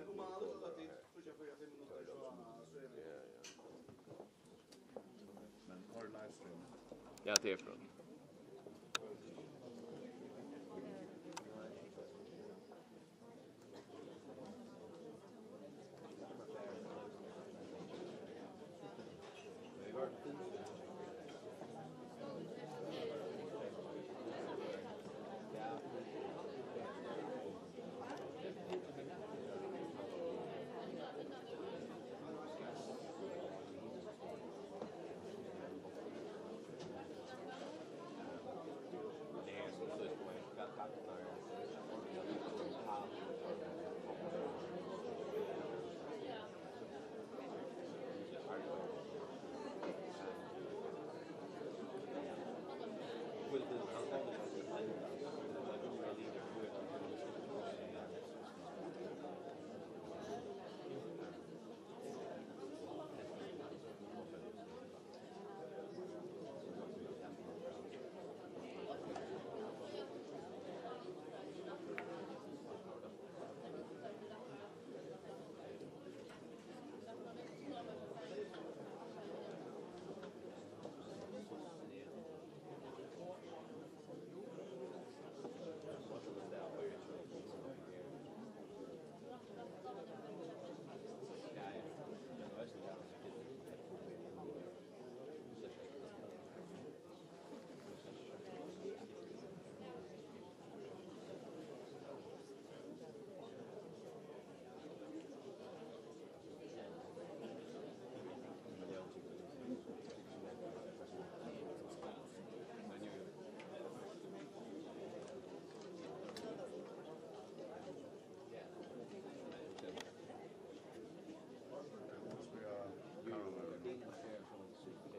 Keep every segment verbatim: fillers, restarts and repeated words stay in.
Normalt, at det, så jeg får fem minutter, så, så er vi. Men har livestream. Ja, tað er frá.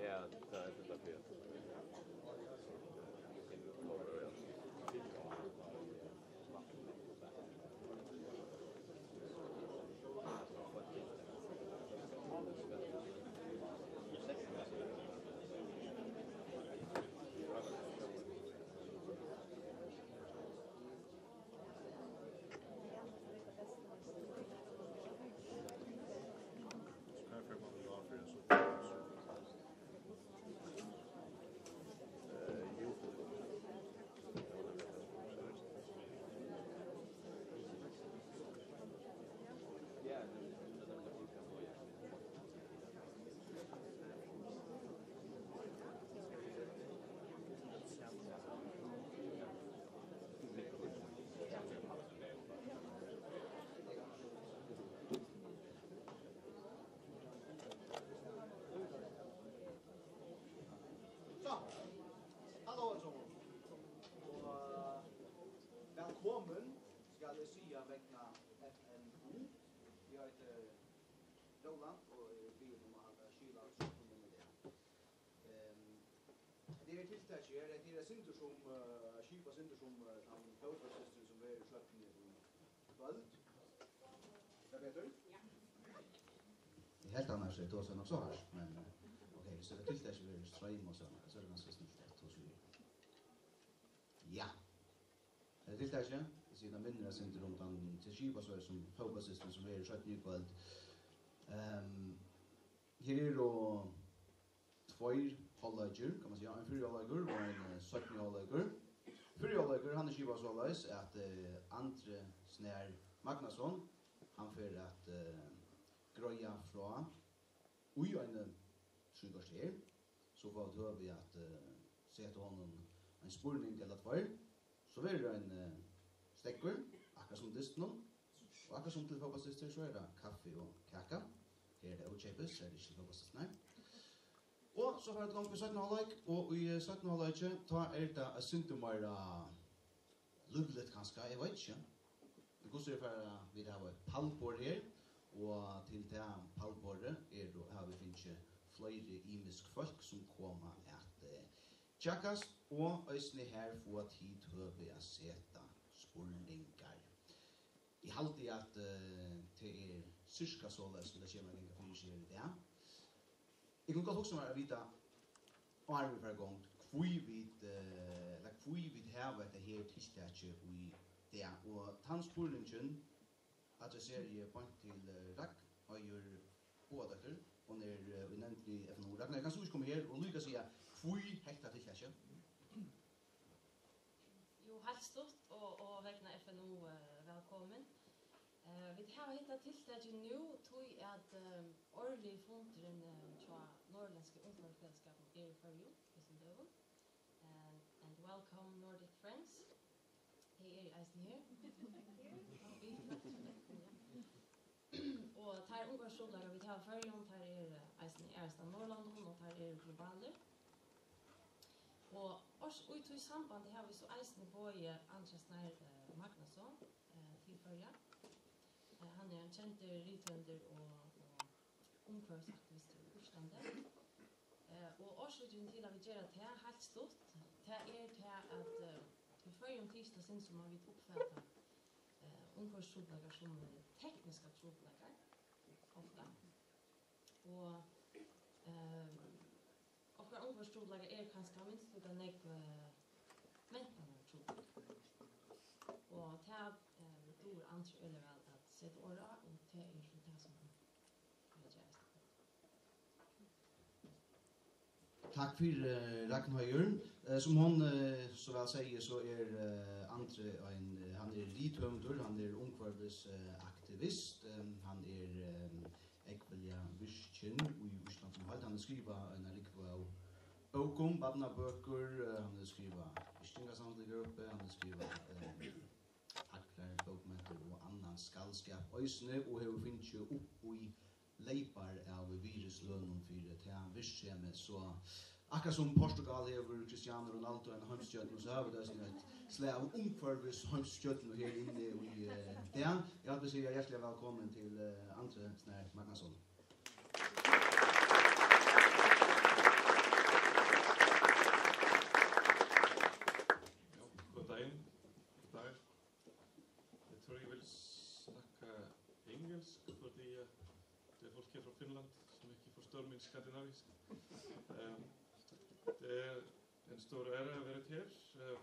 Ja, tað er fullt av fyri. So, halló, øll saman. Og, eh, vælkomin, skal eg siga, vegna F N U. Eg heiti Róland og eri biðin um at halda skil á trupulleikum í dag. Ehm, hetta her tiltakið her, hetta er eitt sindur sum, eh, skipað sindur sum, eh, tann fótbóltsdysturin sum verður seinni í kvøld. Er tað betur? Ja. Eg helt annars, eg tosaði nokk so hart, men, eh, ok, so tað tiltakið verður streymað og so, so er tað ganska snilt at tosa við. Ja. Hetta tiltakið, eg sigi, tað minnir eitt sindur um tann, tað skipað so sum fótbóltsdysturin sum verður seinni í kvøld. Ehm, her eru tveir hálvleikir, kann man siga, ein fyrri hálvleikur og ein, eh, seinni hálvleikur. Fyrri hálvleikur, hann er skipaður soleiðis, at, eh, Andri Snær Magnason, hann fer at, eh, greiða frá í eini trý korter, so fáa vit høvi at, eh, seta honum ein spurning ella tveir. So verður ein, eh, steðgur, akkurát sum dystinum. Og akkurát sum til fótbóltsdystir, so er tað kaffi og kaka. Her er tað ókeypis, her er tað ikki til fótbóltsdystirnar. Og so fara vit í gongd við seinna hálvleik, og í, eh, seinna hálvleiki, tá er tað eitt sindur meira lívligt kanska, eg veit ikki. Men hvussu er, fara vit hava eitt pallborð her, og til tað pallborðið eru, hava vit fingið fleiri ymisk fólk sum koma at, eh, kjakast, og eisini her fáa tit høvi at seta spurningar. Eg haldi, at, eh, tað er sirka soleiðis, sum tað kemur at ganga fyri seg her í dag. Eg kundi gott hugsað mær at vita, áðrenn vit fara í gongd, hví vit, eh, ella hví vit hava hetta her tiltakið í dag. Og tann spurningin, Adresseri eg beint til, eh, Ragnheiður Bogadóttir. Hon er, eh, í nevnd við F N O. Ragnheiður, kanst tú ikki koma her og líka siga, hví hetta tiltakið? Jú, heilt stutt og, og vegna F N O, eh, vælkomin. Eh, vit hava hetta tiltakið nú, tí at, eh, árligi fundurin, eh, hjá Norðurlendsku Umhvørvisfelagsskapinum er í Føroyum hesum døgum. And, and welcome, Nordic friends. Tey eru eisini her. Og teir umhvørvistrupulleikar, vit hava í Føroyum, teir eru eisini aðrastaðni í Norðurlondum, og teir eru globalir. Og árs-, í tí sambandi hava vit so eisini boðið Andra Snær, eh, Magnason, eh, til Føroya. Eh, hann er ein kendur rithøvundur og, og umhvørvisaktivistur í Íslandi. Eh, og orsøkin til, at vit gera tað heilt stutt, tað er tað, at, eh, í Føroyum tykist tað sum um, at vit uppfata, eh, umhvørvistrupulleikar sum, eh, tekniskar trupulleikar, ofta. Og, eh, okkara umhvørvistrupulleikar eru kanska minst líka nógv, eh, mentanartrupulleikar. Og tað, eh, dugir Andri øgiliga væl at seta orð á, og tað er so tað, sum hann vil gera. Takk fyri, eh, Ragnheiður. Eh, sum hon, eh, so væl segði, so er, eh, Andri ein, eh, hann er rithøvundur, hann er umhvørvis-, eh, aktivist, eh, hann er, eh, ógvuliga virkin í Íslandi sum heild. Hann hevur skrivað eina rúgvu av bókum, barnabøkur, eh, hann hevur skrivað yrkingasamlingar uppi, hann hevur skrivað, eh, fagrar bókmentir og annan skaldskap eisini, og hevur fingið upp í leypar av virðislønum fyri tað virksemið. So akkurát sum Portugal hevur Cristiano Ronaldo, eina heimsstjørnu, so hava vit eisini eitt slag av umhvørvis heimsstjørnu her inni í, eh, dag. Eg haldi, vit siga hjartaliga vælkomin til, eh, Andra Snær Magnason. Jú, góðan dagin. Góðan dag. Jeg tror jeg vil snakke engelsk, fordi, eh, det er folk her fra Finland, som ikke forstår min skandinavisk. Eh, det er en stor ære å være her. Eh,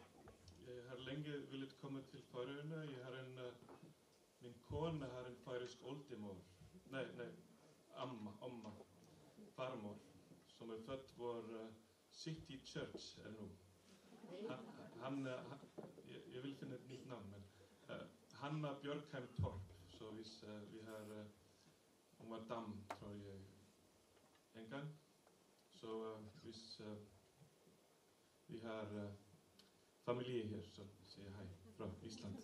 jeg har lenge villet komme til Færøyene. Jeg har en, eh, min kone har en færøysk oldemor. Nei, nei, amma, omma, farmor, som er født hvor, eh, City Church er nå. Han, han, eh, han, jeg, jeg vil finne et nytt navn, men, eh, Hanna Bjørkheim Torp. Så hvis, eh, vi har, eh, hun var dam, tror jeg, en gang. Så, eh, hvis, eh, vi har, eh, familie her, så sier jeg hei fra Island.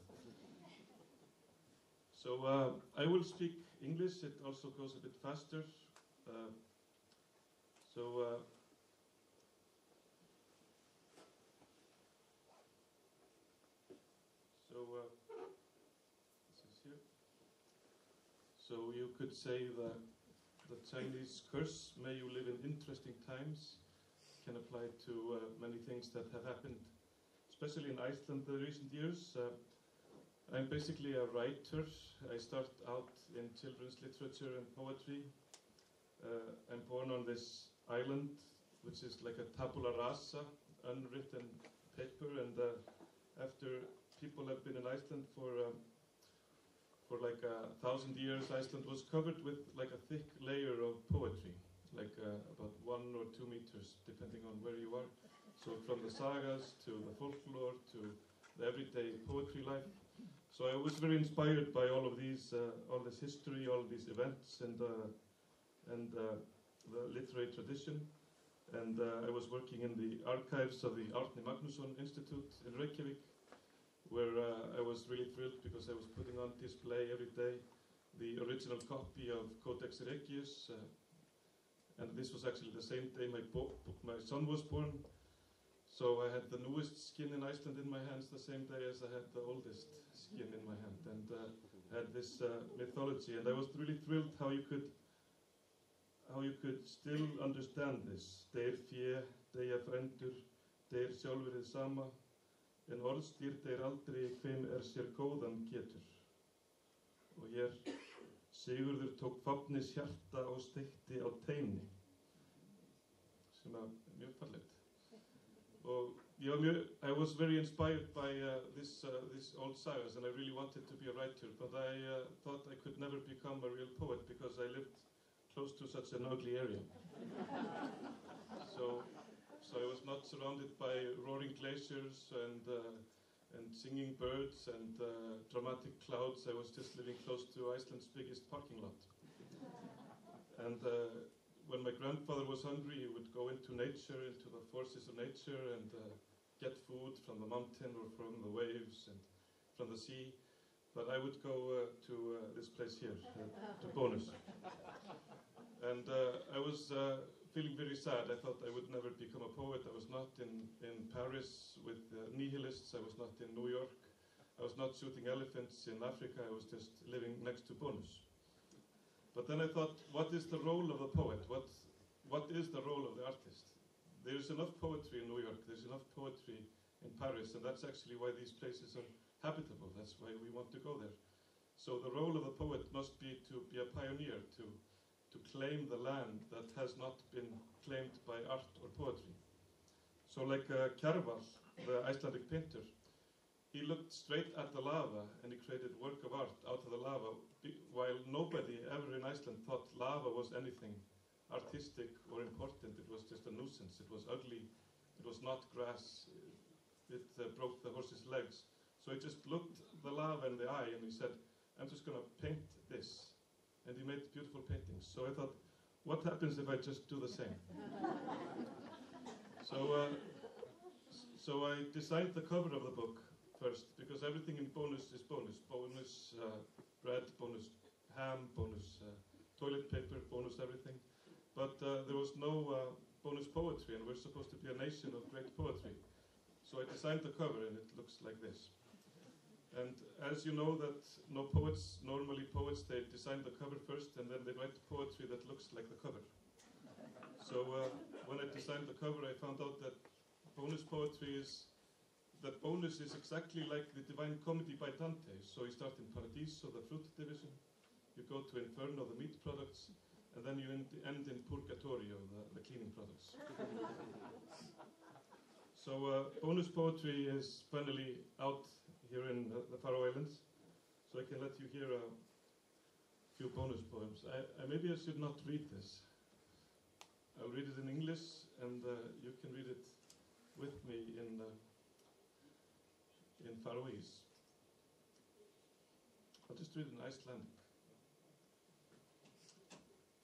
So, uh, I will speak English. It also goes a bit faster. Uh, so, uh, so, uh, this is here. So you could say that the Chinese curse, "May you live in interesting times," can apply to, uh, many things that have happened, especially in Iceland, the recent years. Uh, I'm basically a writer. I start out in children's literature and poetry. Uh, I'm born on this island, which is like a tabula rasa, unwritten paper, and, uh, after people have been in Iceland for, um, for like a thousand years, Iceland was covered with like a thick layer of poetry, like, uh, about one or two meters, depending on where you are. So from the sagas to the folklore to the everyday poetry life. So I was very inspired by all of these, uh, all this history, all of these events, and, uh, and, uh, the literary tradition. And, uh, I was working in the archives of the Árni Magnússon Institute in Reykjavik, where, uh, I was really thrilled because I was putting on display every day the original copy of Codex Regius, uh, and this was actually the same day my bo-, my son was born. So I had the newest skin in Iceland in my hands the same day as I had the oldest skin in my hand, and, uh, had this, uh, mythology. And I was really thrilled how you could, how you could still understand this. Deyr fé, deyja frændur, deyr sjálfur hið sama, en orðstír deyr aldrei, hvem er sér góðan getur. Og hér: Sigurður tók fáfnis hjarta og steytti á teini, sem er mjög fallegt. Og Yeah, I'm, I was very inspired by uh, this uh, these old sagas, and I really wanted to be a writer, but I uh, thought I could never become a real poet because I lived close to such an ugly area. So, so I was not surrounded by roaring glaciers and uh, and singing birds and uh, dramatic clouds. I was just living close to Iceland's biggest parking lot. And uh, when my grandfather was hungry, he would go into nature, into the forces of nature, and uh, get food from the mountain or from the waves and from the sea. But I would go uh, to uh, this place here, uh, to Bónus. And uh, I was uh, feeling very sad. I thought I would never become a poet. I was not in, in Paris with uh, nihilists. I was not in New York. I was not shooting elephants in Africa. I was just living next to Bónus. But then I thought, what is the role of the poet? What, what is the role of the artist? There's enough poetry in New York. There's enough poetry in Paris, and that's actually why these places are habitable. That's why we want to go there. So the role of the poet must be to be a pioneer, to, to claim the land that has not been claimed by art or poetry. So like uh, Kjarval, the Icelandic painter, he looked straight at the lava and he created work of art out of the lava, while nobody ever in Iceland thought lava was anything artistic or important. It was just a nuisance. It was ugly. It was not grass. It uh, broke the horse's legs. So he just looked the lava in the eye and he said, I'm just going to paint this. And he made beautiful paintings. So I thought, what happens if I just do the same? so, uh, so I designed the cover of the book first, because everything in Bónus is Bónus. Bónus uh, bread, Bónus ham, Bónus uh, toilet paper, Bónus everything. But uh, there was no uh, Bónus poetry, and we're supposed to be a nation of great poetry. So I designed the cover, and it looks like this. And as you know that no poets, normally poets, they design the cover first, and then they write poetry that looks like the cover. So uh, when I designed the cover, I found out that Bónus poetry is that Bónus is exactly like the Divine Comedy by Dante. So you start in Paradiso, the fruit division, you go to Inferno, the meat products, and then you end, end in Purgatorio, the, the cleaning products. so uh, Bónus poetry is finally out here in the, the Faroe Islands, so I can let you hear a few Bónus poems. I, I, maybe I should not read this. I'll read it in English, and uh, you can read it with me in uh, in Faroese. I'll just read in Icelandic.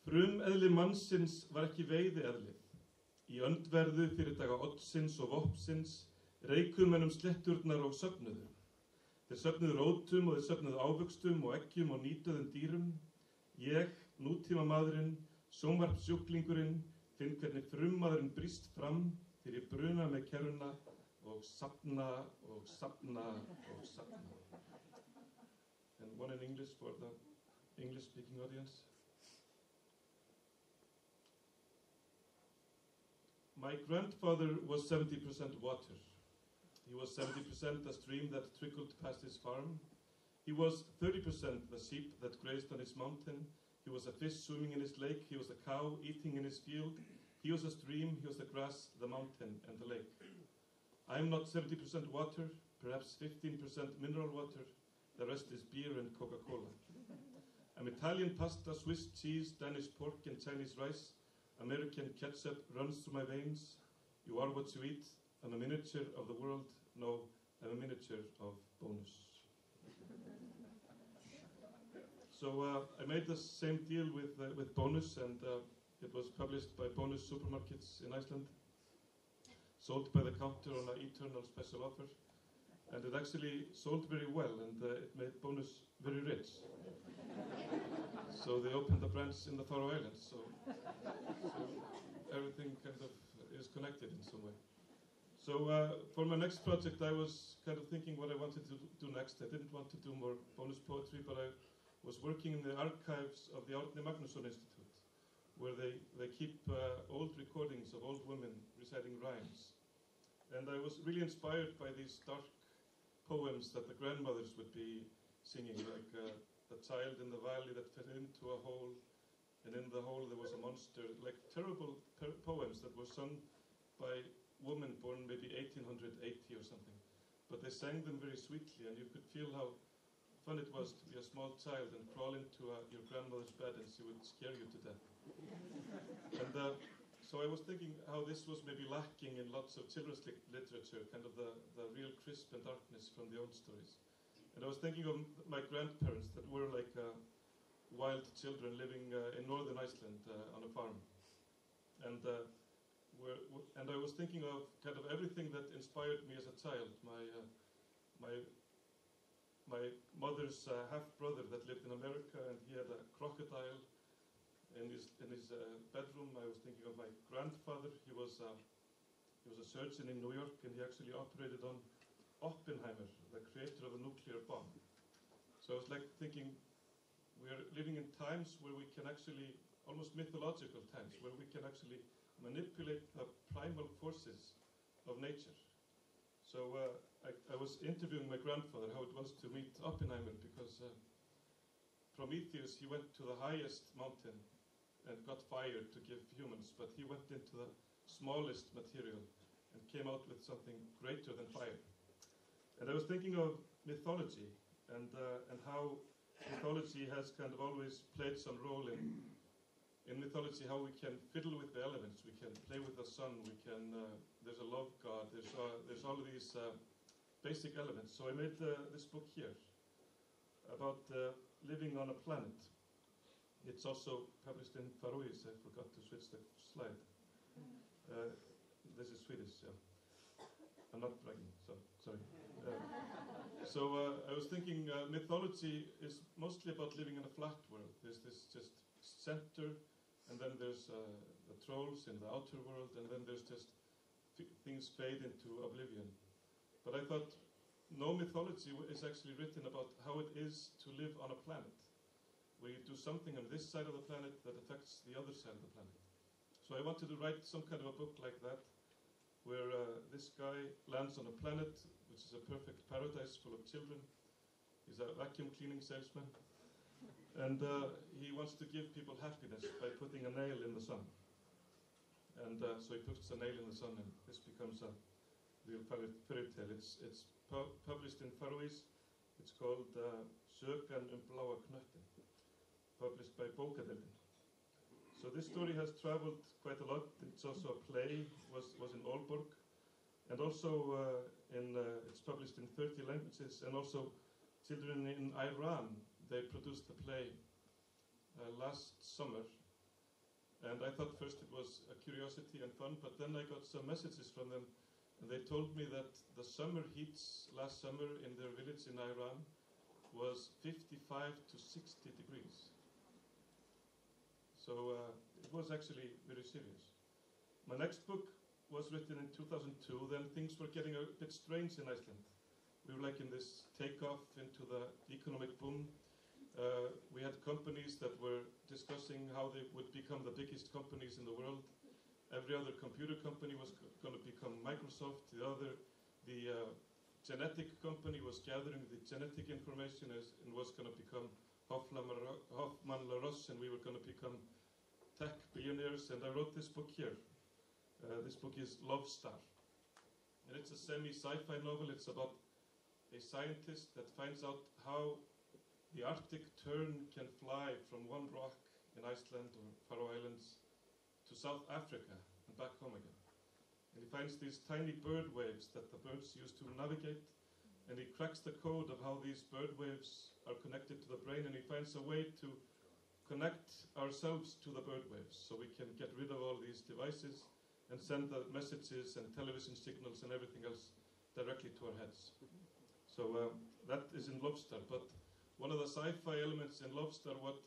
Frumeðli mannsins var ekki veiðieðlið. Í öndverðu fyrirdaga oddsins og vopnsins reikuðu menn um slétturnar og söfnuðu. Þeir söfnuðu rótum og þeir söfnuðu ávöxtum og eggjum og nýdauðum dýrum. Ég, nútímamaðurinn, sjónvarpssjúklingurinn, finn hvernig frummaðurinn brýst fram, til í bruna mig kerruna og safna og safna og safna. And one in English for the English speaking audience. My grandfather was seventy percent water. He was seventy percent a stream that trickled past his farm. He was thirty percent the sheep that grazed on his mountain. He was a fish swimming in his lake. He was a cow eating in his field. He was a stream. He was the grass, the mountain, and the lake. I am not seventy percent water, perhaps fifteen percent mineral water. The rest is beer and Coca-Cola. I'm Italian pasta, Swiss cheese, Danish pork, and Chinese rice. American ketchup runs through my veins. You are what you eat. I'm a miniature of the world. No, I'm a miniature of Bónus. so uh, I made the same deal with, uh, with Bónus, and uh, it was published by Bónus Supermarkets in Iceland. Sold by the counter on an eternal special offer. And it actually sold very well, and uh, it made Bónus very rich. so they opened a branch in the Faroe Islands, so, so everything kind of is connected in some way. So uh, for my next project, I was kind of thinking what I wanted to do next. I didn't want to do more Bónus poetry, but I was working in the archives of the Árni Magnússon Institute, where they, they keep uh, old recordings of old women reciting rhymes. And I was really inspired by these dark poems that the grandmothers would be singing, like uh, a child in the valley that fell into a hole, and in the hole there was a monster, like terrible per- poems that were sung by women born maybe eighteen hundred eighty or something, but they sang them very sweetly, and you could feel how fun it was to be a small child and crawl into uh, your grandmother's bed, and she would scare you to death. And uh, so I was thinking how this was maybe lacking in lots of children's lit- literature, kind of the, the real crisp and darkness from the old stories. And I was thinking of my grandparents that were like uh, wild children living uh, in northern Iceland uh, on a farm. And uh, were, and I was thinking of kind of everything that inspired me as a child. My uh, my my mother's uh, half brother that lived in America, and he had a crocodile in his in his uh, bedroom. I was thinking of my grandfather. He was uh, he was a surgeon in New York, and he actually operated on Oppenheimer, the creator of the nuclear bomb. So I was like thinking, we are living in times where we can actually, almost mythological times, where we can actually manipulate the primal forces of nature. So uh, I, I was interviewing my grandfather how it was to meet Oppenheimer, because uh, Prometheus, he went to the highest mountain and got fire to give humans, but he went into the smallest material and came out with something greater than fire. And I was thinking of mythology and uh, and how mythology has kind of always played some role in in mythology, how we can fiddle with the elements, we can play with the sun, we can. Uh, there's a love god. There's uh, there's all of these uh, basic elements. So I made uh, this book here about uh, living on a planet. It's also published in Faroese. I forgot to switch the slide. Uh, this is Swedish, yeah. I'm not bragging, so sorry. Uh, so uh, I was thinking uh, mythology is mostly about living in a flat world. There's this just center, and then there's uh, the trolls in the outer world, and then there's just f- things fade into oblivion. But I thought no mythology w- is actually written about how it is to live on a planet where you do something on this side of the planet that affects the other side of the planet. So I wanted to write some kind of a book like that, where uh, this guy lands on a planet which is a perfect paradise full of children. He's a vacuum cleaning salesman. And uh, he wants to give people happiness by putting a nail in the sun. And uh, so he puts a nail in the sun, and this becomes a real fairy, fairy tale. It's, it's pu- published in Faroese. It's called uh, Søgan um bláa knøttin, published by Bókadeildin. So this story has traveled quite a lot. It's also a play, was, was in Aalborg, and also uh, in, uh, it's published in thirty languages, and also children in Iran, they produced the play uh, last summer. And I thought first it was a curiosity and fun, but then I got some messages from them, and they told me that the summer heats last summer in their village in Iran was fifty-five to sixty degrees. So uh, it was actually very serious. My next book was written in two thousand two, then things were getting a bit strange in Iceland. We were like in this takeoff into the economic boom. Uh, we had companies that were discussing how they would become the biggest companies in the world. Every other computer company was going to become Microsoft. The other, the uh, genetic company was gathering the genetic information as, and was going to become Hoffmann La Roche, and we were going to become tech billionaires. And I wrote this book here. Uh, this book is Love Star. And it's a semi sci fi novel. It's about a scientist that finds out how the Arctic tern can fly from one rock in Iceland or Faroe Islands to South Africa and back home again. And he finds these tiny bird waves that the birds use to navigate, and he cracks the code of how these bird waves are connected to the brain, and he finds a way to connect ourselves to the bird waves so we can get rid of all these devices and send the messages and television signals and everything else directly to our heads. So uh, that is in Love Star. But one of the sci-fi elements in Love Star what,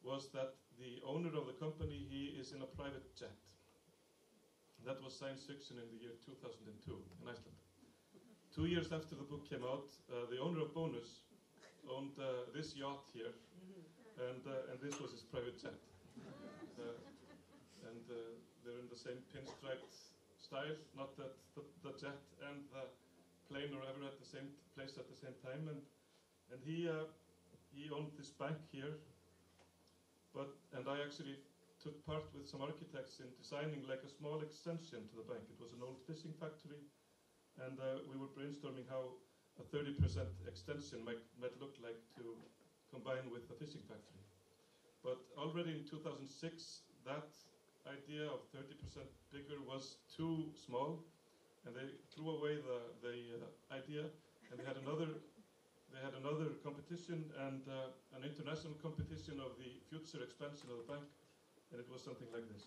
was that the owner of the company, he is in a private jet. That was science fiction in the year two thousand two in Iceland. Two years after the book came out, uh, the owner of Bonus owned uh, this yacht here, and, uh, and this was his private jet. Uh, and uh, they're in the same pinstriped style, not that the, the jet and the plane are ever at the same place at the same time. And, and he, uh, he owned this bank here, but, and I actually took part with some architects in designing, like, a small extension to the bank. It was an old fishing factory, and uh, we were brainstorming how a thirty percent extension might, might look like to combine with a fishing factory. But already in two thousand six, that idea of thirty percent bigger was too small, and they threw away the, the uh, idea, and they had another, they had another competition and uh, an international competition of the future expansion of the bank, and it was something like this.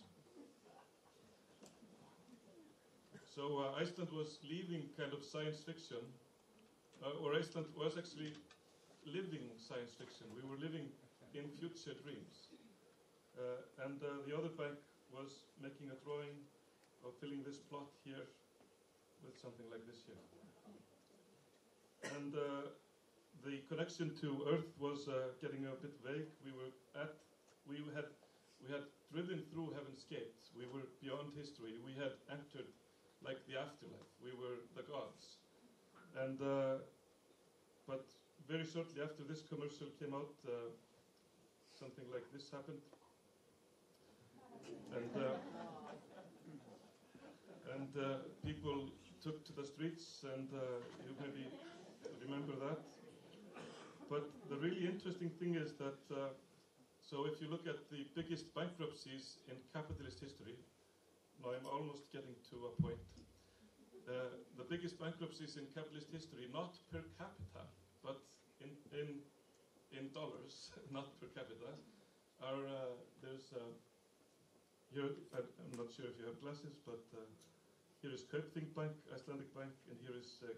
So uh, Iceland was leaving kind of science fiction, uh, or Iceland was actually living science fiction. We were living in future dreams. Uh, and uh, the other bank was making a drawing of filling this plot here with something like this here. And uh, the connection to Earth was uh, getting a bit vague. We were at, we had, we had driven through Heaven's Gate. We were beyond history. We had entered, like, the afterlife. We were the gods. And uh, but very shortly after this commercial came out, uh, something like this happened. And uh, and uh, people took to the streets, and uh, you maybe remember that. But the really interesting thing is that uh, so if you look at the biggest bankruptcies in capitalist history, now I'm almost getting to a point. Uh, the biggest bankruptcies in capitalist history, not per capita, but in in in dollars, not per capita, are uh, there's uh, here. I, I'm not sure if you have glasses, but uh, here is Kaupthing Bank, Icelandic Bank, and here is uh,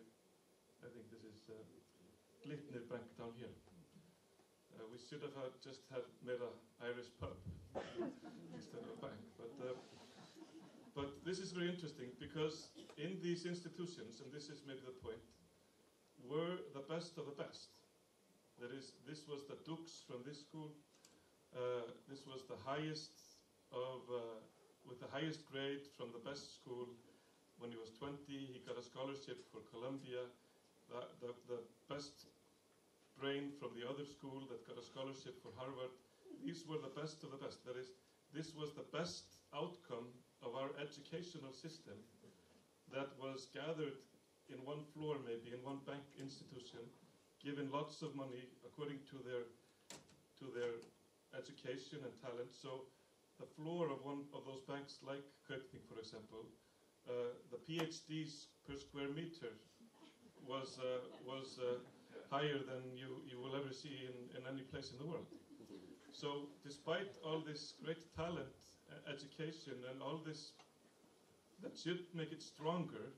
I think this is uh, Glitnir Bank down here. Uh, we should have had, just had made a Irish pub instead of a bank. But uh, but this is very interesting because in these institutions, and this is maybe the point, were the best of the best. That is, this was the dukes from this school. Uh, this was the highest of, uh, with the highest grade from the best school. When he was twenty, he got a scholarship for Columbia. The, the, the best brain from the other school that got a scholarship for Harvard. These were the best of the best. That is, this was the best outcome of our educational system that was gathered in one floor, maybe in one bank institution, given lots of money according to their to their education and talent. So the floor of one of those banks, like Kaupthing, for example, uh, the PhDs per square meter was uh, was uh, higher than you, you will ever see in, in any place in the world. So despite all this great talent, uh, education, and all this that should make it stronger,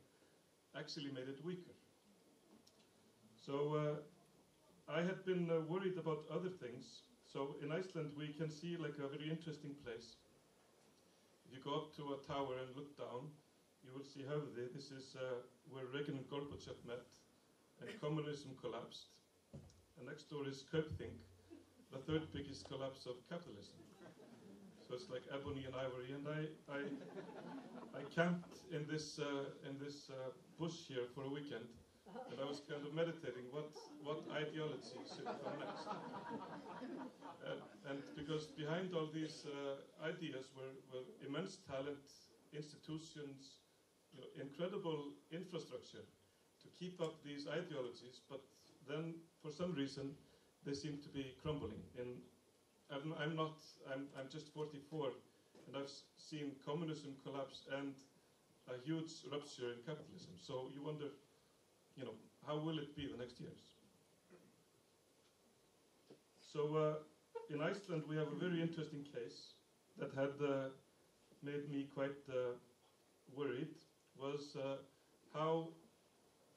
actually made it weaker. So uh, I had been uh, worried about other things. So in Iceland, we can see, like, a very interesting place. If you go up to a tower and look down, you will see Höfði. This is uh, where Reagan and Gorbachev met, and communism collapsed. And next door is Kaupthing, the third biggest collapse of capitalism. So it's like ebony and ivory. And I, I, I camped in this, uh, in this uh, bush here for a weekend, and I was kind of meditating what, what ideology should come next. And, and because behind all these uh, ideas were, were immense talent, institutions, you know, incredible infrastructure to keep up these ideologies, but then for some reason they seem to be crumbling. And I'm, I'm not, I'm, I'm just forty-four, and I've seen communism collapse and a huge rupture in capitalism. So you wonder, you know, how will it be the next years? So uh, in Iceland we have a very interesting case that had uh, made me quite uh, worried, was uh, how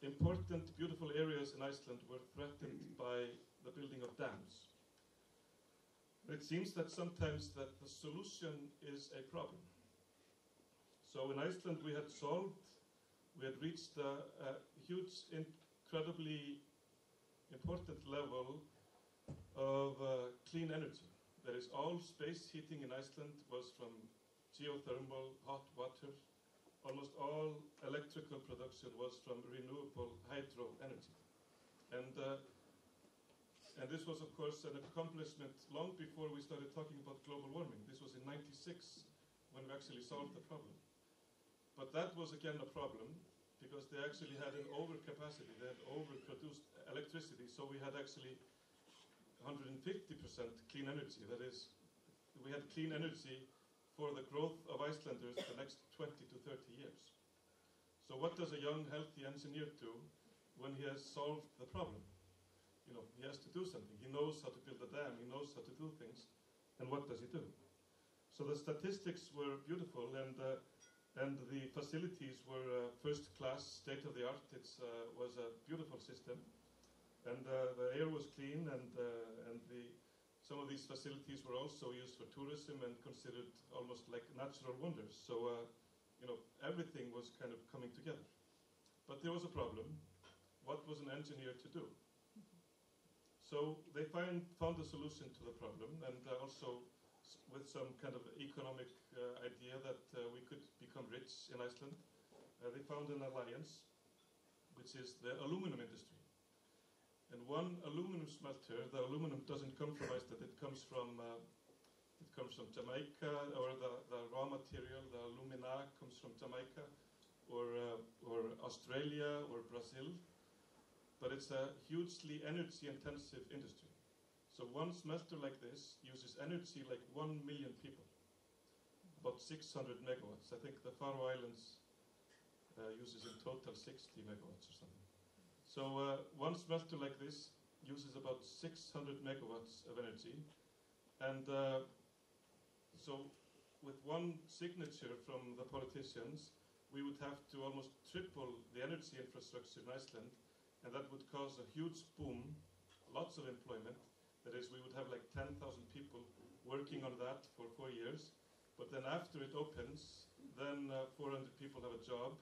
important, beautiful areas in Iceland were threatened by the building of dams. It seems that sometimes that the solution is a problem. So in Iceland we had solved, we had reached a, a huge, incredibly important level of uh, clean energy. That is, all space heating in Iceland was from geothermal hot water. Almost all electrical production was from renewable hydro energy. And uh, and this was, of course, an accomplishment long before we started talking about global warming. This was in ninety-six. six when we actually solved the problem. But that was again a problem because they actually had an overcapacity. They had overproduced electricity, so we had actually one hundred fifty percent clean energy. That is, we had clean energy for the growth of Icelanders the next twenty to thirty years. So what does a young, healthy engineer do when he has solved the problem? You know, he has to do something. He knows how to build a dam, he knows how to do things, and what does he do? So the statistics were beautiful, and, uh, and the facilities were, uh, first class, state of the art. It, uh, was a beautiful system, and, uh, the air was clean, and, uh, and the, some of these facilities were also used for tourism and considered almost like natural wonders. So, uh, you know, everything was kind of coming together. But there was a problem. What was an engineer to do? So they find, found a solution to the problem, and, uh, also s-, with some kind of economic, uh, idea that, uh, we could become rich in Iceland, uh, they found an alliance, which is the aluminum industry. And one aluminum smelter, the aluminum doesn't come from Iceland, it comes from, uh, it comes from Jamaica, or the, the raw material, the alumina, comes from Jamaica, or, uh, or Australia, or Brazil. But it's a hugely energy-intensive industry. So one smelter like this uses energy like one million people, about six hundred megawatts. I think the Faroe Islands, uh, uses in total sixty megawatts or something. So, uh, one smelter like this uses about six hundred megawatts of energy. And, uh, so with one signature from the politicians, we would have to almost triple the energy infrastructure in Iceland, and that would cause a huge boom, lots of employment. That is, we would have, like, ten thousand people working on that for four years. But then after it opens, then, uh, four hundred people have a job.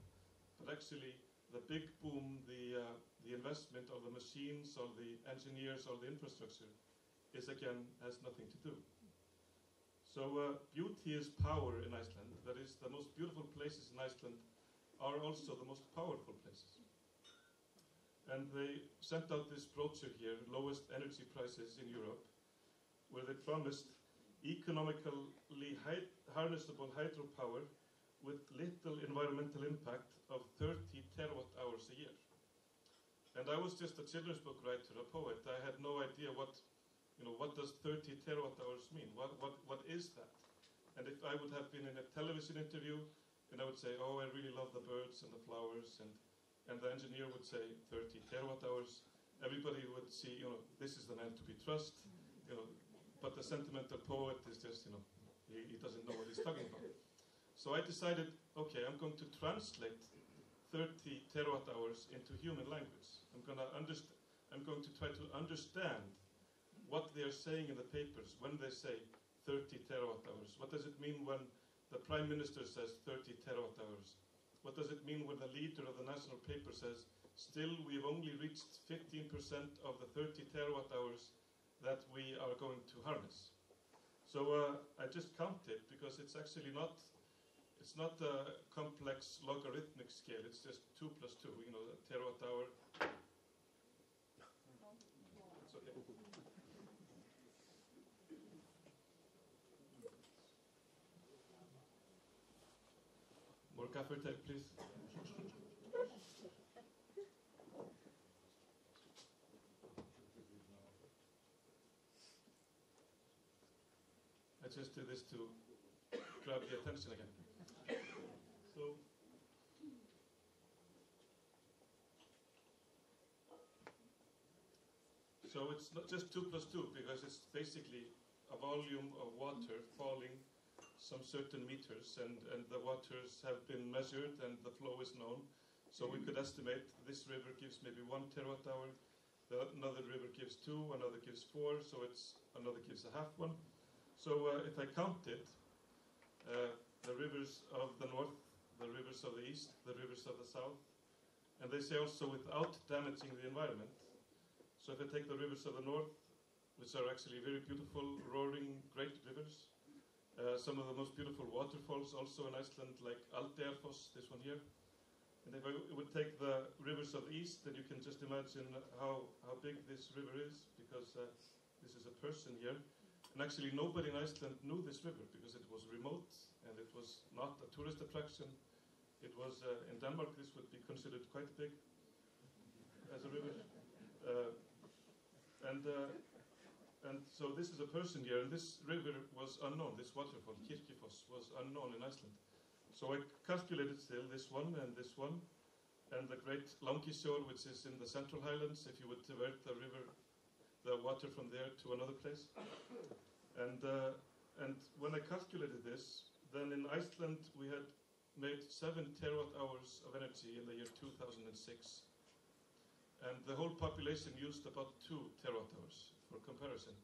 But actually, the big boom, the, uh, the investment, all the machines, all the engineers, all the infrastructure, is again, has nothing to do. So, uh, beauty is power in Iceland. That is, the most beautiful places in Iceland are also the most powerful places. And they sent out this brochure here, Lowest Energy Prices in Europe, where they promised economically hy-, harnessable hydropower with little environmental impact of thirty terawatt hours a year. And I was just a children's book writer, a poet. I had no idea what, you know, what does thirty terawatt hours mean? What, what, what is that? And if I would have been in a television interview, and I would say, "Oh, I really love the birds and the flowers," and, and the engineer would say, "Thirty terawatt hours," everybody would see, you know, this is the man to be trust, you know, but the sentimental poet is just, you know, he, he doesn't know what he's talking about. So I decided, okay, I'm going to translate thirty terawatt hours into human language. I'm gonna underst-, I'm going to try to understand what they are saying in the papers when they say thirty terawatt hours. What does it mean when the prime minister says thirty terawatt hours? What does it mean when the leader of the national paper says, "Still, we've only reached fifteen percent of the thirty terawatt hours that we are going to harness"? So, uh, I just counted because it's actually not, it's not a complex logarithmic scale. It's just two plus two, you know, a terawatt hour. It's okay. More gaffertape, please. I just do this to grab the attention again. So, so it's not just two plus two, because it's basically a volume of water falling some certain meters, and, and the waters have been measured and the flow is known. So we could estimate this river gives maybe one terawatt hour, the, another river gives two, another gives four, so it's, another gives a half one. So, uh, if I count it, uh, the rivers of the north, the rivers of the east, the rivers of the south, and they say also without damaging the environment. So if I take the rivers of the north, which are actually very beautiful, roaring, great rivers, uh, some of the most beautiful waterfalls also in Iceland, like Aldeyjarfoss, this one here. And if I w-, would take the rivers of the east, then you can just imagine how, how big this river is, because, uh, this is a person here. And actually, nobody in Iceland knew this river because it was remote and it was not a tourist attraction. It was, uh, in Denmark, this would be considered quite big as a river. Uh, and, uh, and so this is a person here, and this river was unknown. This waterfall, Kirkifoss, was unknown in Iceland. So I calculated still this one and this one, and the great Langisjór, which is in the Central Highlands, if you would divert the river, the water from there to another place. And, uh, and when I calculated this, then in Iceland we had made seven terawatt hours of energy in the year two thousand and six. And the whole population used about two terawatt hours, for comparison.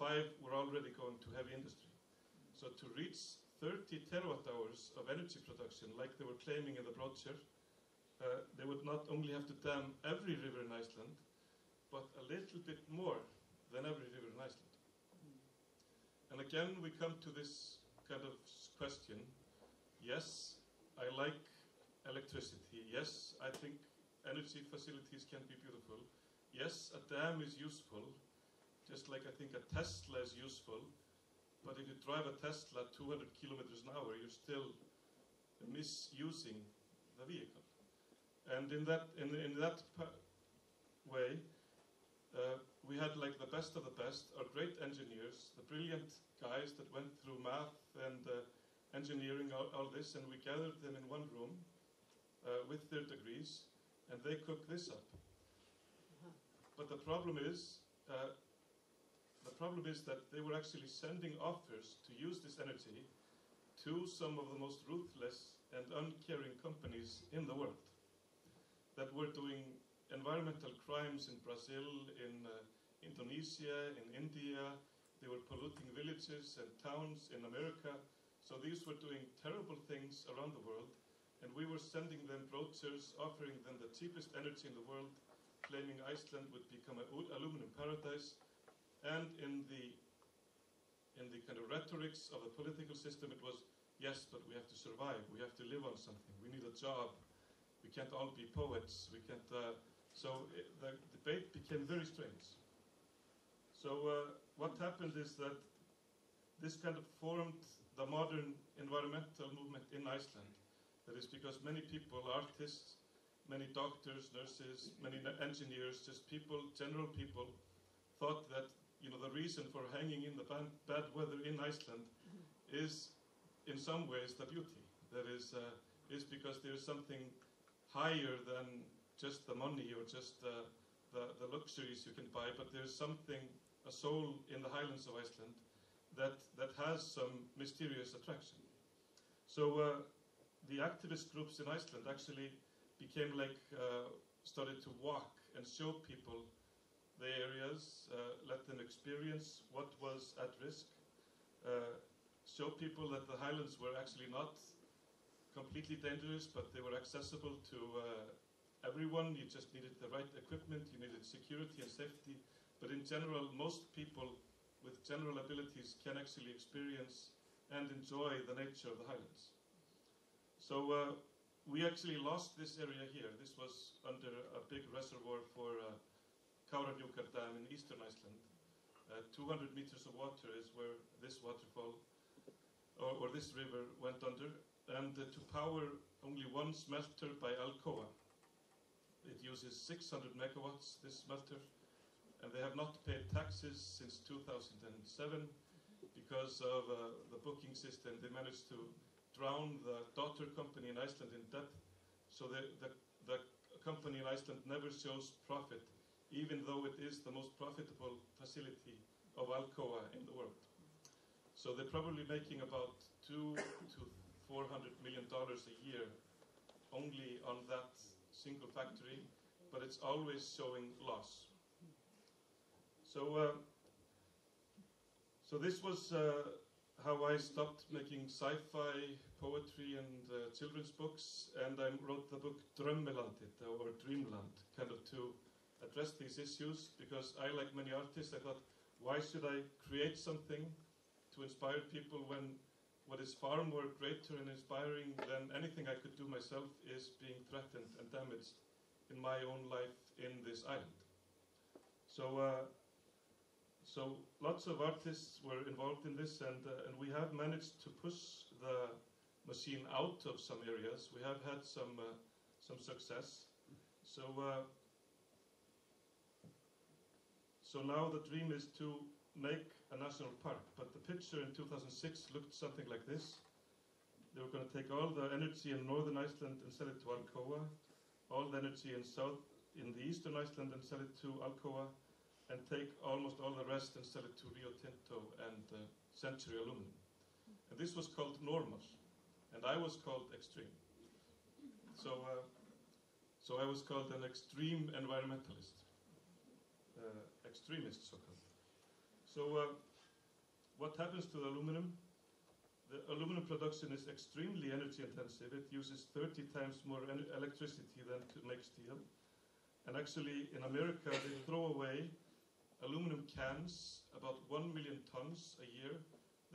Five were already going to heavy industry. So to reach thirty terawatt hours of energy production, like they were claiming in the brochure, uh, they would not only have to dam every river in Iceland, but a little bit more than every river in Iceland. And again, we come to this kind of s-, question. Yes, I like electricity. Yes, I think energy facilities can be beautiful. Yes, a dam is useful, just like I think a Tesla is useful. But if you drive a Tesla two hundred kilometers an hour, you're still misusing the vehicle. And in that, in, in that pa-, way, uh, we had, like, the best of the best, our great engineers, the brilliant guys that went through math and, uh, engineering, all, all this, and we gathered them in one room, uh, with their degrees, and they cooked this up. But the problem is, uh, the problem is that they were actually sending offers to use this energy to some of the most ruthless and uncaring companies in the world that were doing environmental crimes in Brazil, in, uh, Indonesia, in India. They were polluting villages and towns in America. So these were doing terrible things around the world, and we were sending them brochures offering them the cheapest energy in the world, claiming Iceland would become an aluminum paradise. And in the, in the kind of rhetorics of the political system, it was, "Yes, but we have to survive. We have to live on something. We need a job. We can't all be poets. We can't," uh, so, uh, the debate became very strange. So, uh, what happened is that this kind of formed the modern environmental movement in Iceland. That is because many people, artists, many doctors, nurses, many engineers, just people, general people, thought that, you know, the reason for hanging in the bad, bad weather in Iceland is, in some ways, the beauty. That is, uh, is because there is something higher than just the money or just the, the, the luxuries you can buy, but there's something, a soul in the highlands of Iceland that, that has some mysterious attraction. So, uh, the activist groups in Iceland actually became like, uh, started to walk and show people the areas, uh, let them experience what was at risk, uh, show people that the highlands were actually not completely dangerous, but they were accessible to, uh, everyone. You just needed the right equipment, you needed security and safety. But in general, most people with general abilities can actually experience and enjoy the nature of the highlands. So, uh, we actually lost this area here. This was under a big reservoir for, uh, Kárahnjúkar Dam in eastern Iceland. Uh, two hundred meters of water is where this waterfall, or, or this river, went under. And, uh, to power only one smelter by Alcoa. It uses six hundred megawatts, this smelter, and they have not paid taxes since two thousand and seven because of, uh, the booking system. They managed to drown the daughter company in Iceland in debt, so the, the, the company in Iceland never shows profit, even though it is the most profitable facility of Alcoa in the world. So they're probably making about two to four hundred million dollars a year only on that single factory, but it's always showing loss. So, uh, so this was, uh, how I stopped making sci-fi poetry and, uh, children's books, and I wrote the book Drømmelandið, or Dreamland, kind of to address these issues, because I, like many artists, I thought, "Why should I create something to inspire people when what is far more greater and inspiring than anything I could do myself is being threatened and damaged in my own life in this island?" So, uh, So lots of artists were involved in this, and, uh, and we have managed to push the machine out of some areas. We have had some, uh, some success. So, uh, so now the dream is to make a national park, but the picture in two thousand six looked something like this. They were gonna take all the energy in northern Iceland and sell it to Alcoa, all the energy in south, in the eastern Iceland and sell it to Alcoa, and take almost all the rest and sell it to Rio Tinto and, uh, Century Aluminum. And this was called normal, and I was called extreme. So, uh, so I was called an extreme environmentalist, uh, extremist, so-called. So, uh, what happens to the aluminum? The aluminum production is extremely energy intensive. It uses thirty times more en-, electricity than to make steel. And actually, in America, they throw away aluminum cans, about one million tons a year.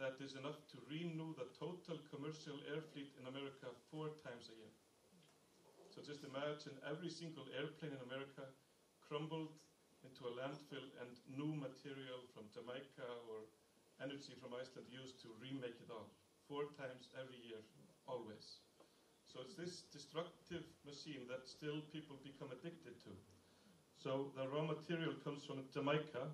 That is enough to renew the total commercial air fleet in America four times a year. So just imagine, every single airplane in America crumbled into a landfill and new material from Jamaica or energy from Iceland used to remake it all, four times every year, always. So it's this destructive machine that still people become addicted to. So the raw material comes from Jamaica,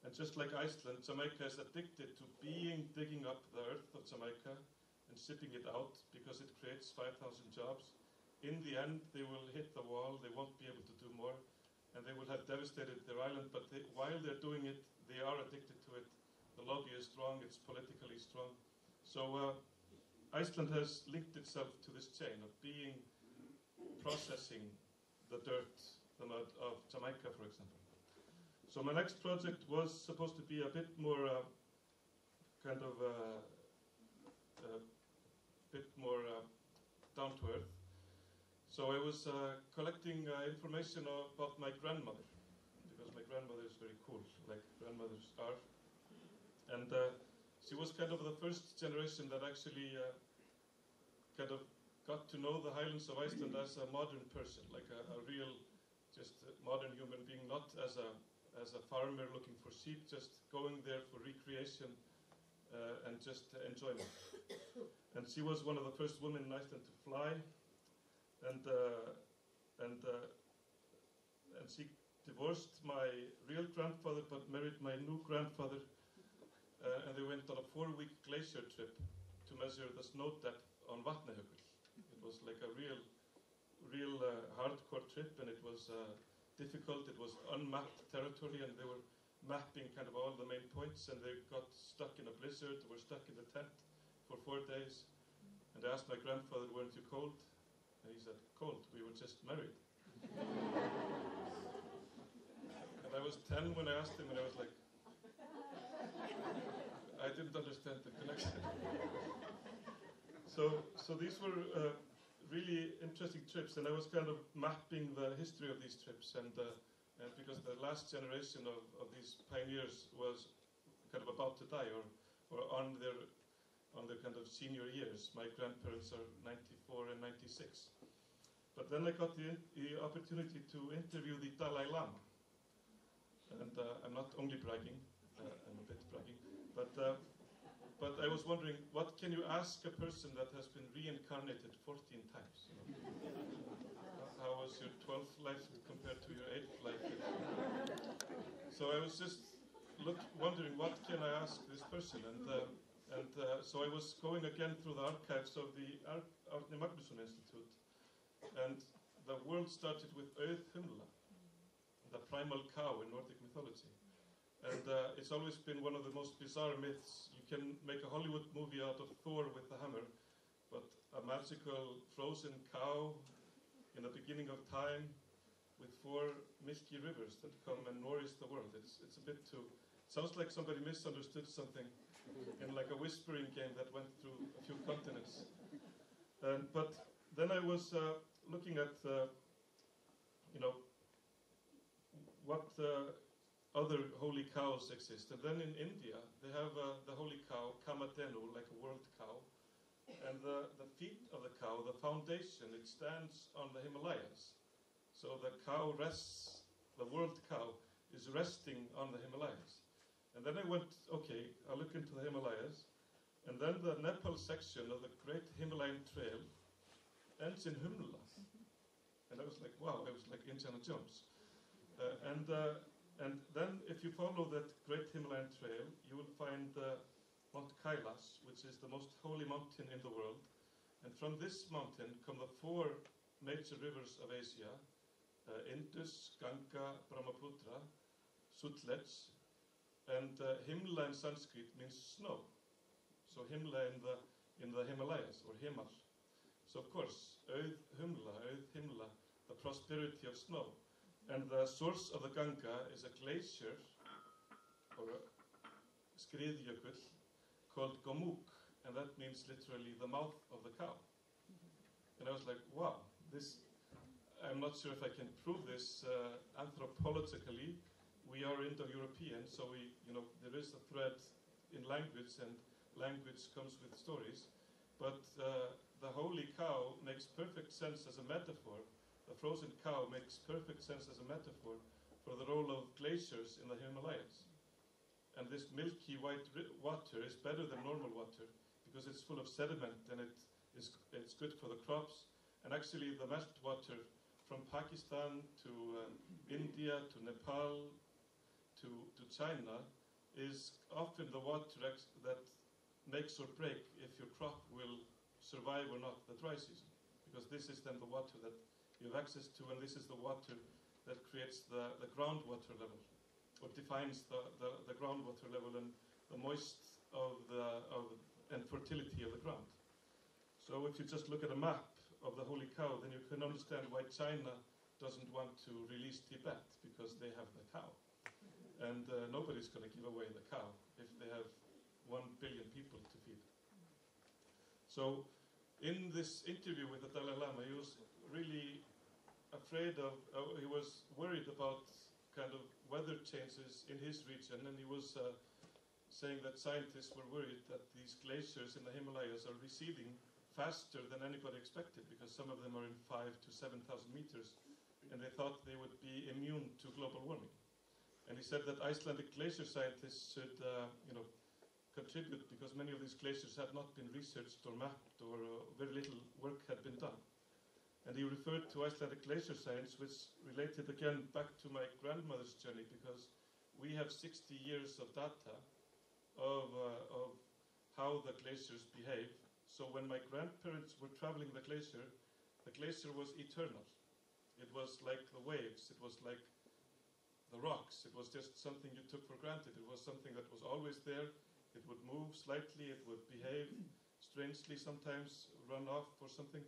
and just like Iceland, Jamaica is addicted to being digging up the earth of Jamaica and shipping it out because it creates five thousand jobs. In the end, they will hit the wall, they won't be able to do more, and they will have devastated their island, but they, while they're doing it, they are addicted to it. The lobby is strong, it's politically strong. So, uh, Iceland has linked itself to this chain of being, processing the dirt, the mud of Jamaica, for example. So my next project was supposed to be a bit more, uh, kind of, uh, a bit more, uh, down to earth. So I was, uh, collecting, uh, information about my grandmother, because my grandmother is very cool, like grandmothers are. And, uh, she was kind of the first generation that actually, uh, kind of got to know the highlands of Iceland as a modern person, like a, a real, just a modern human being, not as a, as a farmer looking for sheep, just going there for recreation, uh, and just enjoyment. And she was one of the first women in Iceland to fly, and, uh, and, uh, and she divorced my real grandfather but married my new grandfather, uh, and they went on a four-week glacier trip to measure the snow depth on Vatnajökull. It was like a real, real, uh, hardcore trip, and it was, uh, difficult. It was unmapped territory, and they were mapping kind of all the main points, and they got stuck in a blizzard, were stuck in the tent for four days. And I asked my grandfather, "Weren't you cold?" And he said, "Cold, we were just married." And I was ten when I asked him, and I was like, I didn't understand the connection. So, so these were, uh, really interesting trips, and I was kind of mapping the history of these trips, and, uh, and because the last generation of, of these pioneers was kind of about to die, or, or on their, on their kind of senior years. My grandparents are ninety-four and ninety-six. But then I got the, the opportunity to interview the Dalai Lama. And, uh, I'm not only bragging, uh, I'm a bit bragging, but, uh, but I was wondering, what can you ask a person that has been reincarnated fourteen times? You know? How was your twelfth life compared to your eighth life? So I was just look, wondering, what can I ask this person? And, uh, and, uh, so I was going again through the archives of the Ar-, Árni Magnússon Institute. And the world started with Auðhumla, the primal cow in Nordic mythology. And, uh, it's always been one of the most bizarre myths. You can make a Hollywood movie out of Thor with the hammer, but a magical frozen cow in the beginning of time with four milky rivers that come and nourish the world. It's, it's a bit too, it sounds like somebody misunderstood something in, like, a whispering game that went through a few continents. Um, but then I was, uh, looking at, uh, you know, what, uh, other holy cows exist. And then in India, they have, uh, the holy cow, Kamadhenu, like a world cow. And the, the feet of the cow, the foundation, it stands on the Himalayas. So the cow rests, the world cow is resting on the Himalayas. And then I went, okay, I'll look into the Himalayas. And then the Nepal section of the Great Himalayan Trail ends in Humla. And I was like, wow, it was like Indiana Jones. Uh, and, uh, and then if you follow that Great Himalayan Trail, you will find uh, Mount Kailash, which is the most holy mountain in the world. And from this mountain come the four major rivers of Asia, uh, Indus, Ganga, Brahmaputra, Sutlej, and uh, Himla in Sanskrit means snow. So Himla in the, in the Himalayas, or Himal. So of course, Auðhumla, Auðhimla, the prosperity of snow. And the source of the Ganga is a glacier, or a skriðjökull, called Gomukh, and that means literally the mouth of the cow. And I was like, wow, this, I'm not sure if I can prove this uh, anthropologically. We are Indo-European, so we, you know, there is a thread in language, and language comes with stories. But uh, the holy cow makes perfect sense as a metaphor. The frozen cow makes perfect sense as a metaphor for the role of glaciers in the Himalayas. And this milky white ri- water is better than normal water because it's full of sediment and it is, it's good for the crops. And actually, the melt water from Pakistan to uh, India to Nepal to, to China is often the water ex- that makes or break if your crop will survive or not the dry season. Because this is then the water that you have access to, and this is the water that creates the, the groundwater level, or defines the, the, the groundwater level and the moist of the, of, and fertility of the ground. So if you just look at a map of the Holy Cow, then you can understand why China doesn't want to release Tibet, because they have the cow. And uh, nobody's going to give away the cow if they have one billion people to feed. So, in this interview with the Dalai Lama, he was really afraid of, uh, he was worried about kind of weather changes in his region, and he was uh, saying that scientists were worried that these glaciers in the Himalayas are receding faster than anybody expected, because some of them are in five to seven thousand meters, and they thought they would be immune to global warming. And he said that Icelandic glacier scientists should, uh, you know, contribute, because many of these glaciers had not been researched or mapped, or uh, very little work had been done. And he referred to Icelandic glacier science, which related again back to my grandmother's journey, because we have sixty years of data of, uh, of how the glaciers behave. So when my grandparents were traveling the glacier, the glacier was eternal. It was like the waves, it was like the rocks. It was just something you took for granted. It was something that was always there. It would move slightly, it would behave strangely sometimes, run off or something.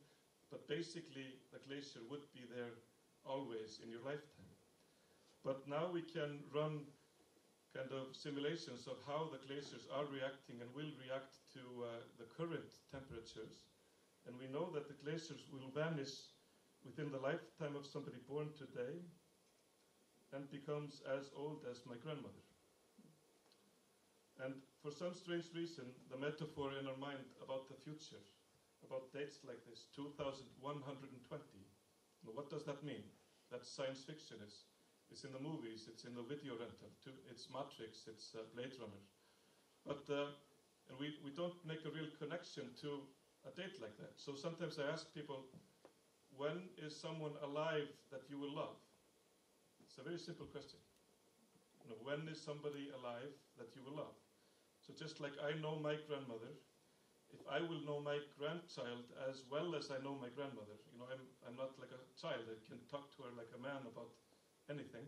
But basically, the glacier would be there always in your lifetime. But now we can run kind of simulations of how the glaciers are reacting and will react to uh, the current temperatures. And we know that the glaciers will vanish within the lifetime of somebody born today and becomes as old as my grandmother. And for some strange reason, the metaphor in our mind about the future, about dates like this, two thousand one hundred twenty, now what does that mean? That's science fiction. It's, it's in the movies, it's in the video rental, too. It's Matrix, it's uh, Blade Runner. But uh, and we, we don't make a real connection to a date like that. So sometimes I ask people, when is someone alive that you will love? It's a very simple question. You know, when is somebody alive that you will love? So just like I know my grandmother, if I will know my grandchild as well as I know my grandmother, you know, I'm, I'm not like a child, I can talk to her like a man about anything.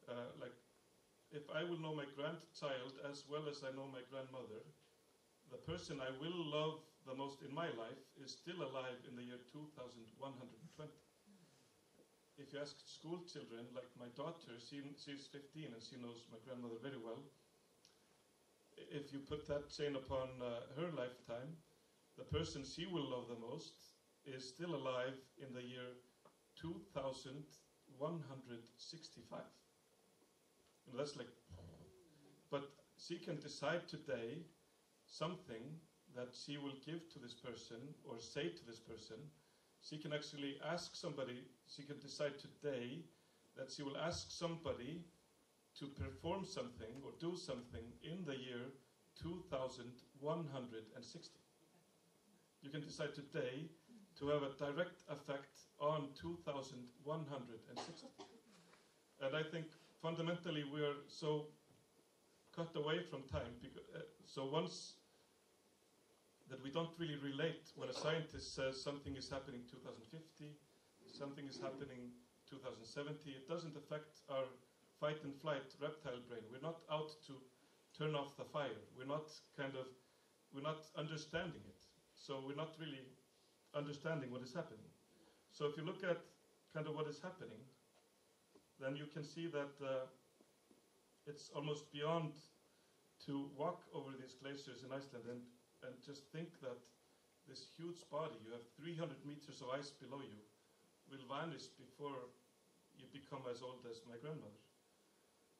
Uh, like, if I will know my grandchild as well as I know my grandmother, the person I will love the most in my life is still alive in the year two thousand one hundred twenty. If you ask school children, like my daughter, she, she's fifteen and she knows my grandmother very well. If you put that chain upon uh, her lifetime, the person she will love the most is still alive in the year two thousand one hundred sixty-five. And that's like, but she can decide today something that she will give to this person or say to this person. She can actually ask somebody, she can decide today that she will ask somebody to perform something or do something in the year two thousand one hundred sixty. You can decide today to have a direct effect on two thousand one hundred sixty. And I think fundamentally we are so cut away from time. Because, uh, so once that we don't really relate when a scientist says something is happening two thousand fifty, something is happening two thousand seventy. It doesn't affect our fight and flight reptile brain. We're not out to turn off the fire. We're not kind of, we're not understanding it. So we're not really understanding what is happening. So if you look at kind of what is happening, then you can see that, uh, it's almost beyond to walk over these glaciers in Iceland and, and just think that this huge body, you have three hundred meters of ice below you, will vanish before you become as old as my grandmother.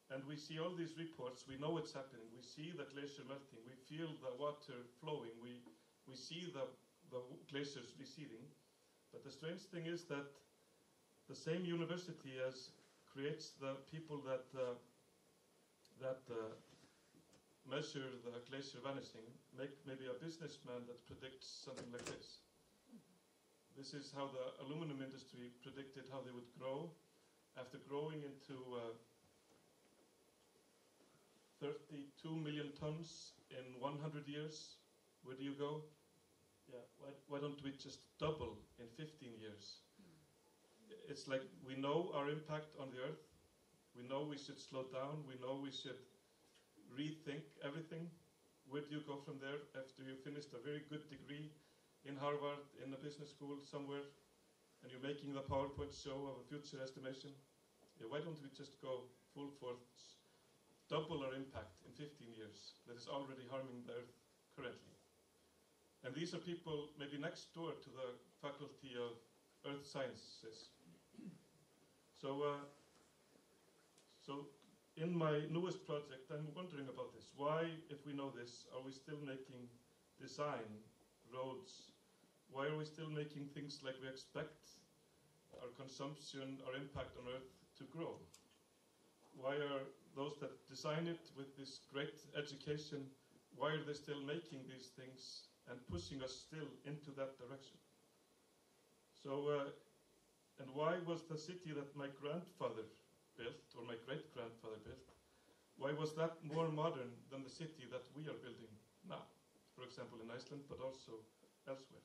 And we see all these reports, we know it's happening, we see the glacier melting, we feel the water flowing, we, we see the, the glaciers receding. But the strange thing is that the same university as creates the people that, uh, that, uh, measure the glacier vanishing make maybe a businessman that predicts something like this. This is how the aluminum industry predicted how they would grow. After growing into, uh, thirty-two million tons in one hundred years, where do you go? Yeah, why, why don't we just double in fifteen years? It's like we know our impact on the earth. We know we should slow down. We know we should rethink everything. Where do you go from there after you finished a very good degree in Harvard, in a business school somewhere, and you're making the PowerPoint show of a future estimation? Yeah, why don't we just go full force, double our impact in fifteen years that is already harming the earth currently? And these are people maybe next door to the Faculty of Earth Sciences. So, uh, so in my newest project, I'm wondering about this. Why, if we know this, are we still making design, roads? Why are we still making things like we expect our consumption, our impact on Earth to grow? Why are those that design it with this great education, why are they still making these things and pushing us still into that direction? So, uh, and why was the city that my grandfather built, or my great-grandfather built, why was that more modern than the city that we are building now, for example, in Iceland, but also elsewhere?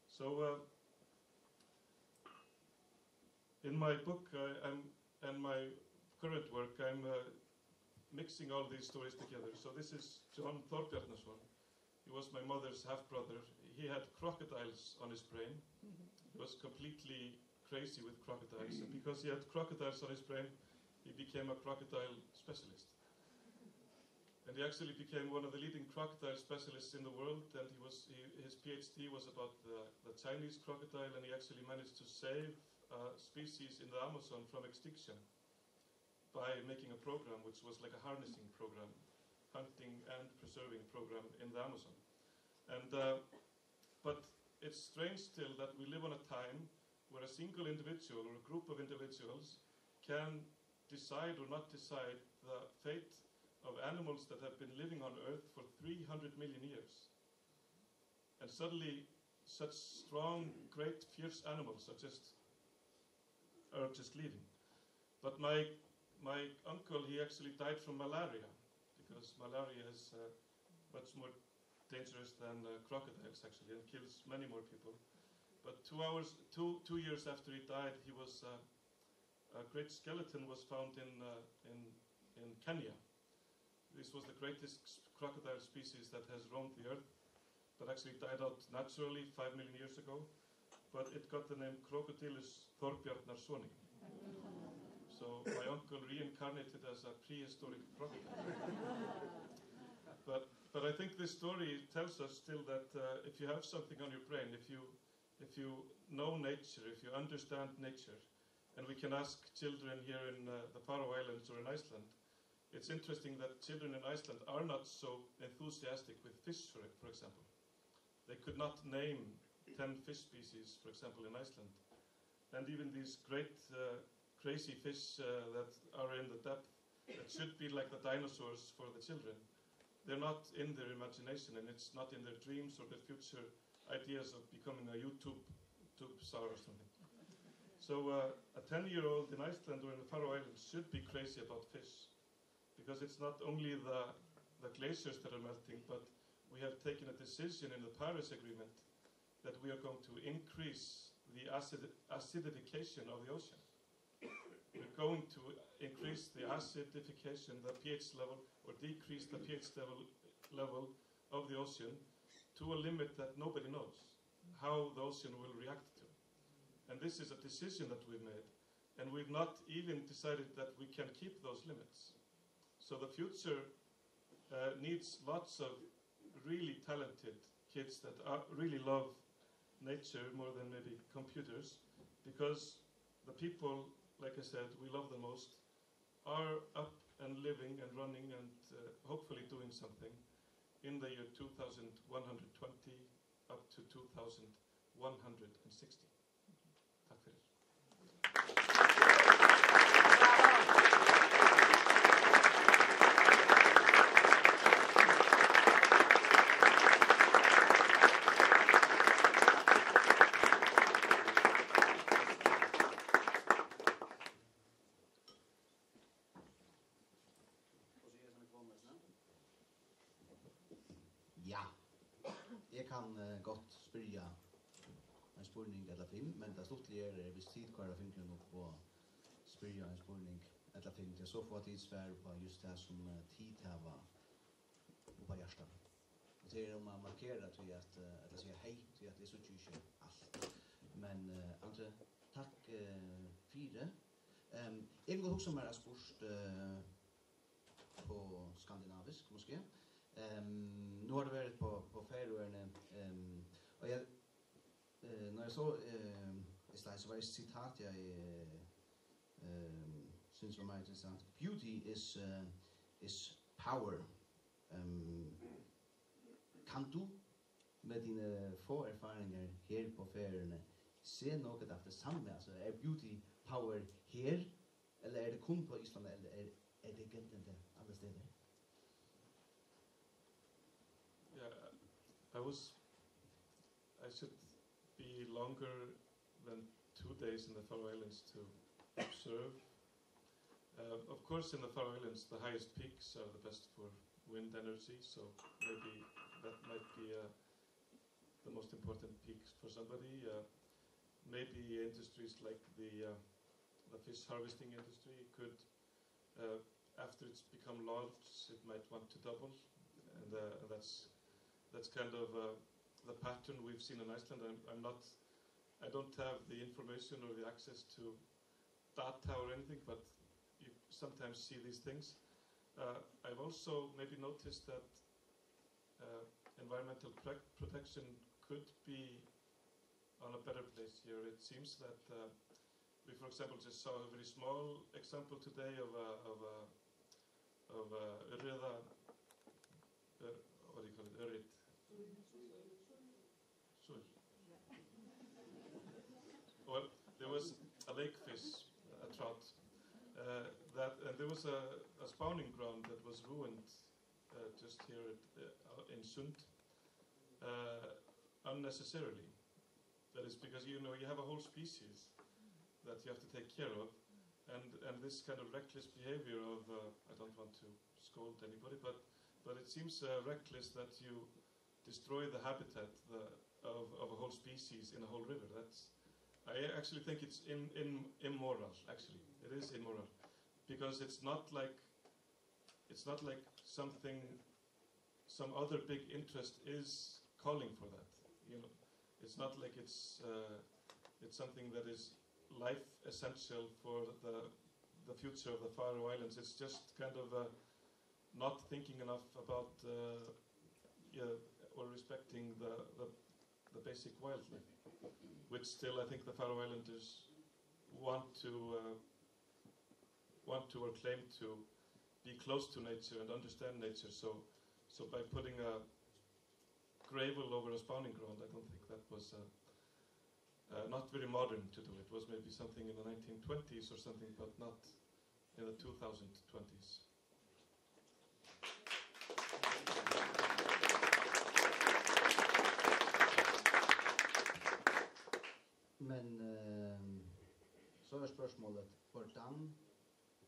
So, uh, in my book, uh, I'm, and my current work, I'm, uh, mixing all these stories together. So this is John Thorbjarnarson. He was my mother's half-brother. He had crocodiles on his brain. He was completely crazy with crocodiles. And because he had crocodiles on his brain, he became a crocodile specialist. And he actually became one of the leading crocodile specialists in the world. And he was, he, his PhD was about the, the Chinese crocodile, and he actually managed to save a species in the Amazon from extinction by making a program which was like a harnessing program, hunting and preserving program in the Amazon. And, uh, but it's strange still that we live on a time where a single individual or a group of individuals can decide or not decide the fate of animals that have been living on Earth for three hundred million years. And suddenly, such strong, great, fierce animals are just, are just leaving. But my, my uncle, he actually died from malaria, because malaria is, uh, much more dangerous than, uh, crocodiles, actually, and kills many more people. But two hours, two, two years after he died, he was, uh, a great skeleton was found in, uh, in, in Kenya. This was the greatest crocodile species that has roamed the earth, but actually died out naturally five million years ago. But it got the name Crocodylus thorbjarnarsoni. So my uncle reincarnated as a prehistoric crocodile. But, but I think this story tells us still that, uh, if you have something on your brain, if you, if you know nature, if you understand nature, and we can ask children here in, uh, the Faroe Islands or in Iceland, it's interesting that children in Iceland are not so enthusiastic with fish, for, for example. They could not name ten fish species, for example, in Iceland. And even these great, uh, crazy fish, uh, that are in the depth, that should be like the dinosaurs for the children. They're not in their imagination, and it's not in their dreams or their future ideas of becoming a YouTube tube star or something. So uh, a ten-year-old in Iceland or in the Faroe Islands should be crazy about fish, because it's not only the, the glaciers that are melting, but we have taken a decision in the Paris Agreement that we are going to increase the acid, acidification of the ocean. We're going to increase the acidification, the pH level, or decrease the pH level, level of the ocean to a limit that nobody knows how the ocean will react to. And this is a decision that we've made, and we've not even decided that we can keep those limits. So the future uh, needs lots of really talented kids that are, really love nature more than maybe computers, because the people, like I said, we love the most are up and living and running and uh, hopefully doing something in the year two thousand one hundred twenty up to two thousand one hundred sixty. Takk fyri. Ja, eg kann uh, gott spyrja ein spurning ella fimm, men tað stuttliga er, er viss tit koyra fingurin upp og spyrja ein spurning ella fimm, tí so fáa tit svar upp á just tað sum uh, tit hava upp á hjarta. Og tað er um at markera tí at, uh, ella siga hey, tí at eg síggi ikki alt. Men uh, Andri, takk uh, fyri. Um, eg vil hugsa mær at spurt uh, på skandinavisk, måske. Um, nu har du været på, på Færøerne, um, og jeg, uh, når jeg så uh, i stad, så var det et citat, jeg uh, um, synes var meget interessant. Beauty is, uh, is power. Um, kan du med dine få erfaringer her på Færøerne se noget af det samme? Altså, er beauty power her, eller er det kun på Island, eller er, er det gældende andre steder? Yeah, I was. I should be longer than two days in the Faroe Islands to observe. Uh, of course, in the Faroe Islands, the highest peaks are the best for wind energy, so maybe that might be uh, the most important peak for somebody. Uh, maybe industries like the uh, the fish harvesting industry could uh, after it's become large, it might want to double, and uh, that's that's kind of uh, the pattern we've seen in Iceland. I'm, I'm not, I don't have the information or the access to data or anything, but you sometimes see these things. Uh, I've also maybe noticed that uh, environmental pre- protection could be on a better place here. It seems that uh, we, for example, just saw a very small example today of a, of a, of a urriða, uh, what do you call it, urriði? Súil. Well, there was a lake fish, a trout, uh, that, and there was a, a spawning ground that was ruined uh, just here at, uh, in Sund uh, unnecessarily. That is because, you know, you have a whole species that you have to take care of, and and this kind of reckless behavior of uh, I don't want to scold anybody, but but it seems uh, reckless that you destroy the habitat the, of of a whole species in a whole river. That's I actually think it's in, in, immoral. Actually, it is immoral because it's not like it's not like something some other big interest is calling for that. You know, it's not like it's uh, it's something that is life essential for the the future of the Faroe Islands. It's just kind of uh, not thinking enough about uh, yeah, or respecting the, the the basic wildlife, which still I think the Faroe Islanders want to uh, want to or claim to be close to nature and understand nature. So, so by putting a gravel over a spawning ground, I don't think that was uh, uh, not very modern to do. It was maybe something in the nineteen twenties or something, but not in the two thousand twenties. Men, ehm, so er spørsmålet, hvordan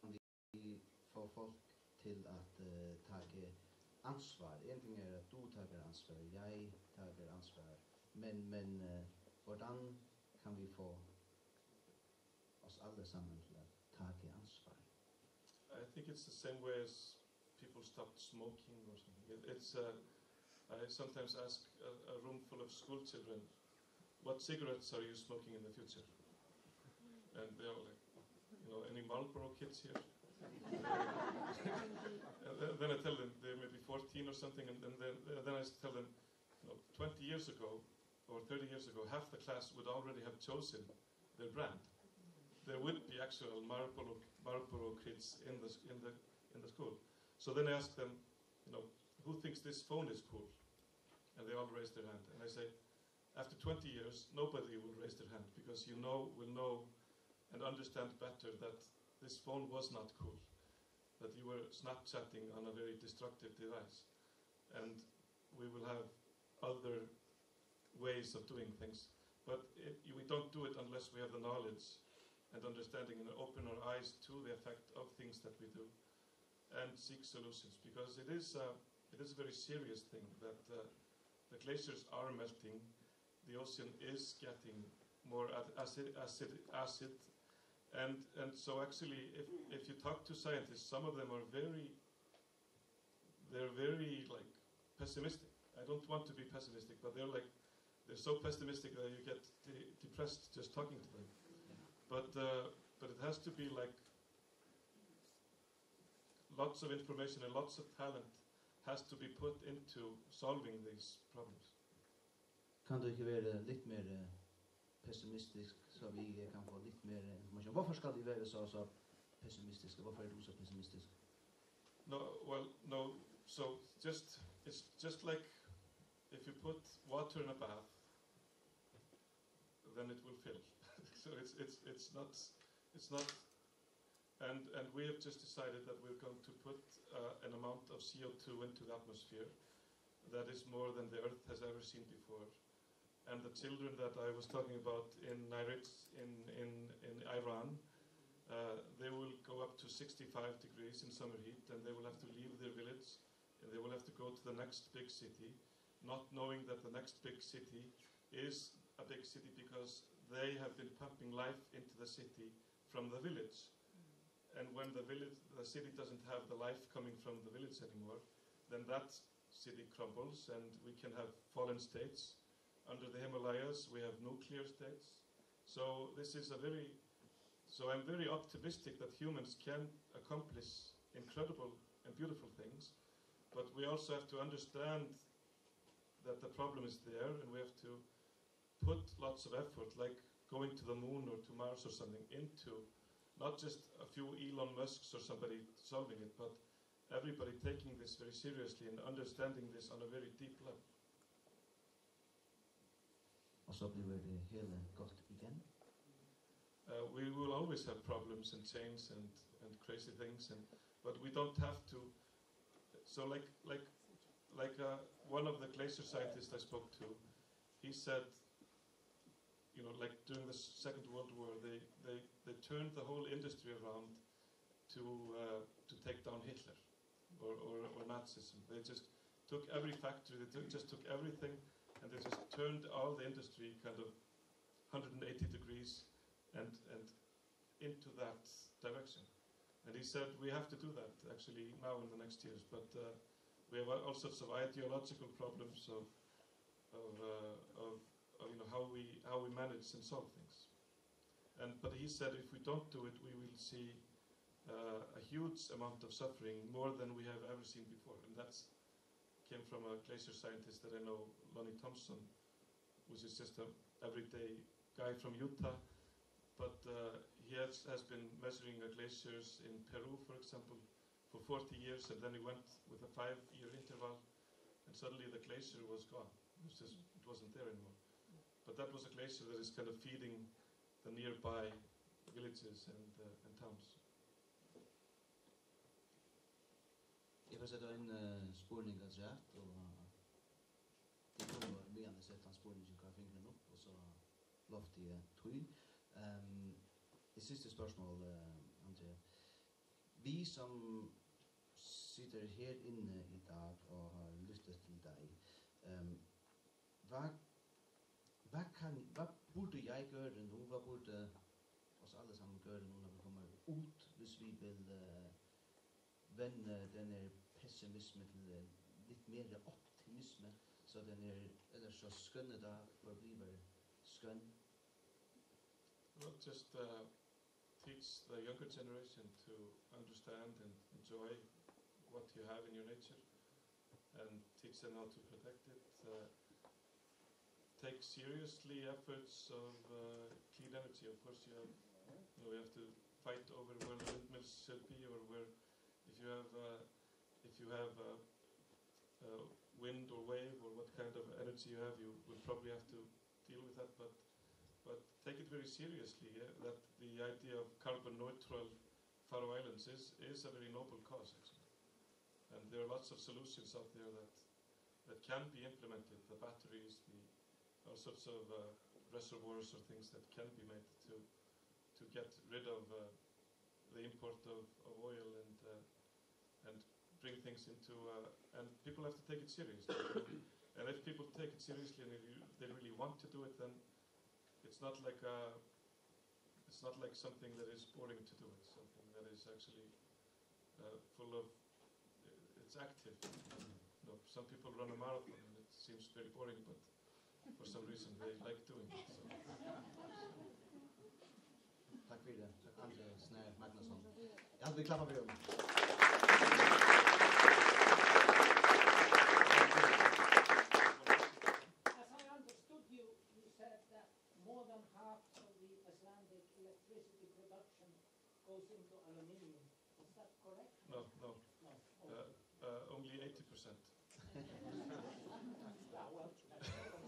kan vi få folk til at, eh, tage ansvar? En ting er, at du tager ansvar, jeg tager ansvar, men, men, eh, hvordan kan vi få os alle sammen til at tage ansvar? I think it's the same way as people stopped smoking or something. It, it's, uh, I sometimes ask a, a room full of school children, "What cigarettes are you smoking in the future?" And they're all like, you know, "Any Marlboro kids here?" And then, then I tell them, they're maybe fourteen or something, and, and then, then I tell them, you know, twenty years ago or thirty years ago, half the class would already have chosen their brand. There would be actual Marlboro, Marlboro kids in the, in the, in the school. So then I ask them, you know, "Who thinks this phone is cool?" And they all raise their hand. And I say, "After twenty years, nobody will raise their hand, because you know, will know and understand better that this phone was not cool, that you were Snapchatting on a very destructive device." And we will have other ways of doing things. But it, we don't do it unless we have the knowledge and understanding and open our eyes to the effect of things that we do and seek solutions, because it is, uh, it is a very serious thing that, uh, the glaciers are melting, the ocean is getting more ac-, acid, acid, acid, and, and so actually, if, if you talk to scientists, some of them are very, they're very, like, pessimistic. I don't want to be pessimistic, but they're like, they're so pessimistic that you get de-, depressed just talking to them. But, uh, but it has to be, like, lots of information and lots of talent has to be put into solving these problems. Kann tú ikki vera litt meira, eh, pessimistisk, so vit, eh, kan fáa litt meira, eh, information? Hvorfor skal tú vera so, so pessimistisk? Hvorfor er du så pessimistisk? No, well, no. So just, it's just like if you put water in a bath, then it will fill. So it's, it's, it's not, it's not, and, and we have just decided that we're going to put, uh, an amount of C O two into the atmosphere that is more than the Earth has ever seen before. And the children that I was talking about in Nairit, in, in, in Iran, uh, they will go up to sixty-five degrees in summer heat, and they will have to leave their village, and they will have to go to the next big city, not knowing that the next big city is a big city because they have been pumping life into the city from the village. And when the village, the city doesn't have the life coming from the village anymore, then that city crumbles, and we can have fallen states. Under the Himalayas, we have nuclear states. So this is a very, so I'm very optimistic that humans can accomplish incredible and beautiful things, but we also have to understand that the problem is there, and we have to put lots of effort, like going to the moon or to Mars or something, into not just a few Elon Musks or somebody solving it, but everybody taking this very seriously and understanding this on a very deep level. Og so blívur tað hele gott igen. Uh, we will always have problems and change and, and crazy things, and, but we don't have to. So, like, like, like, uh, one of the glacier scientists I spoke to, he said, you know, like, during the Second World War, they, they, they turned the whole industry around to, uh, to take down Hitler or, or, or Nazism. They just took every factory, they took, just took everything, and they just turned all the industry kind of hundred and eighty degrees and, and into that direction. And he said, "We have to do that actually now in the next years, but, uh, we have all sorts of ideological problems of, of, uh, of, of, you know, how we, how we manage and solve things." And, but he said, "If we don't do it, we will see, uh, a huge amount of suffering, more than we have ever seen before." And that's came from a glacier scientist that I know, Lonnie Thompson, which is just a everyday guy from Utah. But, uh, he has, has been measuring the glaciers in Peru, for example, for forty years, and then he went with a five-year interval, and suddenly the glacier was gone. It was just, it wasn't there anymore. But that was a glacier that is kind of feeding the nearby villages and, uh, and towns. Eg seti ein, eh, spurning afturat, og tit kunnu meðan eg seti tann spurningin, koyra fingurin upp, og so lofti eg tí. Ehm, eitt sista spørsmál, eh, Andrea. Vit sum sita her inni í dag og hava lyft til teg, ehm, Hvat, hvad kan, hvad burde jeg gøre nu? Hvad burde os alle sammen gøre nu, når vi kommer ud, hvis vi vil, øh, vende den her pessimisme til, øh, lidt mere optimisme, så den her ellers så skønne dag forbliver skøn? Well, just, uh, teach the younger generation to understand and enjoy what you have in your nature, and teach them how to protect it. Uh, take seriously efforts of, uh, clean energy. Of course, you have, you know, you have to fight over where the windmills should be, or where, if you have, uh, if you have, uh, uh, wind or wave or what kind of energy you have, you will probably have to deal with that. But, but take it very seriously, yeah, that the idea of carbon neutral Faroe Islands is, is a very noble cause, actually. And there are lots of solutions out there that, that can be implemented, the batteries, the, all sorts of, uh, reservoirs or things that can be made to, to get rid of, uh, the import of, of oil and, uh, and bring things into, uh, and people have to take it seriously. And if people take it seriously and if you, they really want to do it, then it's not like a, it's not like something that is boring to do. It's something that is actually, uh, full of, it's active. You know, some people run a marathon and it seems very boring, but for some reason they like doing it. So. Takk fyri tað. Takk, Andreas Snær Magnusson. Eg haldi, vit klappa fyri honum. As I understood you, you said that more than half of the Icelandic electricity production goes into aluminium. Is that correct? No, no. No. Uh, uh, only eighty percent. Yeah, well,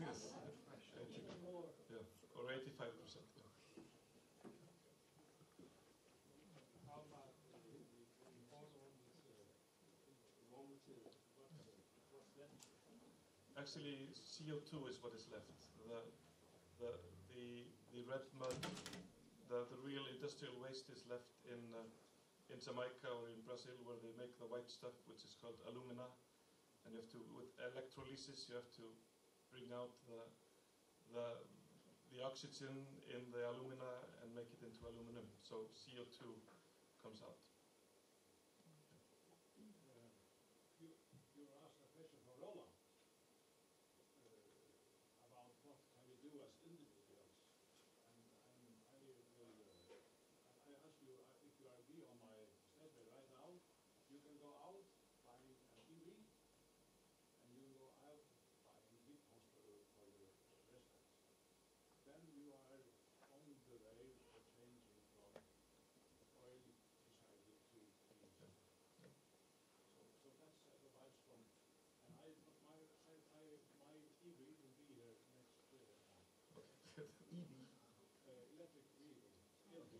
yes. Even more. Yeah, or eighty-five percent. Actually, C O two is what is left. The, the, the, the red mud, the, the real industrial waste is left in, uh, in Jamaica or in Brazil, where they make the white stuff, which is called alumina. And you have to, with electrolysis, you have to bring out the, the, the oxygen in the alumina and make it into aluminum. So C O two comes out. Uh, you, you asked a question for Roland, uh, about what can we do as individuals. And, and I will, uh, I, I ask you, uh, if you agree on my statement right now, you can go out buying an E V, and you go out buying heat pumps for, for your residence. Then you are on the way for changing from oil society to green society. So, so that's advice from, and I, my, I, I, my E V will be here next, uh, month. E V. Uh, electric vehicle. E V.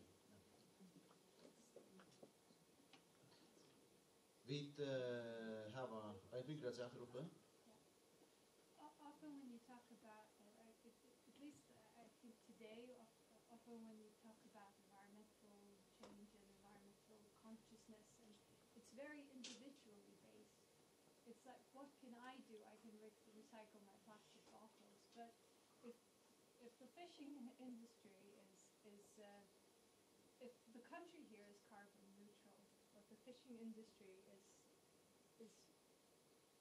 Vit, eh, hava eitt vindeygað aftur uppi. O-, often when you talk about, or I, at, at least I, I think today, of-, often when you talk about environmental change and environmental consciousness, and it's very individually based. It's like, what can I do? I can re-, recycle my plastic bottles, but if, if the fishing industry is, is, uh, if the country here is carbon neutral, but the fishing industry is, is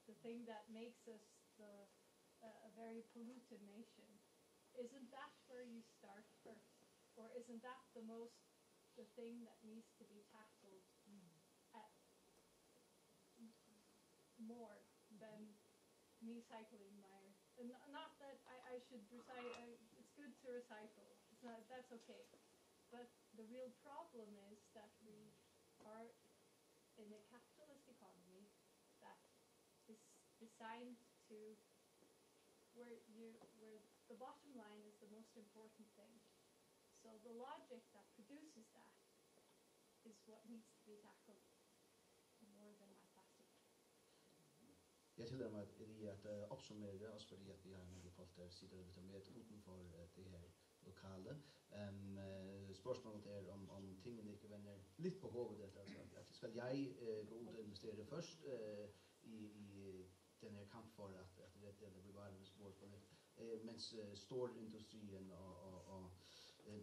the thing that makes us the, uh, a very polluted nation, isn't that where you start first? Or isn't that the most, the thing that needs to be tackled at, more than me cycling my, and n-, not that I, I should recycle, uh, it's good to recycle. It's not, that's okay. But the real problem is that we are in a capitalist economy that is designed to, where you, where the bottom line is the most important thing. So the logic that produces that is what needs to be tackled more than my plastic. Jeg tillader mig at, lige at øh, opsummere, også fordi at vi har nogle folk, der sidder og lytter med uden for øh, det her lokale. Um, øh, spørgsmålet er, om, om tingene ikke vender lidt på hovedet, at, altså, at skal jeg øh, gå ud og investere først øh, i, i den her kamp for at, at redde eller bevare vores planet, øh, mens øh, storindustrien og, og, og øh,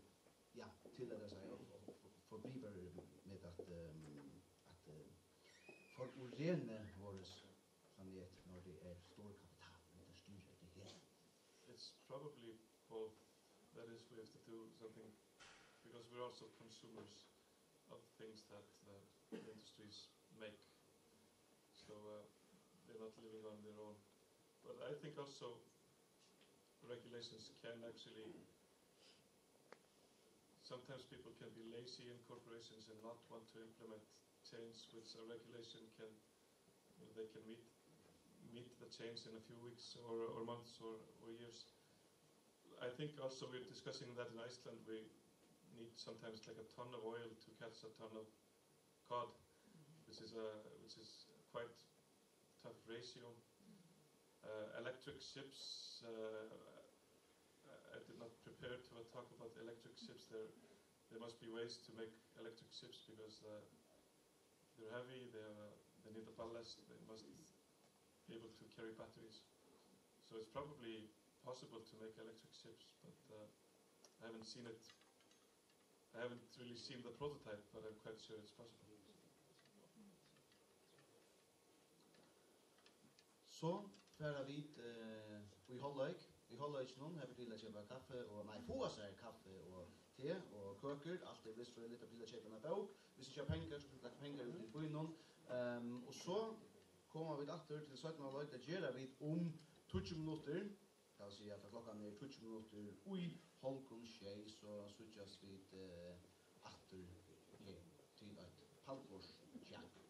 ja, tillader sig at, at forblive med at, øh, at øh, forurene vores planet, når det er storkapitalen, der styrer det hele. It's probably both. That is, we have to do something because we're also consumers of things that uh, the industries make. So uh, they're not living on their own. But I think also regulations can actually, sometimes people can be lazy in corporations and not want to implement change which a regulation can, you know, they can meet meet the change in a few weeks or, or months or, or years. I think also we're discussing that in Iceland we need sometimes like a ton of oil to catch a ton of cod, which is a which is quite tough ratio. Uh, electric ships, uh, I did not prepare to talk about electric ships. There, there must be ways to make electric ships because uh, they're heavy, they, have a, they need a ballast, they must be able to carry batteries. So it's probably possible to make electric ships, but uh, I haven't seen it. I haven't really seen the prototype, but I'm quite sure it's possible. So fara vit eh, í hálvleik. Í hálvleikinum hava vit til at keypa kaffi og, nei, fáa sær kaffi og te og køkur. Alt er vist frá litt til at keypa eina bók. Viss ikki hava pengar, so kunnu vit lagt pengar út í býnum. Um, og so koma vit aftur til seinna hálvleik. Tað gera vit um tíggju minuttir. Tað vil siga, tá klokkan er tíggju minuttir í hálvgum sjey, so síggjast vit eh, aftur her. Til eitt pallborðsjakk.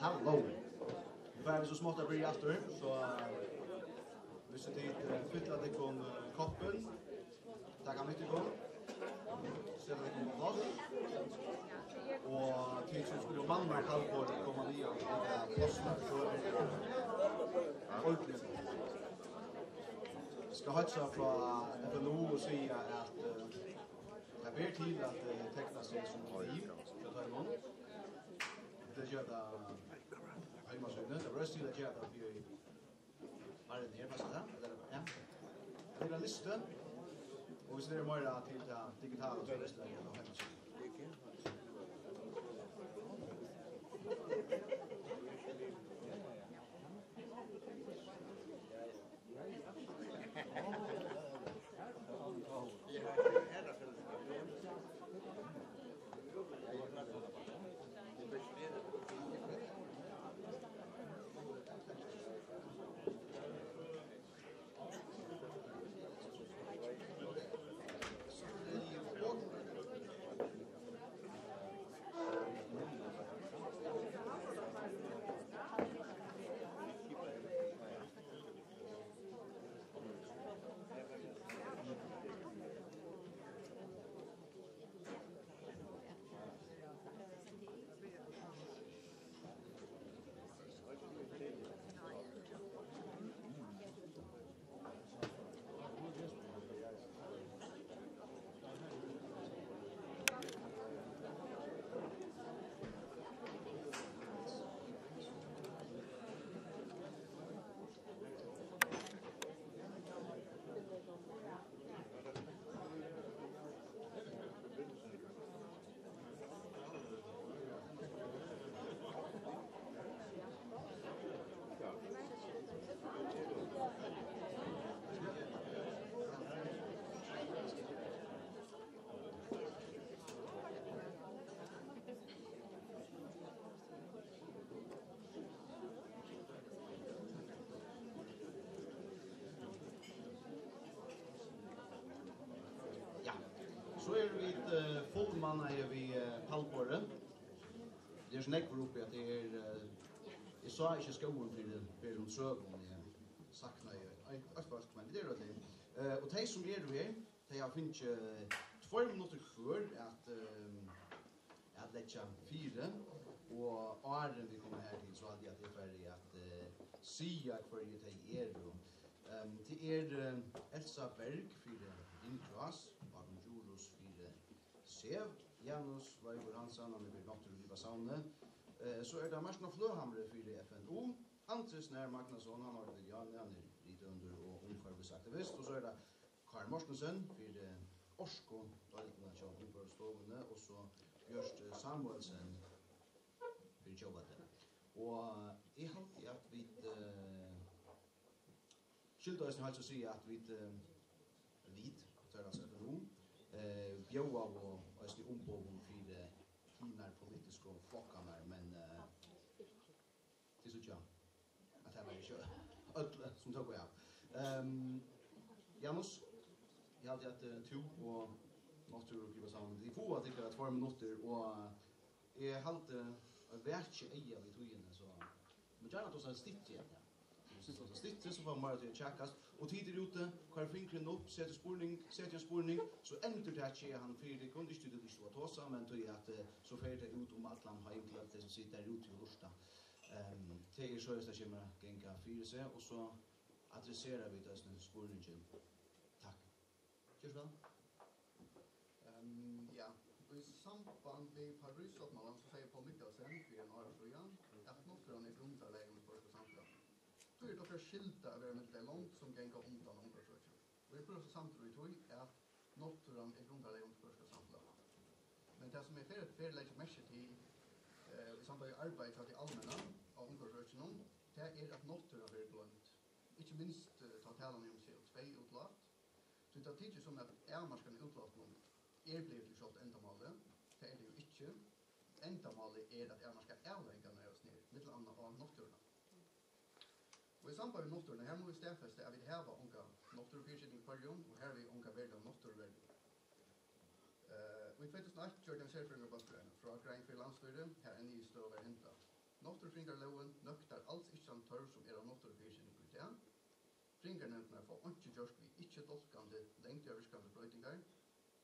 Halló. Nú fara vit so smátt at byrja aftur, so, eh, viss tit, eh, fylla tykkum, eh, koppin, taka við tykkum, seta tykkum á pláss, og tit sum skulu manna kaldborðið, koma við og taka pláss, so er tað ordentligt. Eg skal heilsa frá F N U og siga at, eh, tað ber til at, eh, tekna seg sum team hjá teimum. Tað gera tey á heimasíðuni. Tað ber eisini til at gera tað fyri áðrenn her, passar tað? Ella, ja. Tað er ein listi. Og viss tað er meira til tað digitala, so er tað á heimasíðuni. Ja, so eru vit, eh, fullmannaði við, eh, pallborðið. Tað er so nógv uppi, at tað er, eh, eg sá ikki skógin fyri berum trøum, eg saknaði eitt, eitt fólk, men vit eru øll her. Eh, og tey sum eru her, tey hava fingið tveir minuttir hvør at, ehm, at leggja fyri, og áðrenn vit koma her til, so haldi eg at eg fari at, eh, siga, hvørji tey eru. Ehm, tað er, eh, Elsa Berg fyri Innrás, Báran Djurhuus fyri SEV, Janus Leivur Hansen, hann er fyri Náttúrugriparsavnið. Eh, so er tað Martin á Fløghamri fyri F N U, Andri Snær Magnason, hann er fyri Javnið, hann er rithøvundur og umhvørvisaktivist, og so er tað Kári Mortensen fyri Orkudeildina hjá Umhvørvisstovuni, og so Bjørt, eh, Samuelsen fyri Tjóðveldi. Og eg haldi, at vit, eh, skylda eisini heilsa og siga, at vit, eh, vit, tað er altso F N U, eh, bjóðaðu eisini umboðum fyri hinar politisku flokkarnar, men, eh, tit síggja, at tað var ikki øll, sum tóku av. Ehm, Janus, eg haldi, at, eh, tú og Náttúrugriparsavnið, tit fáa tykkara tveir minuttir, og eg haldi, at vaki eyga við tíðini, so, men gjarna tosa styttri enn tað. Styttri, so fáa meira til at kjakast. Og tit eru úti, koyr fingurin upp, set spurning, set ein spurning, so endurtaki eg hann fyri tykkum, ikki tí tit ikki duga at tosa, men tí at, eh, so fer tað út um allan heim til øll tey sum sita har úti og lurta. Ehm, tað er soleiðis, tað kemur at ganga fyri seg, og so adressera vit eisini spurningin. Takk. Ger so væl. Ehm, ja, í samband við Paríssáttmálan, so segði Poul Mikkelsen fyri ein ára síðan, at náttúran er grundarlag í føroyskum samfelag. Tí er tað okkara skylda at vera millum tey lond, sum ganga undan umhvørvisøkinum. Og eg eri púra samdur í tí, at náttúran er grundarlag í føroyskum samfelag. Men tað, sum eg fyrr, fyrr leggi merki til, eh, í samband við arbeiði hjá tí almenna á umhvørvisøkinum, tað er, at náttúran verður gloymd. Ikki minst, eh, tá talan er um C O tvey útlát. Tí tað tykist sum, at avmarkan av útlátunum er blivið til sjálvt endamálið. Tað er tað jú ikki. Endamálið er at avmarka avleiðingarnar av sum er, millum annað á náttúruna. Og í samband við náttúruna, har mugu vit staðfesta, at vit hava onga náttúrufyriseting í Føroyum, og harvið onga veruliga náttúruvernd. Eh, í tvey túsund og eitt gjørdi ein serfrøðingabólkur eina frágreiðing fyri landsstýrið, har ein niðurstøða varð hendan. Náttúrufriðingarlógin nøktar als ikki tann tørv, sum er á náttúrufyriseting í dag. Friðingarnevndirnar fáa einki gjørt við ikki-dálkandi, langtíðarvirkandi broytingar,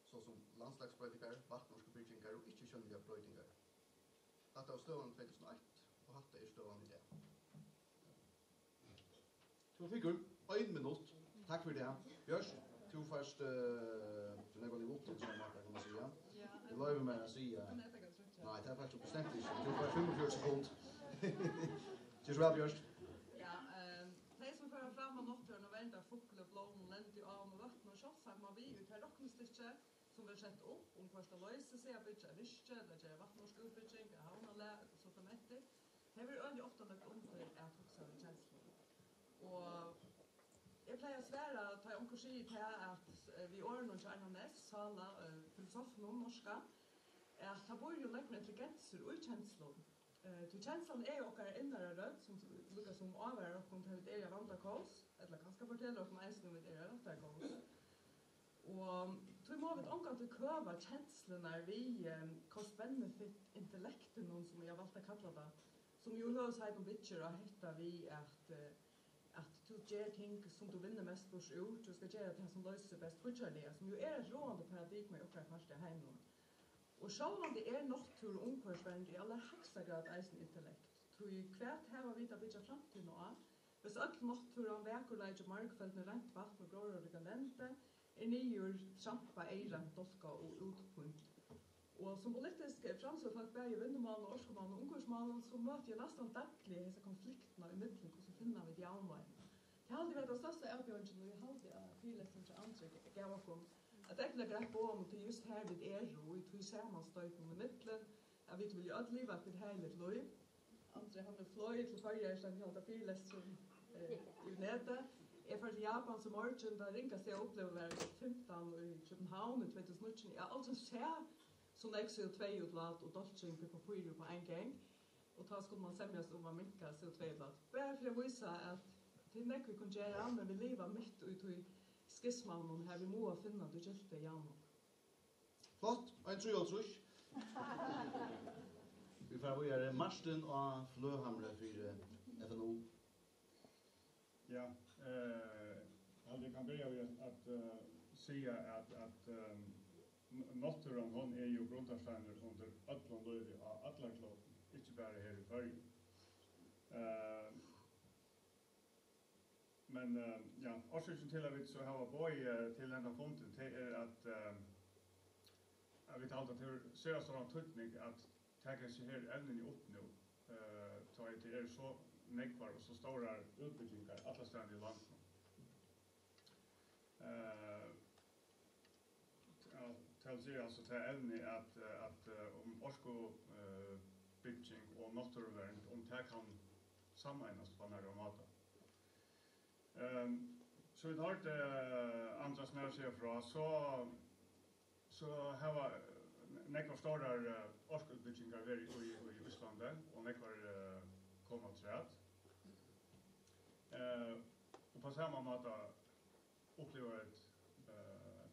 so sum landslagsbroytingar, vatnorkubyrgingar og ikki-sjónligar broytingar. Hatta var støðan tvey túsund og eitt, og hatta er støðan í dag. Tú fekk ein minutt. Takk fyri tað. Bjørt, tú fært, eh, tú er nógv minuttir, sum man kann siga. Ja, eg loyvi mær at siga. Kann eg taka tríggjar? Nei, tað fært tú bestemt ikki. Tú fært fimmogfjøruti sekund. Ger so væl, Bjørt. Ja, ehm, tey sum føra fram á náttúruna og vernda fugli, blóm, lendi, ám og vøtn og sjálvsagt má við í tað roknistykkið, sum verður sett upp um hvørt tað loysir seg at byggja eitt virki ella gera vatnorkuútbygging, eitt havnarlag og so frameftir, tey verða øgiliga ofta løgd undir at hugsa við kenslum. Og eg plagi at svara, tá ið onkur sigur tað, at, eh, við orðunum hjá Arna Næss, sála, eh, filosofinum norska, at tað býr jú nógvur intelligensur í kenslum. Eh, tí kenslan er jú okkara innara rødd, sum líka sum ávarar okkum, tá vit eru á vanda kós, ella kanska fortelur okkum eisini, um vit eru á rættari kós. Og tí mugu vit ongantíð køva kenslurnar við, eh, cost-benefit-intellektinum, sum eg havi valt at kalla tað, sum jú í høvuðsheitum byggir á hetta við, at, eh, at tú ger ting, sum tú vinnur mest burtur úr, tú skal gera tað, sum loysir seg best fíggjarliga, sum jú er eitt ráðandi paradigma í okkara parti av heiminum. Og sjálvandi er náttúru- og umhvørvisvernd í allarhægsta grad eisini intellekt, tí hvat hava vit at byggja framtíðina á, hvis øll náttúran, vakurleiki, margfeldni, reint vatn og gróðrarríka lendi er niður trampað, eyðreint, dálkað og útpínt? Og sum politisk framsøgufólk, bæði í vinnumálum og orkumálum og umhvørvismálum, so møti eg næstan dagliga hesa konfliktina ímillum, hvussu finna vit javnvágina? Tað haldi eg vera tann størsta avbjóðingin, og eg haldi, at fyrilesturin hjá Andra gav okkum eitt ógvuliga greitt boð um, at tað er júst har, vit eru, í tí samanstoytinum ímillum, at vit vilja øll liva eitt betagligt lív. Andri, hann er flogið til Føroyar, so hann halda fyrilesturin, eh, yvir netið. Eg fari til Japans í morgin. Tað ringasta, eg upplivi, var fimtan í København í tvey túsund og nítjan. Eg havi aldrin sæð so nógv C O tvey útlát og dálking í pappíri upp á ein gang. Og tá skuldi man semjast um at minka C O tvey útlát. Bara fyri at vísa, at tað er nógv, vit kunnu gera, men vit liva mitt í tí skismanum, har vit mugu finna tí gylta javnvágina. Flott, ein trýoghálvtrýss. Vit fara víðari. Martin á Fløhamri fyri F N U. Ja, eh, eg haldi, eg kann byrja við at, at, eh, siga at, at, eh, n-, náttúran, hon er jú grundarsteinur undir øllum lívi á allari klóduni, ikki bara her í Føroyum. Eh, Men, eh, ja, orsøkin til, at vit so hava boðið, eh, til hendan fundin, tað er, at, eh, at vit halda, tað hevur sera stóran týdning, at taka hesi her evnini upp nú, eh, tá ið tað eru so nógvar og so stórar útbúgvingar allastaðni í landinum. Eh, Ja, tað vil siga, altso, tað evni at, eh, at, eh, um orku, eh, bygging og náttúruvernd, um tað kann sameinast á nakran máta. Ehm, so vit hoyrdu, eh, Andra Snær siga frá, so, so hava, eh, nógvar stórar, eh, orkuútbyggingar verið í, í Íslandi, og nógvar, eh, koma afturat. Eh, og á sama máta uppliva vit, eh,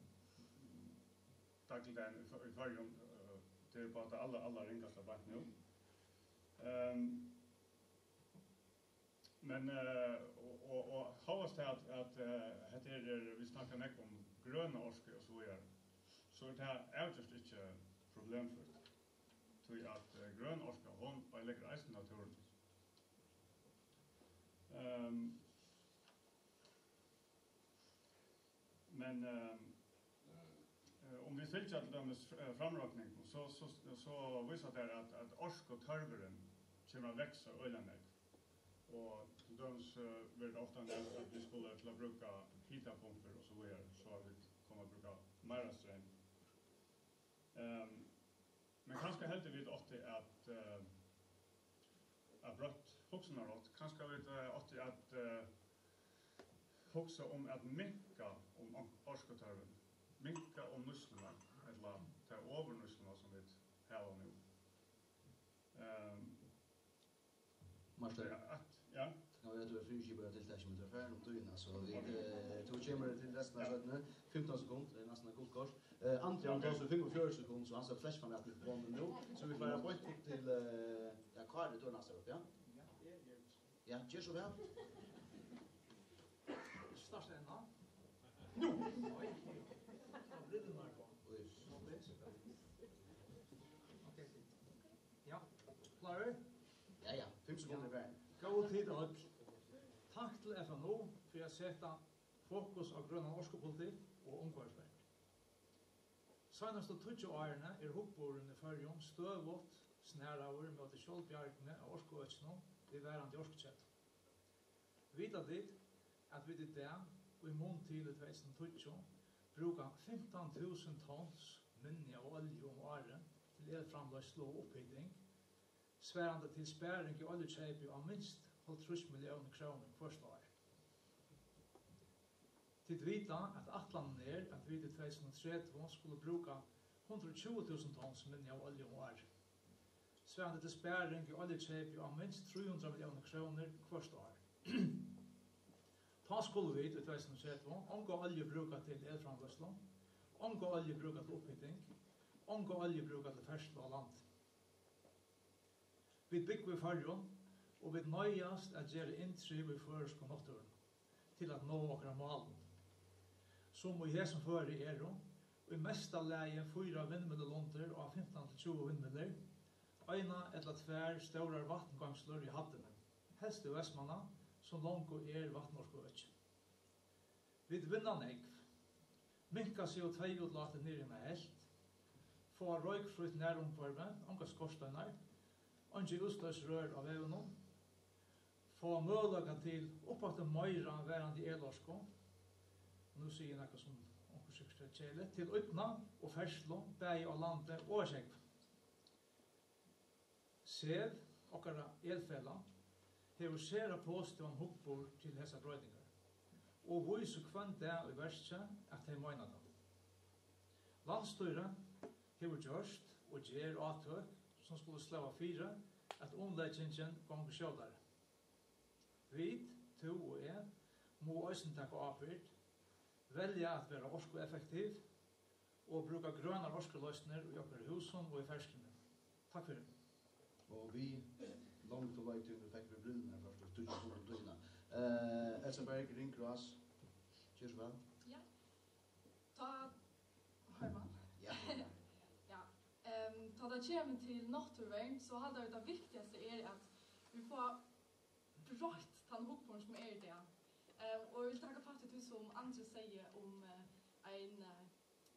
dagligdagin í Før-, í Føroyum, eh, tað er bara tað allar, allar ringasta beint nú. Ehm, men, eh, og, Og, og hóast tað at, at eh, hetta her er, vit snakka nógv um grøna orku og so víðari, so er tað avgjørt ikki problemfrítt. Tí at eh, grøn orka, hon oyðileggur eisini náttúruna. Ehm, men ehm, eh, um vit fylgja til dømis eh, framrokningum, so, so, so vísa tær, at, at orkutørvurin kemur at vaksa øgiliga nógv. Og til dømis eh, verður tað ofta nevnt, at vit skulu til at brúka hitapumpur og so víðari, so at vit koma at brúka meira streym. Ehm, men kanska heldur vit átti at, eh, at broytt hugsanarhátt. Kanska vit eh, átti at eh, hugsa um at minka um orkutørvin, minka um nýtsluna, ella ta ovurnýtsluna, sum vit hava nú. Ehm, Martin, ja, at, ja. Kann vera, at tú ert fyriskipaður av tiltaki, men tú ert farin um tíðina, so vit, eh, tú kemur til restina av seinni. Fimtan sekund, tað er næstan eitt gult kort. Eh, Andri, hann tosar í fimmogfjøruti sekund, so hann sær flest fram at vit koma nú. So vit fara beint upp til, eh, ja, Kári, tú ert næstur upp, ja? Ja, ger so væl. Starta enn. Nú! Oj. Tá blir det mer på. Oj. Ok, fint. Ja, klárir? Ja, ja. Fimm sekundir bara. Góðu tit øll. Takk til F N U fyri at seta fokus á grønan orkupolitikk og umhvørvisvernd. Seinastu tíggju árini er hugburðurin í Føroyum støðugt snaraður móti sjálvbjargni av orkuøkinum við varandi orkukettum. Vita tit, at vit í dag, í mun til í tvey túsund og tíggju, brúka fimtan túsund tons minni av olju um árið til elframleiðslu og upphiting, svarandi til sparing í oljukeypi á minst hálvtrýss milliónir krónur hvørt ár. Tit vita, at ætlanin er, at vit í tvey túsund og tretivu skulu brúka hundrað og tjúgu túsund tons minni av olju um árið, svarandi til sparing í oljukeypi á minst trý hundrað milliónir krónur hvørt ár. Tá skulu vit í tvey túsund og tretivu onga olju brúka til elframleiðslu, onga olju brúka til upphiting, onga olju brúka til ferðslu á landi. Vit búgva í Føroyum, og vit noyðast at gera inntriv í føroysku náttúruni til at náa okkara málum, sum í hesum føri eru í mesta lagi fýra vindmyllulundir á fimtan til tjúgu vindmyllur, eina ella tvær stórar vatngoymslur í hæddini, helst í Vestmanna, sum longu er vatnorkuøki. Vit vinna nógv, minka C O tvey útlátið niður um eitt heilt, fáa roykfrítt nærumhvørvi, ongar skorsteinar, eingi útstøðisrør á vegunum, fáa møguleika til uppaftur meira varandi elorku, nú sigi eg nakað, sum onkur sikkurt er keðiligt, til ídnað og ferðslu, bæði á landi og á sjógvi. SEV, okkara elfelag, hevur sera positivan hugburð til hesar broytingar og vísir hvønn dag í verki, at tey meina tað. Landsstýrið hevur gjørt og ger átøk, sum skulu sleppa fyri, at umleggingin gongur skjótari. Vit, tú og eg, mugu eisini taka ábyrgd, velja at vera orkueffektiv og brúka grønar orkuloysnir í okkara húsum og í ferðsluni. Takk fyri. Og við longd og leið, tú fekk við brillurnar, fyrst tú tók upp tíðina. Eh, Elsa Berg, Ringrás, ger so væl. Ja. Tá, hoyrir man? Ja. Ja. Ehm, tá tað kemur til náttúruvernd, so haldi eg, tað viktigasta er, at vit fáa broytt tann hugburðin, sum er í dag. Ehm, og eg vil taka fatt í tí, sum Andri segði um eh, ein, eh,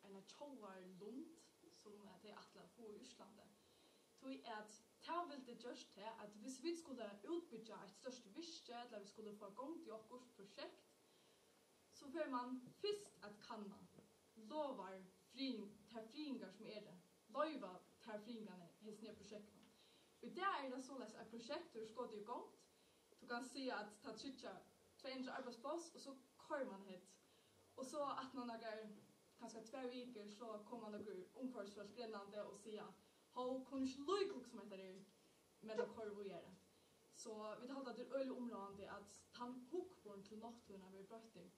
eina tjóðarlund, sum eh, tey ætla at fáa í Íslandi. Tí at tað vildi gjørt tað, at viss vit skulu útbyggja eitt stórt virki, ella vit skulu fáa gongd í okkurt prosjekt, so fer man fyrst at kanna, lovar friðing, tær friðingar, sum eru, loyva tær friðingarnar í hesum her prosjektinum. Í dag er tað soleiðis, at prosjekt verður skotið í gongd. Tú kanst siga, at tað tryggjar tvey hundrað arbeiðspláss, og so koyrir man hett. Og so aftan á nakrar, kanska tvær vikur, so koma nøkur umhvørvisfólk rennandi og siga, "Hov, kunnu ikki líka hugsa um hetta her, men tað koyrir víðari." So vit halda, at tað er øgiliga umráðandi, at tann hugburðin til náttúruna verður broyttur.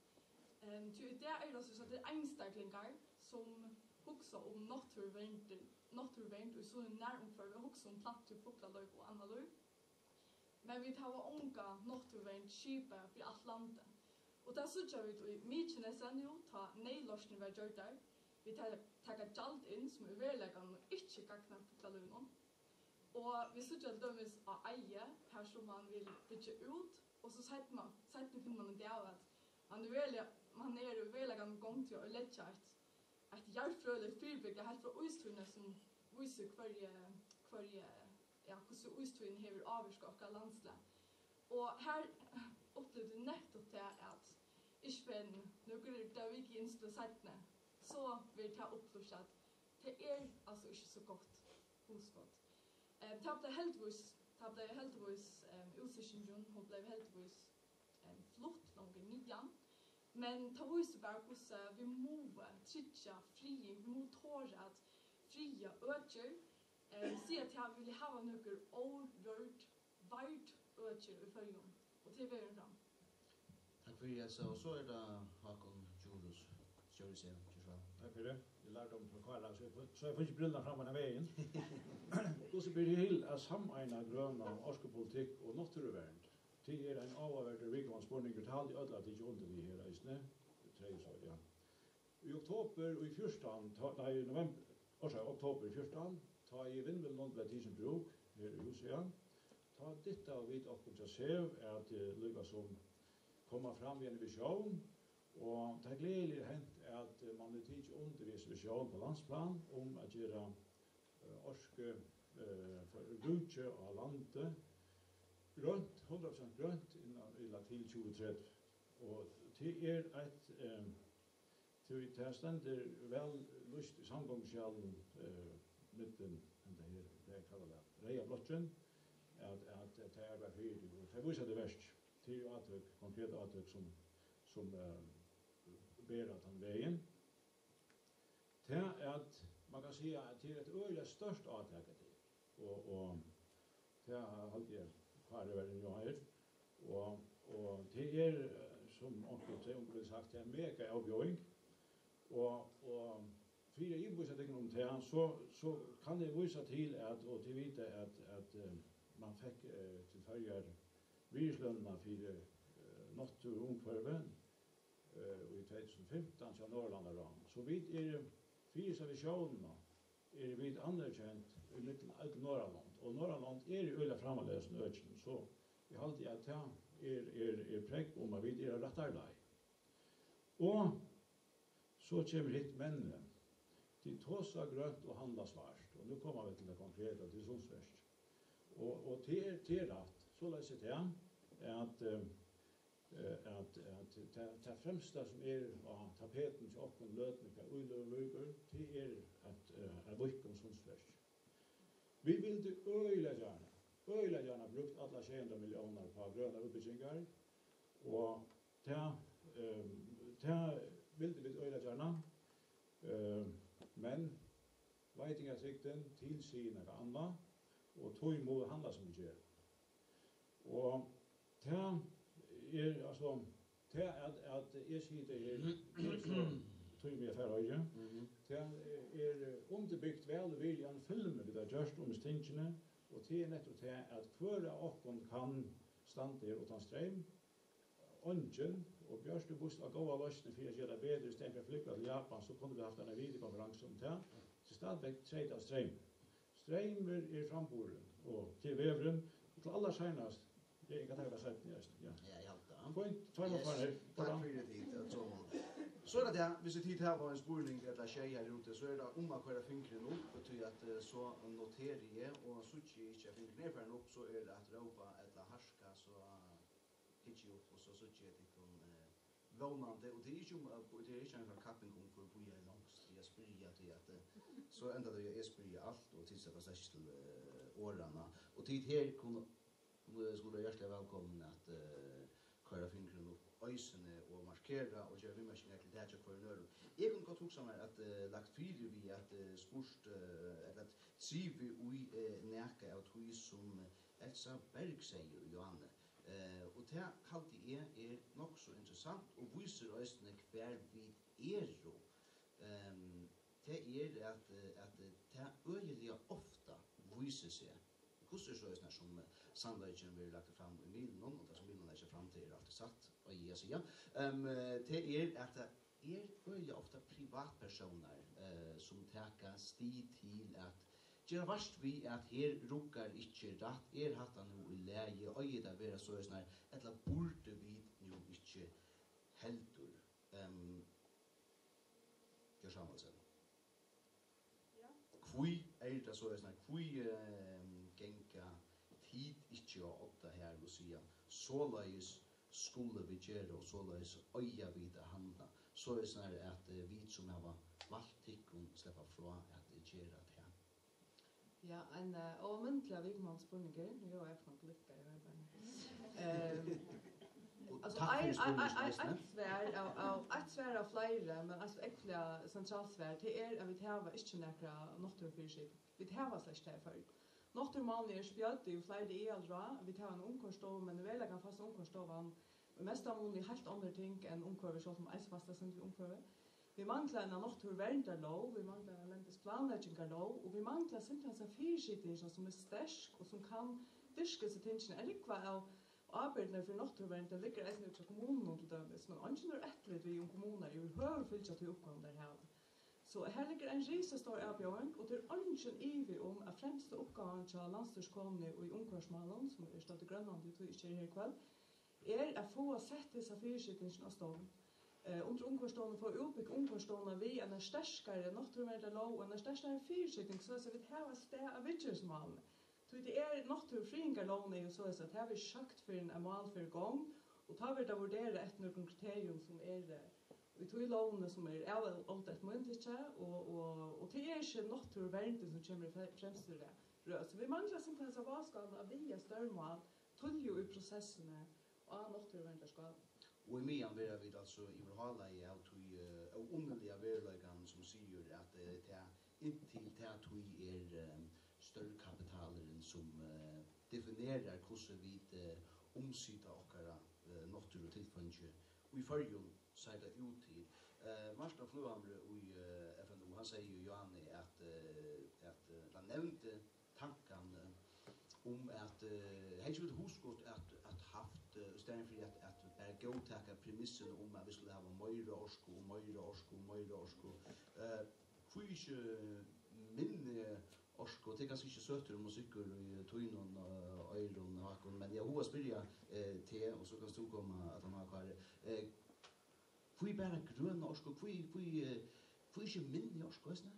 Ehm, tí í dag er tað so, at tað er einstaklingar, sum hugsa um náttúruvernd, náttúruvernd í sínum nærumhvørvi, hugsa um plantur, fuglalív og annað lív. Men vit hava onga náttúruvernd skipað fyri alt landið. Og tað síggja vit í Mykinesi nú, tá neyðloysnir verða gjørdar. Vit ta-, taka gjald inn, sum í veruleikanum ikki gagnar fuglalívinum. Og vit síggja til dømis á Eiði, har sum mann vil byggja út, og so seinna, seinni finnur mann út av, at mann er veruliga, mann er í veruleikanum í gongd við at leggja eitt, eitt jarðfrøðiligt fyribrigdi heilt frá ístíðini, sum vísir hvørji, hvørji, ja, hvussu ístíðin hevur ávirkað okkara landslag. Og har upplivdi eg nettupp tað, at ikki fyrr enn nøkur dagar, vikur inn til seinni, so verður tað upplýst, at tað er altso ikki so gott hugskot. Eh, tað bleiv heldigvís, tað bleiv heldigvís, eh, útstykking, hon bleiv heldigvís, eh, flutt longur niðan. Men tað vísir bara, hvussu vit mugu tryggja friðing, vit mugu tora at friða økir, eh, siga, at vit vilja hava nøkur órørd vard økir í Føroyum, og tað er vegin fram. Takk fyri, Elsa. Og so er tað Hákun Djurhuus, stjóri í SEV. Ger so væl. Takk fyri. Eg lærdi um frá Kára, so eg fái, so eg fái ikki brillurnar fram beinan vegin. Hvussu ber til at sameina grøna orkupolitikk og náttúruvernd? Tað er ein áhugaverdur viðkomandi spurningur. Tað haldi eg øll hava tikið undir við her eisini. Treyðugt, ja. Í oktober í fjúrtan, tá, nei, í november, orsaka, oktober í fjúrtan, tá ið vindmyllulond bleiv tikin í brúk her í húsinum, tá dyttaðu vit okkum hjá SEV at, eh, líkasum koma fram við eini visjón, og tað gleðiliga er hent, at, eh, mann hevur tikið undir við hesa visjón á landsplan um at gera, eh, orku, eh, for ríki á landi grønt, hundrað prosent grønt innan, ella til tjúgu tretivu. Og tað er eitt, eh, Tí tað stendur væl lýst í samgonguskjalinum, eh, millum henda her, hvat er kallað tað, reyða blokkin, at, at, at tað er bara fyri, og tað vísir tað í verki. Tað eru átøk, konkret átøk, sum, sum, eh, bera tann vegin. Tað at, man kann siga, at tað er eitt øgiliga stórt átak, at tað er. Og, og tað haldi eg, Kári var inni á her. Og, og tað er, eh, sum onkur, tey ungu vilja sagt, tað er mega avbjóðing. Og, og fyri at yvirvísa tykkum um tað, so, so kann eg vísa til, at, og tit vita, at, at, eh, man fekk, eh, til Føroyar virðislønina fyri, eh, náttúru og umhvørvi, eh, í tvey túsund og fimtan hjá Norðurlandaráðnum. So vit eru, fyri hesa visjónina, eru vit anerkend í millum øll Norðurlond, og Norðurlond eru øgiliga framarlega í hesum økinum, so eg haldi, at tað er, er, er prógv um, at vit eru á rættari leið. Og so kemur hitt men. Tit tosa grønt og handla svart, og nú koma vit til tað konkreta, til Sundsverk. Og, og tað er, tað er rætt, soleiðis er tað, at, eh, eh, at, at tað, tað fremsta, sum er á tapetinum hjá okkum í løtuni, hvat íløgur lýkur, tað er at, eh, at víðka um Sundsverk. Vit vildu øgiliga gjarna, øgiliga gjarna brúkt allar sjey hundrað milliónirnar upp á grønar útbúgvingar, og tað, eh, tað vildu vit øgiliga gjarna, eh, men veitingartrygdin tilsigur nakað annað, og tí mugu vit handla, sum vit gera. Og tað er, altso, tað at, at eg sigi tað her, so tími eg at fara, Høgni. Mhm. Tað er undirbygt væl og virðiliga ein filmur, vit hava gjørt um hesi tingini, og tað er nettupp tað, at hvør av okkum kann standa her uttan streym, eingin, og Bjørtur vísti á góðar loysnir fyri at gera tað betri, í staðin fyri at flúgva til Japan, so kundu vit havt eina videokonferansu um tað. Tað er stadigvæk treytað av streymi. Streymur er framburðurin, og tað er vegurin, og til allarseinast, ja, eg kann taka tað seinni, ja, ja. Ja, eg haldi tað. Fínt, tveir yes. Takk fyri tit, at so. So er tað tað, viss tit hava ein spurning ella sjey her úti, so er tað um at koyra fingurin upp, tí at, eh, so noteri eg, og síggi eg ikki, at fingurin er farin upp, so er tað at rópa ella harka, so hyggi eg upp, og so síggi eg tykkum, eh, vónandi, og tað er ikki um, eh, tað er ikki ein kapping um, hvør bíðar longst við at spyrja, tí at, eh, so endar tað við, at eg spyrji alt, og tit sleppa slett ikki til, eh, orðanna. Og tit her kunnu, eh, skulu vera hjartaliga vælkomin at, eh, koyra fingurin upp eisini og markera og gera viðmerkingar til tað hjá hvørjum øðrum. Eg kundi gott hugsað mær at, eh, lagt fyri við at, eh, spurt, eh, ella at trivið í, eh, nakað av tí, sum, eh, Elsa Berg segði í áðni. Eh, og tað haldi eg er nokk so interessant og vísir eisini, hvar vit eru. Ehm, tað er, at, eh, at, eh, tað øgiliga ofta vísir seg, hvussu er so eisini sum, eh, Sannleikin verður lagdur fram í miðlunum, og tað, sum miðlurnar leggja fram, tað er altíð satt, og eg at siga. Ehm, eh, tað er, at tað er øgiliga ofta privatpersónar, eh, sum taka stig til at gera vart við, at her riggar ikki rætt, er hatta nú í lagi, eigur tað at vera soleiðis, ella burdu vit nú ikki heldur, ehm, Bjørn Samuelsen. Ja. Hví er tað soleiðis, nei, hví, ehm, ganga tit ikki á odda har og siga, soleiðis skulu vit gera og soleiðis eiga vit at handla, soleiðis, nei, at, eh, vit sum hava valt tykkum sleppa frá at, eh, gera tað? Ja, ein, eh, óalmindiliga viðkomandi spurningur. Nú ljóðar eg sum ein politikari, eg veit ikki. Ehm, og altso, takk fyri ein, ein, ein, spurningin ein, eisini. Eitt svar av, av, eitt svar av fleiri, men altso ógvuliga sentralt svar, tað er, at vit hava ikki nakra náttúrufyriskipan. Vit hava slett ikki tað í Føroyum. Náttúrumálurin er spjøddur í fleiri aðalráð. Vit hava eina umhvørvisstovu, men í veruleikanum fastar umhvørvisstovan í mestan mun í heilt onnur ting enn umhvørvi, sjálvt um eisini fastar eitt sindur við umhvørvi. Vit mangla eina náttúruverndarlóg, vit mangla eina lendisplanleggingarlóg, og vit mangla simpelthen hesa fyrisitingina, sum er sterk og sum kann dyrka hesi tingini. Ein rúgva av ábyrgdini fyri náttúruvernd, tað liggur eisini úti hjá kommununum til dømis, men eingin hevur eftirlit við, um kommunurnar yvirhøvur fylgja tí uppgávum, tær hava. So her liggur ein risastór avbjóðing, og tað er eingin ivi um, at fremsta uppgávan hjá landsstýriskonuni í umhvørvismálum, sum er stødd í Grønlandi, tí ikki er her í kvøld, er at fáa sett hesa fyrisitingina á stovn. Eh, undir umhvørvisstovnini, fáa útbygt umhvørvisstovnina við eina sterkari náttúruverndarlóg og eina sterkari fyrisiting, soleiðis at vit hava eitt stað at viðgera hesi málini. Tí tað er, náttúrufriðingarlógin er jú soleiðis, at har verður sagt, fyrr enn eitt mál fer í gongd, og tá verður tað vurderað eftir nøkrum kriterium, sum er, eh, í tí lógini, sum er avlógd eftir mínum tykki, og, og, og tað er ikki náttúruverndin, sum kemur í fre-, fremstu røð. Røð. So vit mangla simpelthen hesa vágskálina at viga størri mál tíðliga í prosessini á náttúruverndarskálini. Og ímeðan verða vit altso yvirhálaði av tí, eh, óunniliga veruleikan, sum sigur, at, eh, tað, inntil ta tíð er, eh, stórkapitalurin, sum, eh, definerar, hvussu vit, eh, umsita okkara, eh, náttúrutilfeingi í Føroyum, sær tað út til. Eh, Martin Fløghamre í, eh, F N U, hann segði jú, Jani, at, eh, at, eh, hann nevndi tankan, eh, um at, eh, hevði ikki verið hugskot at, at havt, eh, í staðin fyri at, at bara góðtaka premissina um at vit skulu hava meira orku og meira orku og meira orku, eh, hví ikki minni orku? Tað er kanska ikki søtur musikkur í tínum, eh, oyrum, Hákun, men eg havi hug at spyrja, eh, teg, og so kanst tú koma aftan á, Kári. Eh, hví bara grøna orku? Hví, hví, eh, hví ikki minni orku eisini?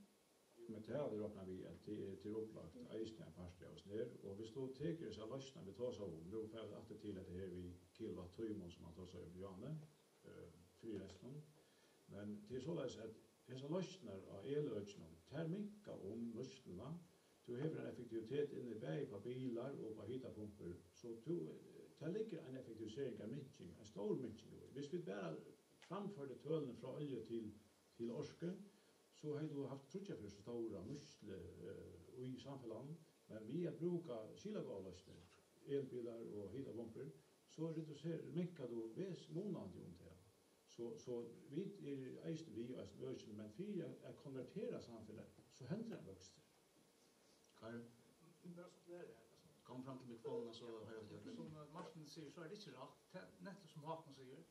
Jú, men tað hava vit roknað við, at tað er, tað er upplagt eisini ein partur av hesum her. Og viss tú tekur hesa loysnina, vit tosaðu um, nú fara vit aftur til hetta her við kilowatttímum, sum hann tosaði um, Jani, eh, fyri restinum. Men tað er soleiðis, at hesar loysnir á eløkinum, tær minka um nýtsluna. Tú hevur ein effektivitet inni bæði upp á bilar og upp á hitapumpur, so tú, eh, tað liggur ein effektiviseringarminking, ein stór minking í. Viss vit bara framførdu tølini frá olju til, til orku, so hevði tú havt tríggjar ferðir so stóra nýtslu, eh, í samfelagnum, men við at brúka skilagóðar loysnir, elbilar og hitapumpur, so reduserar, minkar tú ves-, munandi um tað. So, so vit eru eisini við í eisini økinum, men fyri at, at konvertera samfelagið, so hendir ein vøkstur. Kári? Bara supplera her, altso. Kom fram til mikrofonina, so hoyra vit teg. Sum, eh, Martin sigur, so er tað ikki rætt. Tað, nettupp sum Hákun sigur,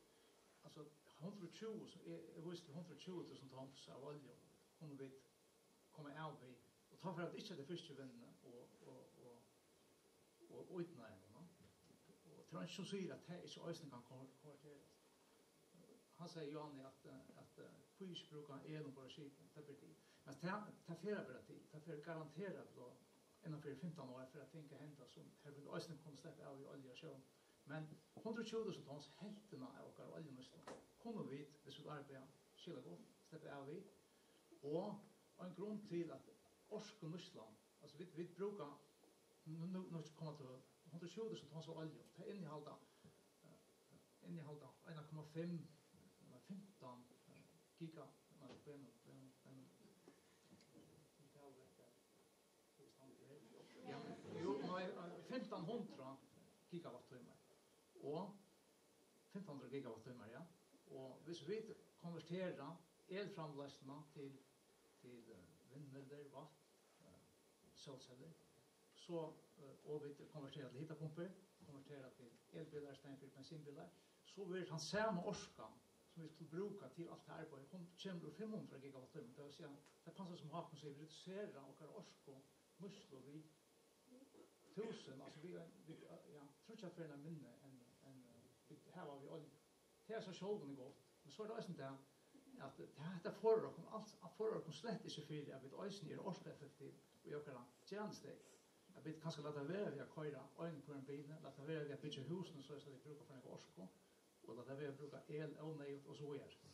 altso, hundrað og tjúgu, so eg, eg vísi til hundrað og tjúgu túsund tons av olju, kunnu vit koma av við. Og tá fer tað ikki til fiskivinnuna og, og, og, og ídnaðin, no? Og tað er eingin sum sigur, at tað ikki eisini kann kon-, konverterast. Hann segði, Jani, at, eh, at, eh, hví ikki brúka elumborðarskip, tað ber til. Men tað, tað fer at bera til, tað fer garantera at blíva innan fyri fimtan ár, fyri at ting henda, sum her vil eisini kunna sleppa av við olju á sjó. Men hundrað og tjúgu túsund tons, helvtina av okkara oljunýtslu, kunnu vit, viss vit arbeiða skilagott, sleppa av við. Og ein grund til at orkunýtslan, altso, vit, vit brúka, nú, nú, nú koma tøl, hundrað og tjúgu túsund tons av olju, tað innihalda, eh, innihalda ein komma fimm, ella fimtan, eh, giga-, nei, bíða nú, bíða nú, bíða nú. Ja, jú, nei, eh, fimtan hundrað gigawatttímar. Og fimtan hundrað gigawatttímar, ja. Og viss vit konvertera elframleiðsluna til, til, eh, vindmyllur, vatn, eh, sólcellur, So, eh, og vit konvertera til hitapumpur, konvertera til elbilar í staðin fyri bensinbilar, so verður tann sama orkan, sum vit skulu brúka til alt tað arbeiðið, hon kemur úr fimm hundrað gigawatt-tímum. Tað vil siga, tað passar, sum Hákun sigur, vit redusera okkara orku, nýtslu við túsund, altso, vit, vit, ja, tríggjar ferðir minni enn, enn, eh, vit hava við olju. Tað er so sjálvum gott. Men so er tað eisini tað, at tað, hetta forðar okkum als-, forðar okkum slett ikki fyri, at vit eisini eru orkueffektiv í okkara tenestustøð. At vit kanska lata vera við at koyra ein hvønn bil, lata vera við at byggja húsini, soleiðis at vit brúka for nógva orku, og lata vera at brúka el óneyðugt og so víðari.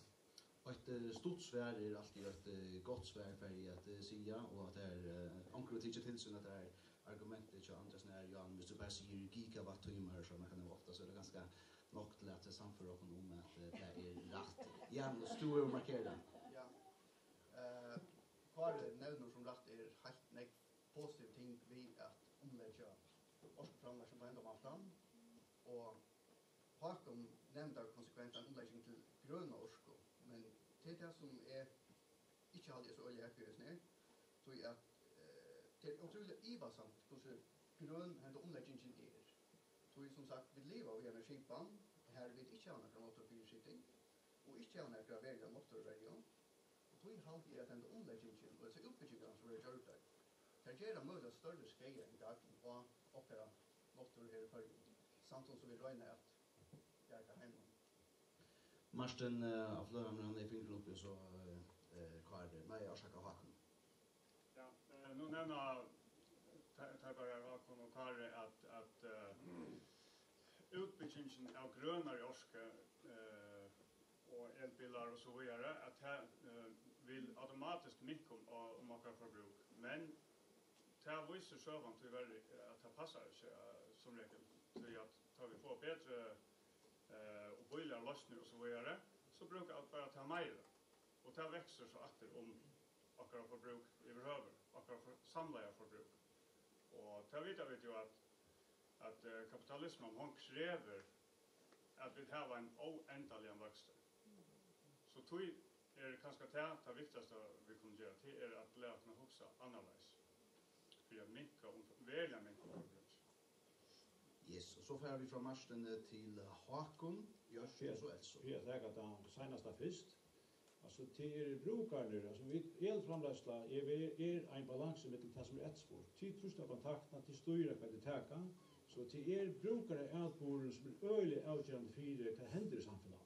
Eitt, eh, stutt svar er altíð eitt, eh, gott svar, fari eg at, eh, siga, og at tað er, eh, onkur hevur tikið til sín, at tað er argumentið hjá Andreas Nær, Jan, viss tú bara sigur gigawatt-tímar, sum man kann hava ofta, so er tað ganska nokk til at sannføra okkum um, at, eh, tað er rætt. Janus, tú hevur markerað. Ja. Eh, Kári nevnir, sum rætt er, heilt nógv positiv ting við at umleggja orkuframleiðslu á hendan mátan, og Hákun nevnir konsekvent eina umlegging til grøna orku, men tað er tað, sum eg ikki haldi er so øgiliga heppið í hesum her, tí at, eh, tað er ótrúliga ivasamt, hvussu grøn henda umleggingin er. Tí, sum sagt, vit liva í eini skipan, har vit ikki hava nakra náttúrufyriskipan og ikki hava nakra veruliga náttúruverju, og tí haldi eg, at henda umleggingin og hesar útbyggingarnar, sum verða gjørdar, tær gera møguliga størri skaða enn gagn á okkara náttúru her í Føroyum, samstundis sum vit royna at bjarga heiminum. Martin, eh, á fløghamri, hann er fingurin uppi, so, eh, eh, Kári, nei, orsaka, Hákun. Ja, eh, nú nevna te-, teir báðir, Hákun og Kári, at, at, eh, útbyggingin av grønari orku, eh, og elbilar og so víðari, at tað, eh, vil automatiskt minka um, um okkara forbrúk. Men tað vísir søgan tíverri, at tað passar ikki, eh, sum regul. Tí at tá vit fáa betri, eh, og bíligari loysnir og so víðari, so brúka vit bara tað meira. Og tað veksur so aftur um okkara forbrúk yvirhøvur, okkara for-, samlaða forbrúk. Og tað vita vit jú, at, at, eh, kapitalisman, hon krevur, at vit hava ein óendaligan vøkstur. So tí er kanska tað, tað viktigasta, vit kunnu gera, tað er at læra okkum at hugsa annarleiðis, fyri at minka um, veruliga minka umhvørvið. Yes, og so fara vit frá Martin, eh, til Hákun, Jørgen og so Elsu. Fyri at taka tað seinasta fyrst. Altso, tað eru brúkararnir, altso, vit, elframleiðsla er, er ein balansi millum tað, sum er eftirspurt. Tit trýsta á kontaktina, tit stýra, hvat tit taka. So tað er brúkaraatburðurin, sum er øgiliga avgerandi fyri, hvat hendir í samfelagnum.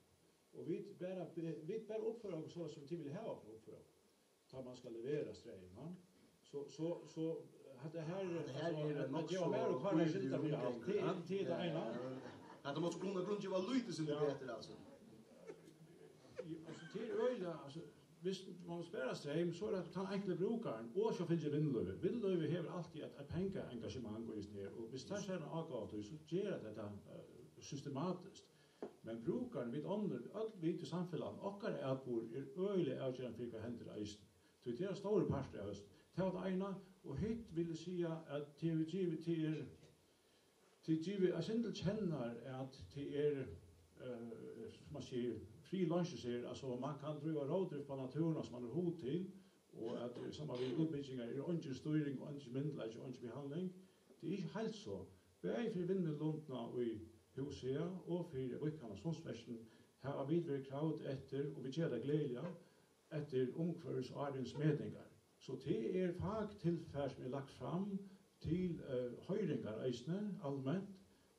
Og vit bara, vit bara uppføra okkum so, sum tit vilja hava okkum at uppføra okkum, tá man skal levera streymin. So, so, so, hatta her, hatta her, altso, er at, at nokk geva so mær og Kára skylda fyri alt, tað, tað er tað eina. Ja, hatta mátti kunna grundgeva lítið sindur betur, altso. Jú, altso, tað er øgiliga, altso, viss man sparar streym, so er tað tann enkli brúkarin, og so finst vinnulívið. Vinnulívið hevur altíð eitt, eitt pengaengagement í hesum her, og viss teir sær eina ágóða í tí, so gera teir tað, eh, systematiskt. Men brúkarin, vit onnur, øll vit í samfelagnum, okkara atburður er øgiliga avgerandi fyri, hvat hendir eisini. Tí tað er ein stórur partur av hesum. Tað var tað eina, og hitt vil eg siga, at tað er givið, tað er, tað er givið eitt sindur til kennar, at tað er, eh, sum man sigur, free lunches her, altso, man kann dríva rótdrift á náttúruna, sum man hevur hug til, og at, eh, saman við útbyggingar er eingin stýring og eingin myndugleiki og eingin behandling. Tað er ikki heilt so. Bæði fyri vindmyllulundina í Húsahaga og fyri Vík Kanna Sundsmerkin hava vit verið kravd eftir, og vit gera tað gleðiliga, eftir umhvørvisárinsmetingar. So tað er faktilfar, sum er lagt fram til, eh, hoyringar eisini, alment,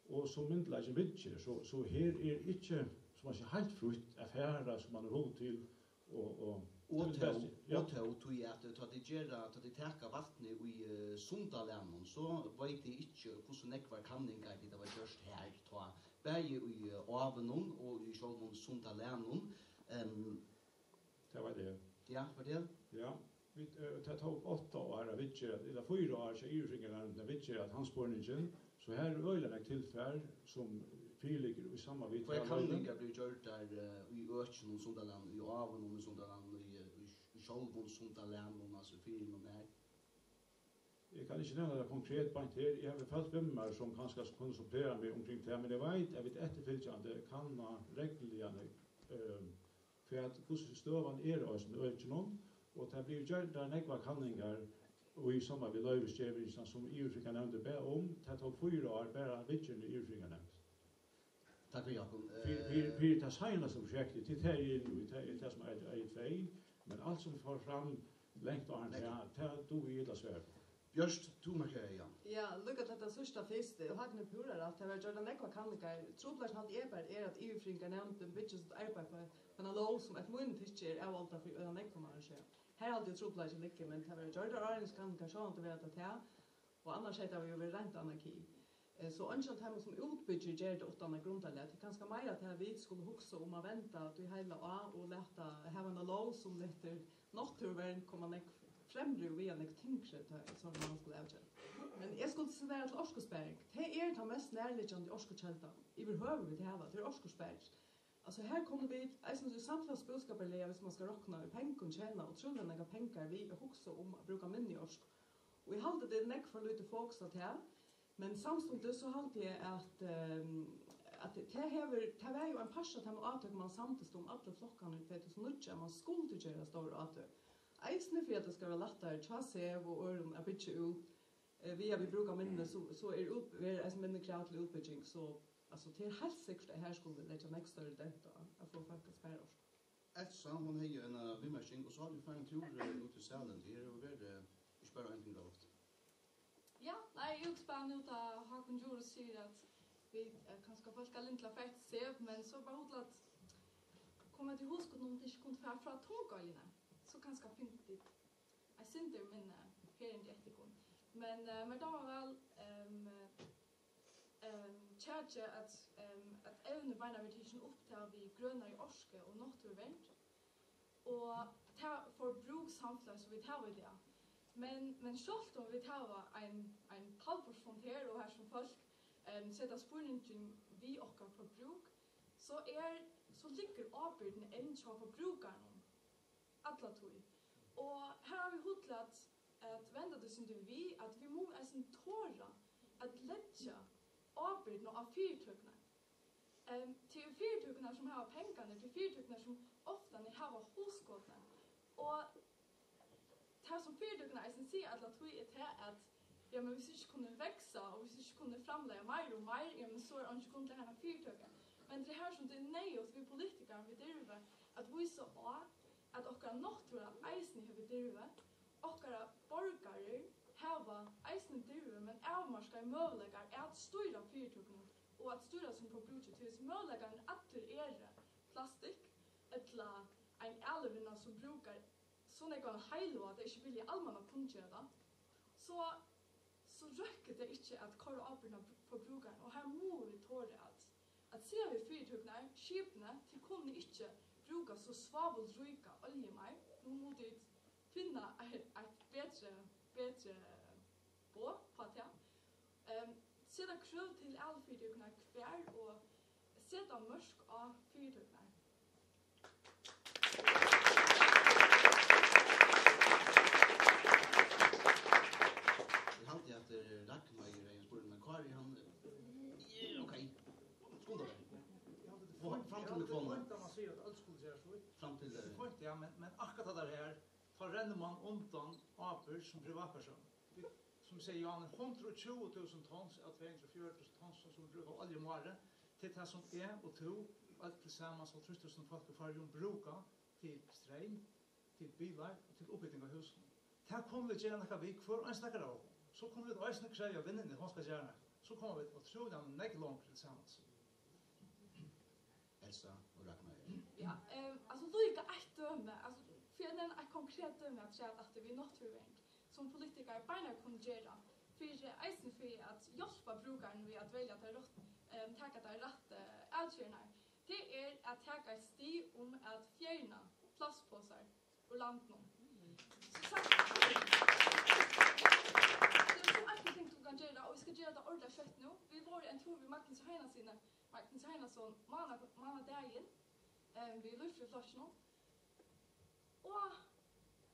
og sum myndugleikin viðger. So, so her er ikki, sum man sigur, heilt frítt at fara, sum man hevur hug til, og, og Og tó, ja. Og tó, tí at, eh, tá tit gera, tá tit taka vatnið í, eh, Sundalagnum, so veit eg ikki, hvussu nógvar kanningar tit hava gjørt har, tá, bæði í, eh, Ávinum og í sjálvum Sundalagnum. Ehm, Tað veit eg. Ja, fortel. Ja, vit, eh, tað tók átta ár at viðgera, ella fýra ár, hjá Yvirfriðingarnevndini at viðgera tann spurningin, so har er øgiliga nógv tilfar, sum fyriliggur í samband við Hvørjar kanningar blivu gjørdar, eh, í økinum Sundaland, í Ávinum í Sundaland, í, eh, í, í sjálvum Sundalagnum, altso, fyri og nær? Eg kann ikki nevna tað konkret beint her. Eg havi fólk við mær, sum kanska kunnu supplera meg umkring tað, men eg veit, at vit eftirfylgjandi kanna regluliga, eh, hvat, hvussu støðan er á hesum økinum, og tað blivu gjørdar nógvar kanningar Og í samband við loyvsgevingina, sum yvirfriðingarnevndin bað um, tað tók fýra ár bara at viðgera yvirfriðingarnevnd. Takk fyri, Jákup. Fyri, fyri, fyri tað seinasta prosjektið, til tað er nú, tað er tað sum er, er tvey, men alt sum fór fram langt áðrenn tað, tað dugi eg illa at svara upp á. Bjørt, tú markerar, ja. Ja, líka til tað síðsta fyrst, og Hakan hevur púra rætt, tað verða gjørdar nógvar kanningar. Trupulleikin haldi eg bara er, at yvirfriðingarnevndin byggir sítt arbeiði upp á, á eina lóg, sum eftir mínum tykki er avvoldað fyri øgiliga nógvum árum síðan. Har haldi eg trupulleikin liggur, men tað verða gjørdar áðrendingskanningar, sjálvandi verða tað tað, og annars hetta hevur jú verið reint anarki. Eh, so eingin av teimum sum útbyggir ger tað uttan eitt grundarlag. Tað er kanska meira tað, at vit skulu hugsa um at venda tí heila á og lata, hava eina lóg sum letur náttúruvernd koma nógv fremri og vera nógv tyngri, tá ið sovorðið mál skulu avgjørast. Men eg skuldi signalera til orkusparing. Tað er tann mest nærliggjandi orkukeldan yvirhøvur vit hava, tað er orkusparing. Altso, her kunnu vit, eisini í samfelagsbúskaparliga, viss mann skal rokna í pengum, tjena ótrúliga nógvar pengar við at hugsa um at brúka minni orku. Og eg haldi, tað er nógv for lítið fokus á tað, men samstundis so haldi eg, at, ehm, at tað hevur, tað var jú ein partur av teimum átøkum, mann samdist um, allir flokkarnir í tvey túsund og níggju, at mann skuldi gera stór átøk. Eisini fyri at tað skal vera lættari hjá SEV og øðrum at byggja út, eh, við at vit brúka minni, so, so er út-, verður eisini minni krav til útbygging, so, altso, tað er heilt sikkurt, at her skulu vit leggja nógv størri dent á at fáa fólk at spara orku. Elsa, hon hevði eina viðmerking, og so haldi eg, vit fara ein túr, eh, út í salin. Tað er jú verið, eh, ikki bara ein ting, Róbert. Ja, nei, eg hugsi bara nú, tá Hákun Djurhuus sigur, at vit, eh, kanska fólk er linda fætt SEV, men so bara hugsa at koma til hugskot, um tað ikki kundi fara frá Tunguoyini, so kanska fingu tit eitt sindur minni ferðandi eftir okkum. Men, eh, mær dámar væl, ehm, ehm, kjakið, at, ehm, at evnið beinanvegin verður tikið upp, tað við grønari orku og náttúruvernd, og tað forbrúk samfelags, sum vit hava í dag. Men, men sjálvt um vit hava ein, ein talvboksfund her, og har sum fólk, ehm, seta spurningin við okkara forbrúk, so er, so liggur ábyrgdin enn hjá forbrúkarunum alla tíð. Og her hava vit hug til at, at venda tað eitt sindur við, at vit mugu eisini tora at leggja ábyrgdina á fyritøkurnar. Ehm, tað eru fyritøkurnar, sum hava pengarnar, tað eru fyritøkurnar, sum oftani hava hugskotini. Og tað, sum fyritøkurnar eisini siga alla tíð, er tað, at, ja, men viss ikki kunnu veksa, og viss ikki kunnu framleiða meir og meir, ja, men so er eingin grund til at hava eina fyritøku. Men tað er her, sum tað er neyðugt, vit politikarar, vit dirva at vísa á, at okkara náttúra eisini hevur dirvi, okkara borgarar hava eisini dirvi, men avmarkaðir møguleikar at stýra fyritøkunum og at stýra sínum forbrúki, tí at møguleikarnir allir eru plastikk ella ein alivinna, sum brúkar so nógvan heilivág, at tey ikki vilja almanna kunngera tað, so, so røkkur tað ikki at koyra ábyrgdina á forbrúkaran, og her mugu vit tora at, at siga við fyritøkurnar, skipini, tit kunnu ikki brúka so svávilríka olju meir, nú mugu tit finna eitt, eitt betri, betri boð uppá tað. Ehm, seta krøv til aðalfyritøkurnar hvar og seta mørk á fyritøkurnar. Eg haldi, at, eh, Ragnveigur hevði ein spurning, men Kári, hann, eh, ok. Skunda tær. Og fram til mikrofonina. Eg haldi, tað er fínt, at man sigur, at øll skulu gera slíkt. Fram til, eh, tað er fínt, ja, men, men akkurát tað har, tá rennur man undan ábyrgd sum privatpersónur. Vit, sum eg sigi, Johan, hundrað og tjúgu túsund tons av tvey hundrað og fjøruti túsund tons, sum vit brúka av olju um árið, til tað, sum eg og tú, øll til samans, hálvtrýss túsund fólk í Føroyum, brúka til streym, til bilar og til uppbygging av húsum. Tað kunnu vit gera nakað við, hvør einstakur av okkum. So kunnu vit eisini krevja vinnuni, hon skal gera nakað. So koma vit ótrúliga nógv longri til samans. Elsa og Ragnveigur. Ja, ehm, altso, líka eitt dømi, altso, fyri at nevna eitt konkret dømi, at siga, at við náttúruvernd, sum politikarar beinanvegin kunnu gera, fyri, eisini fyri at hjálpa brúkaran við at velja tær rætt, ehm, taka tær rættu, eh, avgerðirnar, tað er at taka eitt stig um at fjerna plastposar úr landinum. So sagt, so eitt av teimum, tú kanst gera, og vit skulu gera tað ordiliga skjótt nú. Vit vóru ein túr við Magnus Heinassyni, Magnus Heinason, mána-, mánadagin, eh, við Lívfrøðiflokkinum. Og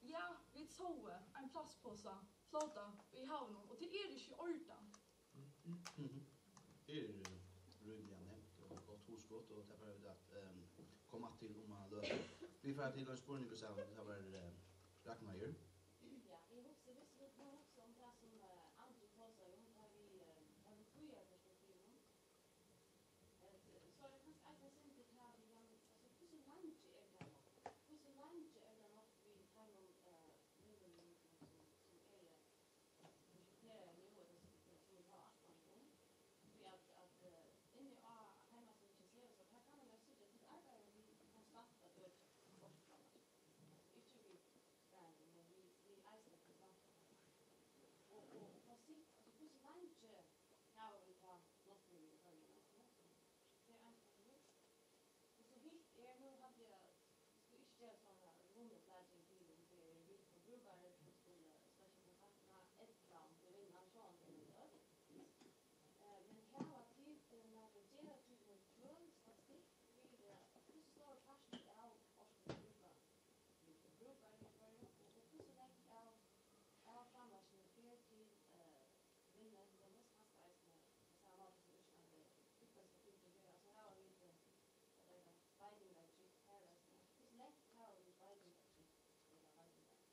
ja, vit sóu ein plastposa flóta í havinum, og tað er ikki í ordan. Tað er, eh, rímiliga nemt og gott hugskot, og tað fara vit at, ehm, koma aftur til um eina løtu. Vit fara til ein spurning í salinum, tað var, eh, Ragnveigur. Ja. Eg hugsi, viss vit nú hugsa um tað, sum, eh, Andri tosaði um, tá við, eh, tá við tíðarperspektivum, eh, so er tað kanska eisini eitt sindur tað við, ja, men, altso, hvussu leingi er tað nokk? Hvussu leingi er tað nokk við teimum, eh, vinnulondunum, sum, sum eru, eh, visiteraði nú, ella sum, sum vit hava ætlanir um? Tí at, at, eh, inni á heimasíðuni hjá Seosa, har kann man jo síggja, at tit arbeiða við konstant at økja orkuframleiðslu. Altso, ikki við sparandi, men við, við eisini konstant. Og, og, og á sikt, altso, hvussu leingi hava vit tá nokk við í Føroyum, altso, nokk við? Tað er ein spurningur. Og so hitt er, nú haldi eg, at vit skulu ikki gera sovorðna runnuflating til, um tað eru vit forbrukarar, sum skulu støkka kontaktina, ella um tað er vinnan, sjálvandi eru vit øll. Eh, men hava tit, eh, nakrar, gera tit nøkur tøl, statistikk fyri, eh, hvussu stórur partur av orkuni brúka vit forbrukarar í Føroyum, og, og hvussu nógv av, av framleiðsluni fer til, eh, vinnu, til dømis, kanska eisini á sama máta sum Íslandi, útbreiðslutiltøk her, altso, hava vit, eh, hvat eitur tað, veitingartrygd har eisini? Hvussu langt hava vit veitingartrygd, ella veitingar-,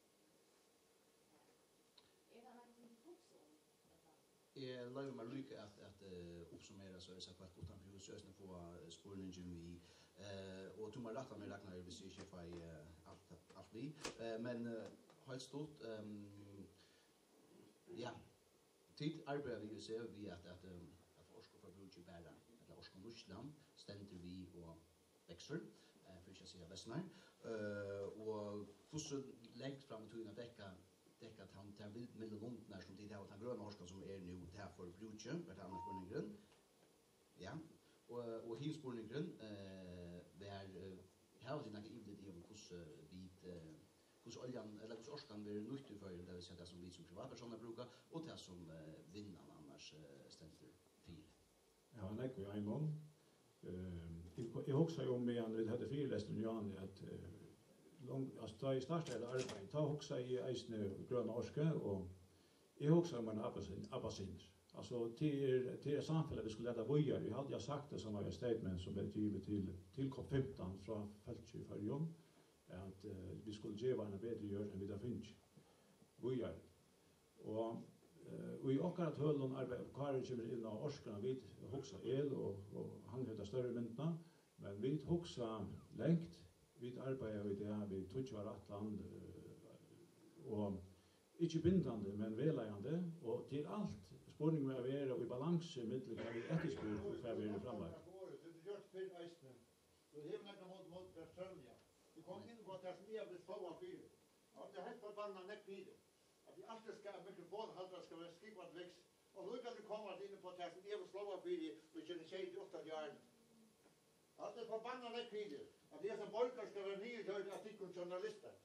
er tað nakað, sum tit hugsa um, ella? Eg loyvi mær líka at, at, eh, uppsummera, so eg sleppi heilt uttanfyri húsið, eisini fáa, eh, spurningin við. Eh, og tú má rætta meg, Ragnar, viss eg ikki fái, eh, alt, alt við. Eh, men, eh, heilt stutt, ehm, ja, tit arbeiða við, eg sigi, við at, at, um, at orkuforbrúkið bara, ella orkunýtslan, stendur við og veksur, eh, fyri ikki at siga versnar. Eh, og hvussu langt fram í tíðina dekka, dekka tann, tær vil-, mildu lundurnar, sum tit hava, tann grøna orkan, sum er nú, tað forbrúkið, var tað annars spurningurin. Ja, og, og hin spurningurin, eh, var, eh, hava tit nakað yvirlit yvir, hvussu vit, eh, hvussu oljan, ella hvussu orkan verður nýtt í Føroyum, tað vil siga tað, sum vit sum privatpersónar brúka, og tað, sum, eh, vinnan annars, eh, stendur fyri? Ja, nógv í einum. Ehm, eg, eg hugsaði um, meðan vit høvdu fyrilestur í Áðni, at, eh, long-, altso, tá eg startaði hetta arbeiðið, tá hugsaði eg eisini grøna orku, og eg hugsaði um eina appelsin-, appelsinir. Altso, tað er, tað er eitt samfelag, vit skulu lata víðari. Eg haldi, eg havi sagt tað sum eitt statement, sum er givið til, til COP fimtan frá fólki í Føroyum, at, eh, vit skulu geva eina betri jørð, enn vit hava fingið. Víðari. Og, eh, í okkara tølum, arbeiði, Kári kemur inn á orkuna, vit hugsa el, og, og hann hevur ta størru myndina, men vit hugsa langt, vit arbeiða í dag við tíggju ára ætlan, eh, og ikki bindandi, men vegleiðandi, og til alt spurning um at vera í balansu millum hvat vit eftirspurning og hvat vit eru framleitt. Tú hevur gjørt fyrr eisini. Tú hevur nakað móti, móti persónliga. Tú kom inn á tað sum eg havi stóð fyri. Ja, tað er heilt forbannað nógv fyri, at eg altíð skal, at mikrofonhaldarar skal vera skúlað vekk, og líka til koma inn á tað sum eg var sláa fyri í sínum sjey til átta árum. Alt er forbannað nógv fyri, at eg sum borgari skal vera niðurgjørdur av tykkum journalistar.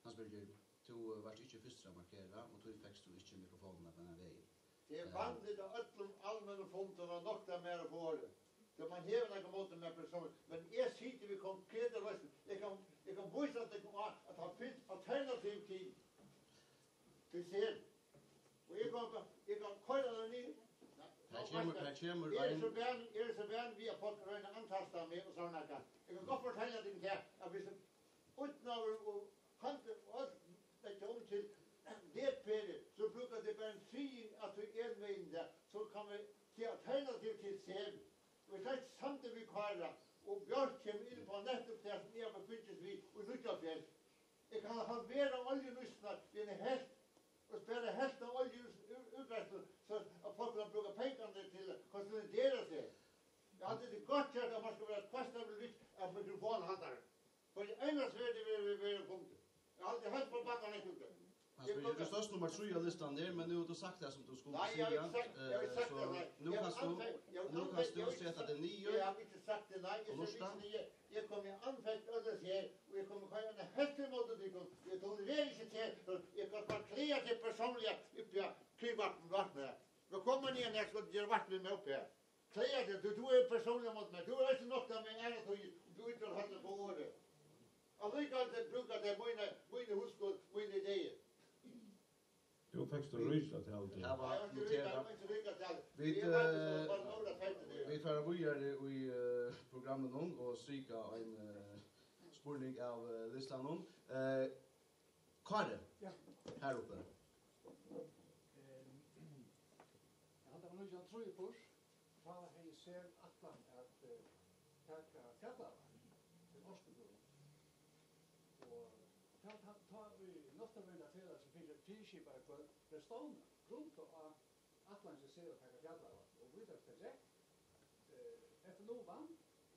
Hans Birgir, tú, eh, vart ikki fyrstur at markera, og tí fekst tú ikki mikrofonina beinan vegin. Tað er, eh, vanligt á øllum almennum fundum at nokta mær upp á orðið. Tí man hevur nakað móti mær persónliga, men eg siti við konkretar loysnir. Eg kann, eg kann vísa tykkum á, at tað finst alternativ til, til sel. Og eg kann, eg kann koyra tað niður. Her kemur, her kemur ein. Eg eri so van, eg eri so van við, at fólk royna at antasta meg og sovorðið nakað. Eg kann gott fortelja tykkum tað, at viss Ídnaður og handil og øll leggja um til netferðir, so brúka tey bara ein triðing av tí elvegin tað, so kann vit gera alternativ til sel. Og eg eri heilt samdur við Kára, og Bjørk kemur inn á nettupp tað, sum eg havi fingist við í Nýggjársvegur. Eg kann halvera oljunýtsluna við eini helvt, og spara helvtina av olju úr, úr, útreiðslu, so at fólk kunnu brúka pengarnar til at konsolidera seg. Eg haldi, tað er gott gjørt, at man skal vera kostnaðarvillig av mikrofonhaldarum. Hvør einasti verður, verður, verður fundur. Eg haldi heilt forbannað nógv um tað. Hans Birgir, tú stóðst nummar trý á listanum her, men nú hevur tú sagt tað sum tú skuldi siga. Nei, eg havi ikki sagt, eg havi ikki sagt tað, nei. Eh, so nú kanst tú, nú kanst tú seta teg niður og lurta. Eg havi ikki sagt tað, nei. Eg seti ikki niður. Eg komi anfecht øll hesi her, og eg komi koyra eina helvt ímóti tykkum. Eg tolereri ikki teg. Eg kann bara klaga teg persónliga uppi á Kringvarpinum, vatnið. Men kom niðan her, skal tú gera vart við meg uppi her. Klaga teg, tú, tú ert persónliga móti mær. Tú ert eisini noktað við aðra tíð, og tú ert at halda upp á orðið. Allíkavæl tey brúka tey míni, míni hugskot, míni ideir. Nú fekst tú ríkiliga talið. Tað var noterað. Nei, eg fekst ríkiliga talið. Vit, eg var, eh, bara orða tætt í dag. Vit fara víðari í, eh, programminum og strika ein, eh, spurning av, eh, listanum. Eh, Kári, ja, her uppi. Ehm, eg haldi, tað var nítjan hundrað og trýogfýrs, tá hevði SEV ætlan at, eh, taka Fjallavatn til orkuproduktion. Og tá, tá, tá ið Náttúruverndarfelagið, sum fyri-, fyriskipaði Gøtu, bleiv stovnað, grundað á ætlan hjá SEV at taka Fjallavatn, og víðast tað gekk. Eh, F N U vann,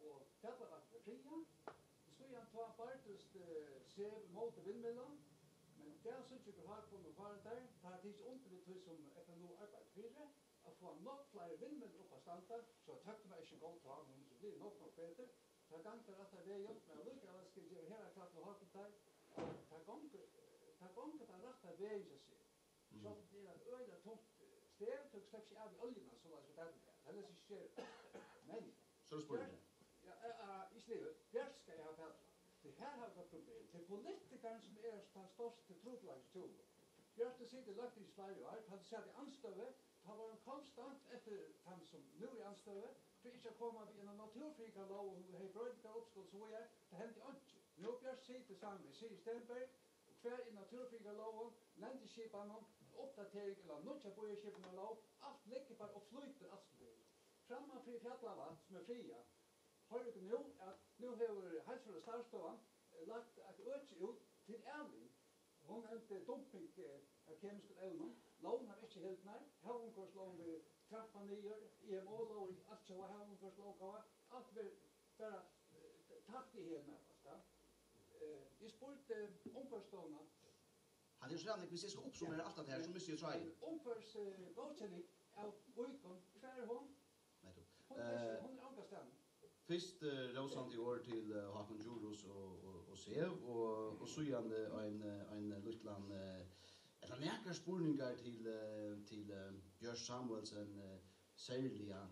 og Fjallavatn var friðað. Og síðan tá bardist, eh, SEV móti vindmyllum, men í dag síggja okur Hákun og Kára teir, teir hava tikið undir við tí, sum F N U arbeiddi fyri, at fáa nógv fleiri vindmyllur upp at standa, so tøgnin var ikki góð tá, men hon er blivin nógv, nógv betri. Tað gongur rætta vegin, men allíkavæl skal eg geva her eitt klapp til Hákun teir. Tað gongur, tað gongur tann rætta vegin hjá SEV. Mm. Sjálvt um tað er eitt øgiliga tungt, eh, stef, tú sleppur ikki av við oljuna, soleiðis við teimum her. Tað er ikki gera. Men so er spurningurin. Ja, eh, eh, ikki liva. Bjørt skal eg hava tað. Tí her hava vit eitt problem. Tað er politikarin, sum er tann størsti trupulleikin hjá Túlum. Bjørt hevur sitið í løgtingi í fleiri ár, tá tú sat í andstøðu, tá var hon konstant eftir tann, sum nú er í andstøðu, fyri ikki at koma við eina náttúrufriðingarlóg, og hon hevði broytingaruppskot og so víðari. Tað hendi einki. Nú hevur Bjørt sitið saman við Sirið Steenberg, og hvar er náttúrufriðingarlógin, landsskipanin, uppdatering ella nýggja býarskipanarlóg, alt liggur bara og flýtur alt sum er. Framman fyri Fjallavatn, sum er friðað, hoyrir okur nú, at nú hevur Heilsuliga starvsstovan, eh, lagt eitt øki út til Alin. Hon nevndi dumping, eh, av kemiska evnum. Lógin hevur ikki hildið, havumhvørvislógin verður trampað niður, I M O-lógin, altjóða havumhvørvislóggáva, alt verður bara, eh, tætt í hel nærmast, ja. Eh, eg spurdi Umhvørvisstovuna. Hann er so ræðuliga, hvis eg skal uppsummera alt hatta her, so missi eg tráðin. Umhvørvis-, eh, góðkenning av ígum, hvar er hon? Nettupp. Hon er ikki, eh, hon er ongastaðni. Fyrst, eh, rósandi orð til, eh, Hákun Djurhuus og, og, og SEV, og, og síðani ein, eh, ein lítlan, eh, ella nakrar spurningar til, eh, til, eh, Bjørt Samuelsen, eh, serliga,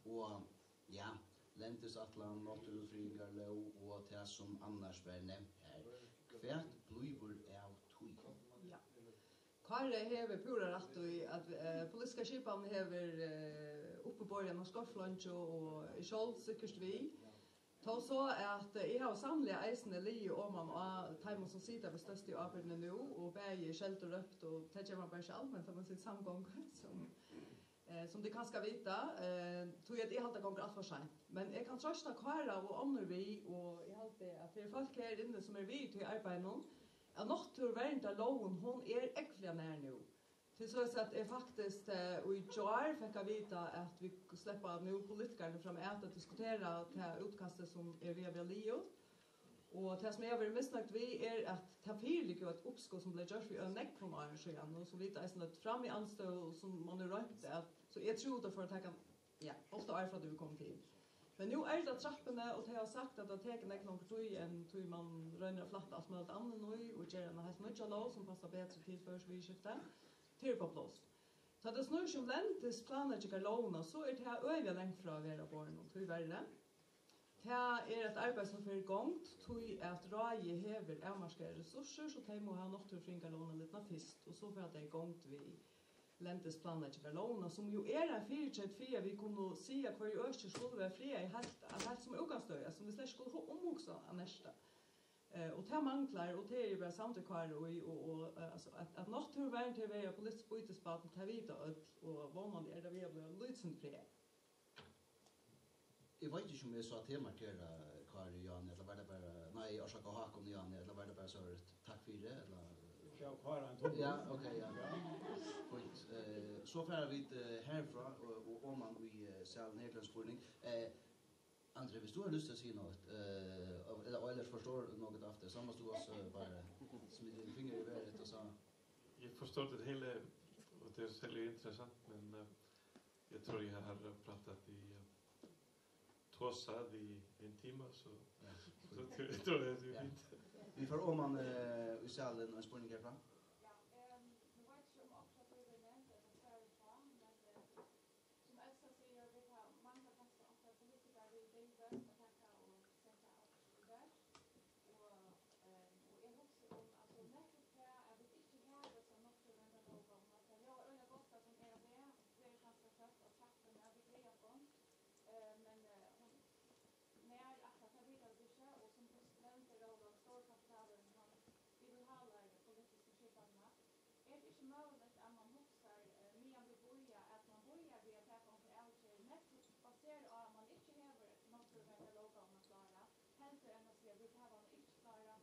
og, ja, lendisætlan, náttúrufriðingarlóg og tað, sum annars var nevnt her. Hvat blívur av tí? Ja. Kári hevur púra rætt í, at, eh, politiska skipanin hevur, eh, uppiborið eina skortfleingi og er sjálv sikkurt við. Tó so at, eh, eg havi sanniliga eisini ligið oman á teimum, sum sita við størstu ábyrgdini nú, og bæði skeldt og rópt, og tað ger man bara ikki alment, tá man situr í samgongu, sum, eh, sum tit kanska vita, eh, tí at eg haldi, tað gongur alt for seint. Men eg kann trøsta Kára og onnur við, og eg haldi, at tað eru fólk her inni, sum eru við í tí arbeiðinum, at náttúruverndarlógin, hon er ógvuliga nær nú. Til soleiðis at eg faktiskt, eh, í gjár fekk at vita, at vit sleppa nú politikararnir fram at, at diskutera tað útkastið, sum er við at vera liðugt. Og tað, sum eg havi verið misnøgd við, er, at tað fyriliggur eitt uppskot, sum bleiv gjørt fyri, eh, nógvum árum síðan, og sum vit eisini løgdu fram í andstøðu, og sum man hevur roynt at, so eg trúði, tað fór at taka, ja, átta ár, frá tað vit komu til. Men nú er tað á trappuni, og tey hava sagt, at tað tekur nógv longri tíð enn tí man roynir at flætta alt møguligt annað í og gera eina heilt nýggja lóg, sum passar betri til føroysk viðurskifti. Tað er upp á pláss. Tá tað snýr seg um lendisplanleggingarlógina, so er tað øgiliga langt frá at vera á borðinum, tíverri. Tað er eitt arbeiði, sum fer í gongd, tí at ráðið hevur avmarkaðar resursir, so tey mugu hava náttúrufriðingarlógina lidna fyrst, og so fara tey í gongd við lendisplanleggingarlógina, sum jú er ein fyritreyt fyri, at vit kunnu siga, at hvørji øki skulu vera friðað í heilt, heilt sum útgangsstøði, sum vit slett skulu hu-, umhugsa at nerta. Eh, og tað manglar, og tað eri eg bara samd við Kára í, og, og, eh, altso, at, at náttúruvernd hevur verið eitt politiskt bítisbarn, tað vita øll, og vónandi er tað við at blíva lítið sindur frægari. Eg veit ikki, um eg sá teg markera, Kári, Jani, ella var tað bara, nei, orsaka, Hákun, Jani, ella var tað bara sovorðið, takk fyri, ella? Eg gav Kára ein tummil. Ja, ok, ja. Ja. Fínt. Eh, so fara vit, eh, herfrá og, og oman í, eh, salin her til ein spurning. Eh, André, hvis du har lyst til at sige noget, eh, og, eller, og ellers forstår noget af det, så må du også, eh, bare smide en finger i vejret og så. Jeg forstår det hele, og det er selvfølgelig interessant, men, eh, jeg tror, jeg har pratet i, eh, tosað í ein tíma, so, ja, so eg trúgvi, at tað er fínt. Vit fara oman, eh, í salin og ein spurning herfrá. Ja, ehm, nú veit eg ikki, um okkurt av tí verður nevnt ella svarað uppá, men, eh, sum Elsa sigur, vit hava, mangla kanska okkara politikarar við, deyvbøn at taka og seta okkurt í verk. Og, ehm, og eg hugsi um, altso, nettupp tað, at vit ikki hava hesa náttúruverndarlóg, um at tað ljóðar øgiliga gott, at hon er á veg, tað er kanska skjótt á trappuni, at vit gleða okkum. Eh, men, eh, hon, nær ætlar tað, vita vit ikki, og sum tú nevndi, Rólant, stóri kapitalurin, hann yvirhálar politikk. Ikki møguligt, at man hugsar, eh, meðan vit bíða, at man bíðar við at taka onkra avgerð, nettupp baserað á, at man ikki hevur náttúruverndarlóggávuna klára, heldur enn at siga, vit hava hana ikki klára,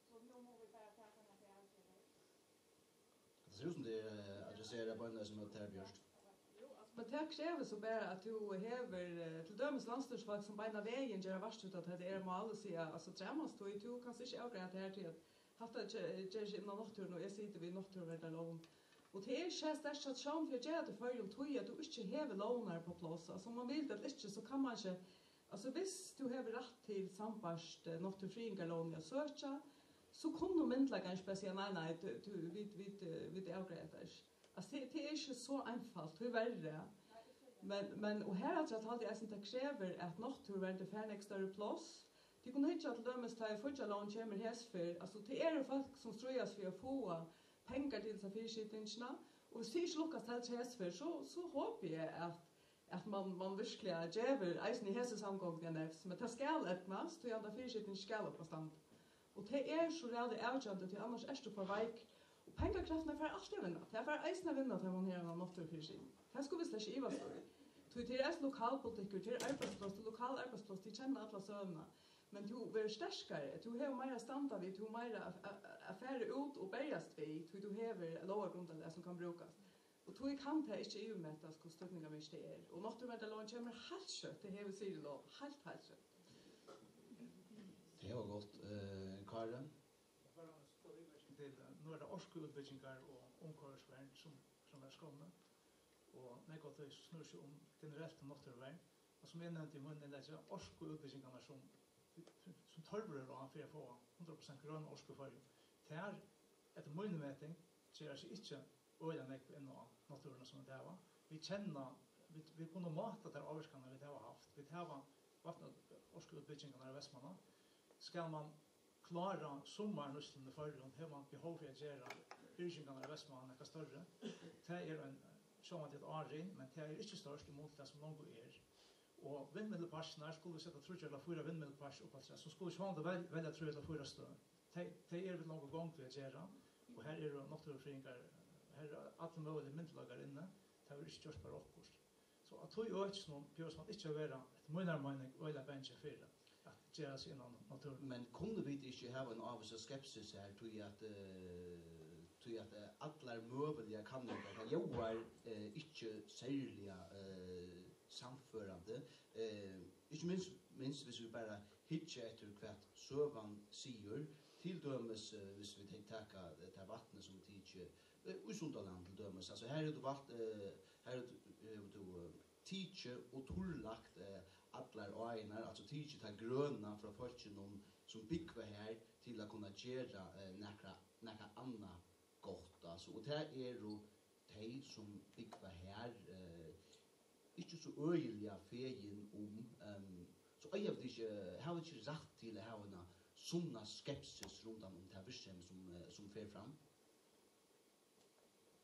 so nú mugu vit bara taka nakrar avgerðir. Tað sær út sum tað er, eh, adresserað beinleiðis móti tær, Bjørt. Men tað krevur so bara, at tú hevur, eh, til dømis landsstýrisfólk, sum beinan vegin gera vart út, at hetta er mál, og siga, altso, træmast tú, tú kanst ikki avgreiða tað her, tí at hatta ge-, ger seg inn á náttúruna, og eg siti við náttúruverndarlógin. Og tað er ikki sterkt hjá sjón fyri at gera tað í Føroyum, tí at tú ikki hevur lógirnar upp á pláss. Altso, um man vil tað ella ikki, so kann man ikki, altso, viss tú hevur rætt til sambært, eh, náttúrufriðingarlógini at søkja, so kunnu myndugleikarnir ikki bara siga, nei, nei, tú, tú, vit, vit, eh, vit avgreiða tað ikki. Altso, tað, tað er ikki so einfalt, tíverri. Men, men, og harafturat haldi eg eisini, tað krevur, at náttúruverndin fær nógv størri pláss. Tit kunnu hyggja til dømis, tá ið fíggjarlógin kemur hesa ferð. Altso, tað eru fólk, sum stríðast fyri at fáa pengar til hesa fyrisitingina. Og viss tað ikki lukkast heldur hesa ferð, so, so hopi eg, at, at man, man virkliga gevur eisini hesi samgonguni ein nefs. Men tað skal eydnast, tí handa fyrisitingin skal upp at standa. Og tað er so ræðuliga avgerandi, tí annars ert tú for veik. Og pengakreftirnar fara altíð at vinna. Tað fara eisini at vinna, tá man hevur eina náttúrufyrisyn. Tað skulu vit slett ikki ivast í. Tí tað er eisini lokalpolitikkur, tað er arbeiðspláss, tað er lokal arbeiðspláss, tit kenna alla søguna. Men tú verður sterkari, tú hevur meira at standa við, tú hevur meira at, at, at fara út og berjast við, tí tú hevur lógargrundarlag, sum kann brúkast. Og tí kann tað ikki yvirmetast, hvussu týdningarmikið tað er. Og náttúruverndarlógin kemur heilt skjótt, tað hevur Sirið lovað, heilt, heilt skjótt. Tað var gott. Eh, Kári? Bara ein stutt viðmerking til, eh, nú er tað orkuútbyggingar og umhvørvisvernd, sum, sum er skránni. Og nógv av tí snýr seg um generelt um náttúruvernd. Og sum eg nevndi í mínum innleggi, orkuútbyggingarnar, sum, sum tørvur er á fyri at fáa hundrað prosent grøna orku í Føroyum, tær, eftir míni meting, gera seg ikki øgiliga nógv inn á náttúruna, sum vit hava. Vit kenna, vit, vit kunnu máta tær ávirkanir, vit hava havt. Vit hava vatnorkuútbyggingarnar í Vestmanna. Skal man klára summarnýtsluna í Føroyum, hevur man behov fyri at gera byrgingarnar í Vestmanna nakað størri. Tað er ein, sjálvandi eitt árin, men tað er ikki stórt í mun til tað, sum longu er. Og vindmylluparkirnar, skulu vit seta tríggjar ella fýra vindmylluparkir upp afturat, so skulu vit sjálvandi vel-, velja trý ella fýra støð. Tey, tey eru vit longu í gongd við at gera, og har eru náttúrufrøðingar, har eru allir møguligir myndugleikar inni, tað verður ikki gjørt bara okkurt. So á tí økinum behøvist man ikki at vera, eftir mínari meining, øgiliga bangin fyri at gera seg innan náttúruna. Men kunnu vit ikki hava ein ávísa skepsis her, tí at, eh, tí at, eh, allar møguligar kanningar, tað ljóðar, eh, ikki serliga, eh, sannførandi, eh, ikki minst, minst viss vit bara hyggja eftir, hvat søgan sigur, til dømis, eh, viss vit te-, taka, eh, tað vatnið, sum er tikið, eh, í Sundaland til dømis. Altso, her hevur tú valt, eh, her hevur tú, hevur tú, eh, tikið og turrlagt, eh, allar áirnar, altso tikið tað grøna frá fólkinum, sum búgva her, til at kunna gera, eh, nakra, nakað annað gott, altso. Og tað eru tey, sum búgva har, eh, ikki so øgiliga fegin um, ehm, so eiga vit ikki, hava vit ikki rætt til at hava eina sunna skepsis rundan um tað virksemi, sum, eh, sum fer fram?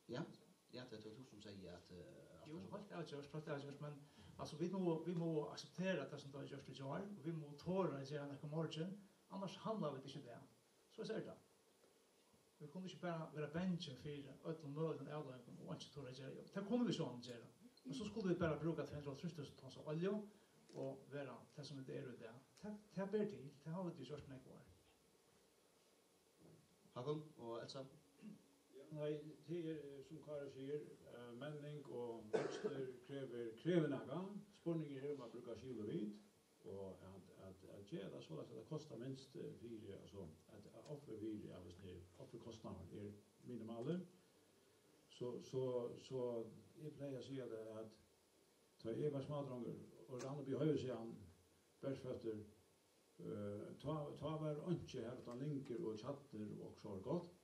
Ja, ja, tað var tú, sum segði at, eh, at Jú, heilt avgjørt, heilt avgjørt, men, altso, vit mugu, vit mugu akseptera tað, sum tað er gjørt í gjár, og vit mugu tora at gera nakað í morgin, annars handla vit ikki í dag. So er tað. Vit kunnu ikki bara vera bangin fyri øllum møguligum avleiðingum og einki tora at gera. Jú, tað kunnu vit sjálvandi gera. Men so skuldu vit bara brúka tvey hundrað og hálvtrýss túsund tons av olju og vera tað, sum vit eru í dag. Tað, tað ber til. Tað hava vit jú gjørt í nógv ár. Hákon og Elsa? Ja, nei, tað er, eh, sum Kári sigur, eh, menning og vøkstur krevur, krevur nakað. Spurningurin er, um at brúka skil og vit. Og at, at, at gera tað soleiðis, at tað kostar minst, eh, fyri, altso, at, at ofrið fyri, ja, viss nú ofrikostnaðurin er minimalur, so, so, so eg plagi at siga tað, at tá eg var smádrongur og rann upp í Hoyvíksskógin, berføttur, eh, tá, tá var einki har uttan lyngur og tjarnir og okkurt gott.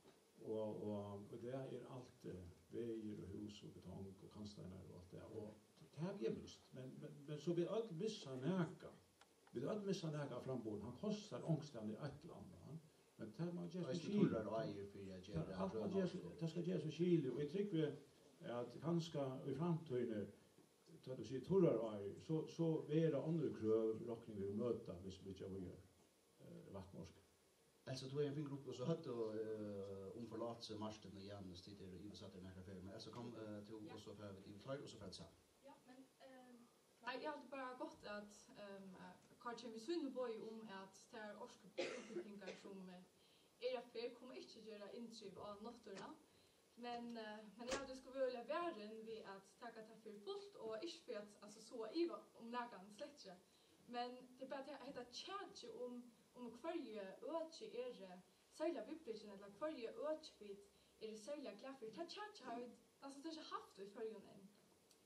Og, og, og í dag er alt, eh, vegir og hús og betong og kantsteinar og alt tað. Og tað havi eg mist. Men, men, men so vit øll missa nakað. Vit øll missa nakað av framburðinum. Hann kostar onkustaðni eitt ella annað. Men tað má gerast við skil. Eisini turrar áir fyri at gera grøna orku. Tað skal gerast við skil. Og eg trúgvi, at kanska í framtíðini, tá tú sigur turrar áir, so, so verða onnur krøv, rokni vit, at møta, viss vit gera víðari, eh, vatnorku. Elsa, tú hevði ein fingur upp, og so høvdu, eh, um forlátið Martin og Janus, tit eru yvirsettir nakrar ferðir, men Elsa, kom, eh, tú, ja, og so fara vit yvir tveir, og so fara vit saman. Ja, men, eh, nei, eg haldi bara gott, at, ehm, at Kári kemur við sínum boði um, at tær orkuútbúgvingar, sum, eh, eru á ferð, koma ikki at gera inntrið á náttúruna. Men, eh, men eg haldi, tú skal vera øgiliga varin við at taka tað fyri fult, og ikki fyri at, altso, sáa iva um nakran, slett ikki. Men tað er bara tað, hetta kjakið um, um hvørji øki eru, eh, serliga viðbrekin, ella hvørji øki vit eru serliga glað fyri. Tað kjakið hava vit næstan ikki havt í Føroyum enn.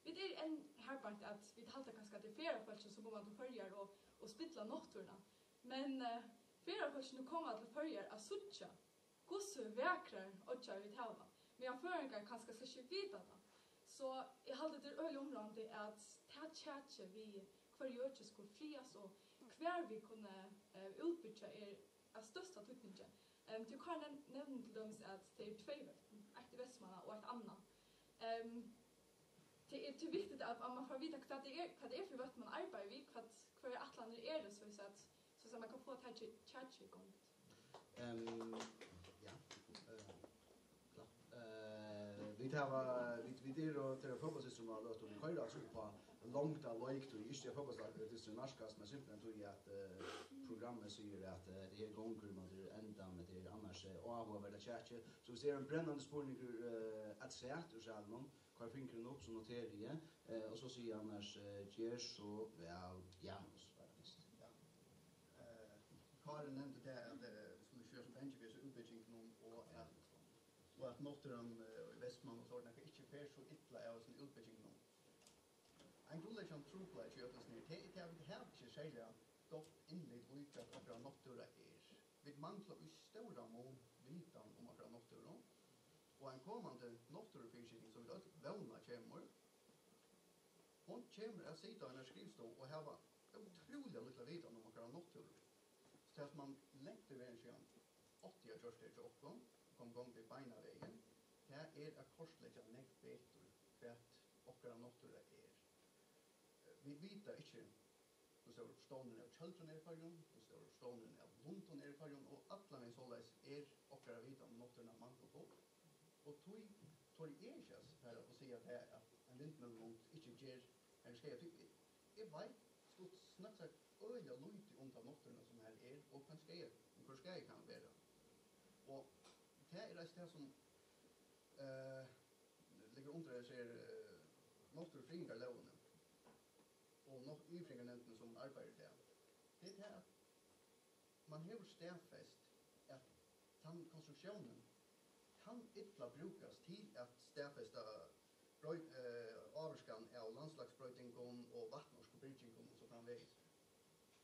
Vit eru enn har beint, at vit halda kanska, at tað er ferðafólkini, sum koma til Føroyar og, og spilla náttúruna. Men, eh, ferðafólkini koma til Føroyar at síggja, hvussu vakrar oyggjar vit hava, meðan føroyingar kanska slett ikki vita tað. So eg haldi, tað er øgiliga umráðandi, at tað kjakið við hvørji øki skulu friðast, og hvar vit kunnu, eh, útbyggja, er av størsta týdningi. Ehm, tú, Kári, nevn-, nevnir til dømis, at tað eru tvey vøtn, eitt í Vestmanna og eitt annað. Ehm, tað er, tað er viktigt, at, at mann fær at vita, hvat tað er, hvat tað er fyri vøtn, mann arbeiðir við, hvat, hvørjar ætlanir eru, so at, so at mann kann fáa tað kjakið í gongd. Ehm, ja. Eh, klapp. Eh, vit hava, vit, vit eru til fótbóltsdysturin á løtuni. Vit koyra altso upp á longda leiktíð. Ikki at fótbóltsdysturin nærkast, men simpelthen tí at, eh, programmið sigur at, eh, hetta her gongur móti endan, men tað er annars, eh, áhugavert at kjakið. So viss tað er ein brennandi spurningur, eh, afturat úr salinum, koyr fingurin upp, so noteri eg. Eh, og so sigi eg annars, eh, ger so væl, Janus, var tað fyrst. Ja. Eh, Kári nevndi tað, at, eh, vit skulu ikki vera so bangin fyri hesum útbyggingunum, og at, og at náttúran, eh, í Vestmanna og Suðuroy ikki fer so illa av hesum útbyggingunum. Ein grundleggjandi trupulleiki í øllum hesum her, tað er tað, at vit hava ikki serliga gott innlit í, hvat okkara náttúra er. Vit mangla í stóran mun vitan um okkara náttúru, og ein komandi náttúrufyriskipan, sum vit øll vóna kemur, hon kemur at sita á einari skrivstovu og hava ótrúliga lítla vitan um okkara náttúru. So tað, sum man langt í vegin síðan átti at gjørt her hjá okkum, kom í gongd við beinanvegin, tað er at kortleggja nógv betur, hvat okkara náttúra er. Vit vita ikki, hvussu stórur stovnurin av tjøldrum er í Føroyum, hvussu stórur stovnurin av lundum er í Føroyum, og allan vegin soleiðis er okkara vitan um náttúruna mangelfull. Og tí tori eg ikki at fara og siga tað, at ein vindmyllulund ikki ger ein skaða. Tí eg, eg veit stutt snakk sagt øgiliga lítið um ta náttúruna, sum har er, og hvønn skaða, hvør skaði kann vera. Og tað er eisini tað, sum, eh, liggur undir hesi her, eh, náttúrufriðingarlógini og nát-, Náttúrufriðingarnevndini, sum arbeiðir í dag. Tað er tað, at man hevur staðfest, at tann konstruktiónin kann illa brúkast til at staðfesta broyt-, eh, ávirkan av landslagsbroytingum og vatnorkubyrgingum og so framvegis.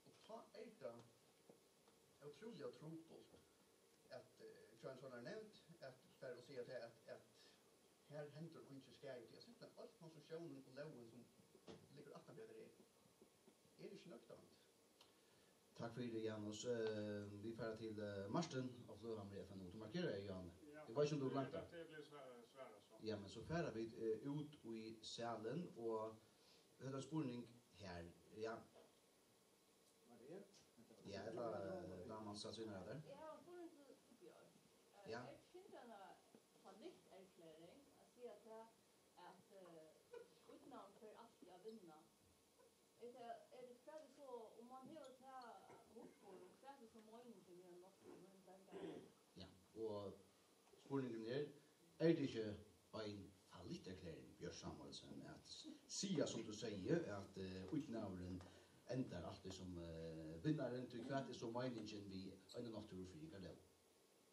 Og tá er tað ótrúliga trupult at, eh, hjá ein sovorðnari nevnd, at fara og siga tað, at, at her hendir eingin skaði, tí at simpelthen øll konstruktiónin og lógin, sum liggur aftan fyri hetta her, er ikki nøktandi. Takk fyri, Janus. Eh, vit fara til, eh, Martin á Fløghamri F N O. Tú markerar, Jan. Ja. Eg veit ikki, um tú gloymdi tað. Tað bleiv svara-, svarað so. Ja, men so fara vit, eh, út í salin, og hetta er ein spurning her. Ja. Var tað eg? Ja, ella, eh, daman sat seg inn har. Eg havi ein spurning til, til Bjørn. Eh, ja. Er tað ikki ein fallitterklæring at siga tað, at, eh, ídnaðurin fer altíð at vinna? Er tað, er tað, hvat er so, um mann hevur tað hugburð, hvat er so meiningin við einum náttúruverndargarði? Ja, og spurningurin er, er tað ikki ein fallitterklæring, Bjørt Samuelsen, at s-, siga, sum tú segði, at, eh, ídnaðurin endar altíð sum, eh, vinnarin, tí hvat er so meiningin við einum náttúrufriðingarlóg?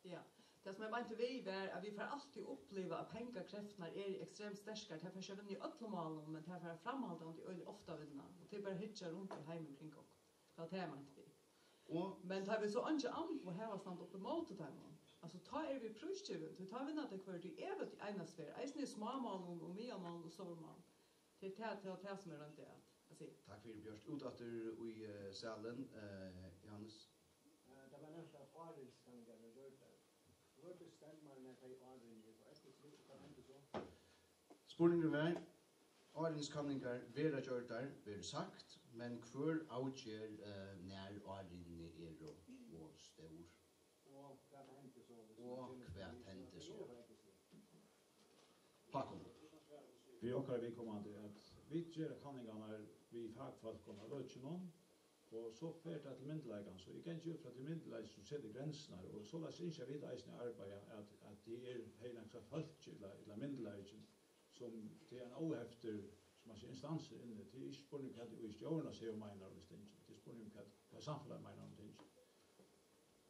Ja, tað sum eg meinti við var, at vit fara altíð at uppliva, at pengakreftnar eru ekstremt sterkar. Tær fara ikki at vinna í øllum málum, men tær fara framhaldandi øgiliga ofta at vinna. Og tað er bara at hyggja runt í heimin kring okkum. Tað var tað, eg meinti við. Og men tá vit so eingi amboð hava standa upp ímóti teimum, altso, tá eru vit prísgivin, tí tá vinna tey hvørja tíð, eg veit, einaferð, eisini í smámálum og miðalmálum og stórmálum. Tað er tað, tað var tað, sum eg royndi at, at siga. Takk fyri, Bjørt. Út aftur í, eh, salin, eh, Johannes. Eh, tað var nevnt, at árinnskanningar verða gjørdar. Hvør bestemmar, nær tey árinni eru eftirfylgd, og hvat hendir so? Spurningurin var, árinnskanningar verða gjørdar, verður sagt, men hvør avger, eh, nær árinni eru ov stór? Og hvat hendi so? Hákun. Fyri okkara viðkomandi, at vit gera kanningarnar við fakfólkum av økinum, og so fer tað til myndugleikan. So eg gangi út frá, tað er myndugleikin, sum setir grensirnar, og soleiðis ynskja vit eisini at arbeiða, at, at tað er, hey, nakað fólk ella, ella myndugleikin, sum tað er ein óheftur, sum man sigur, instansur inni. Tað er ikki spurning, hvat ið stjórin á SEV meinar um tingini, tað er spurning, hvat, hvat samfelagið meinar um tingini.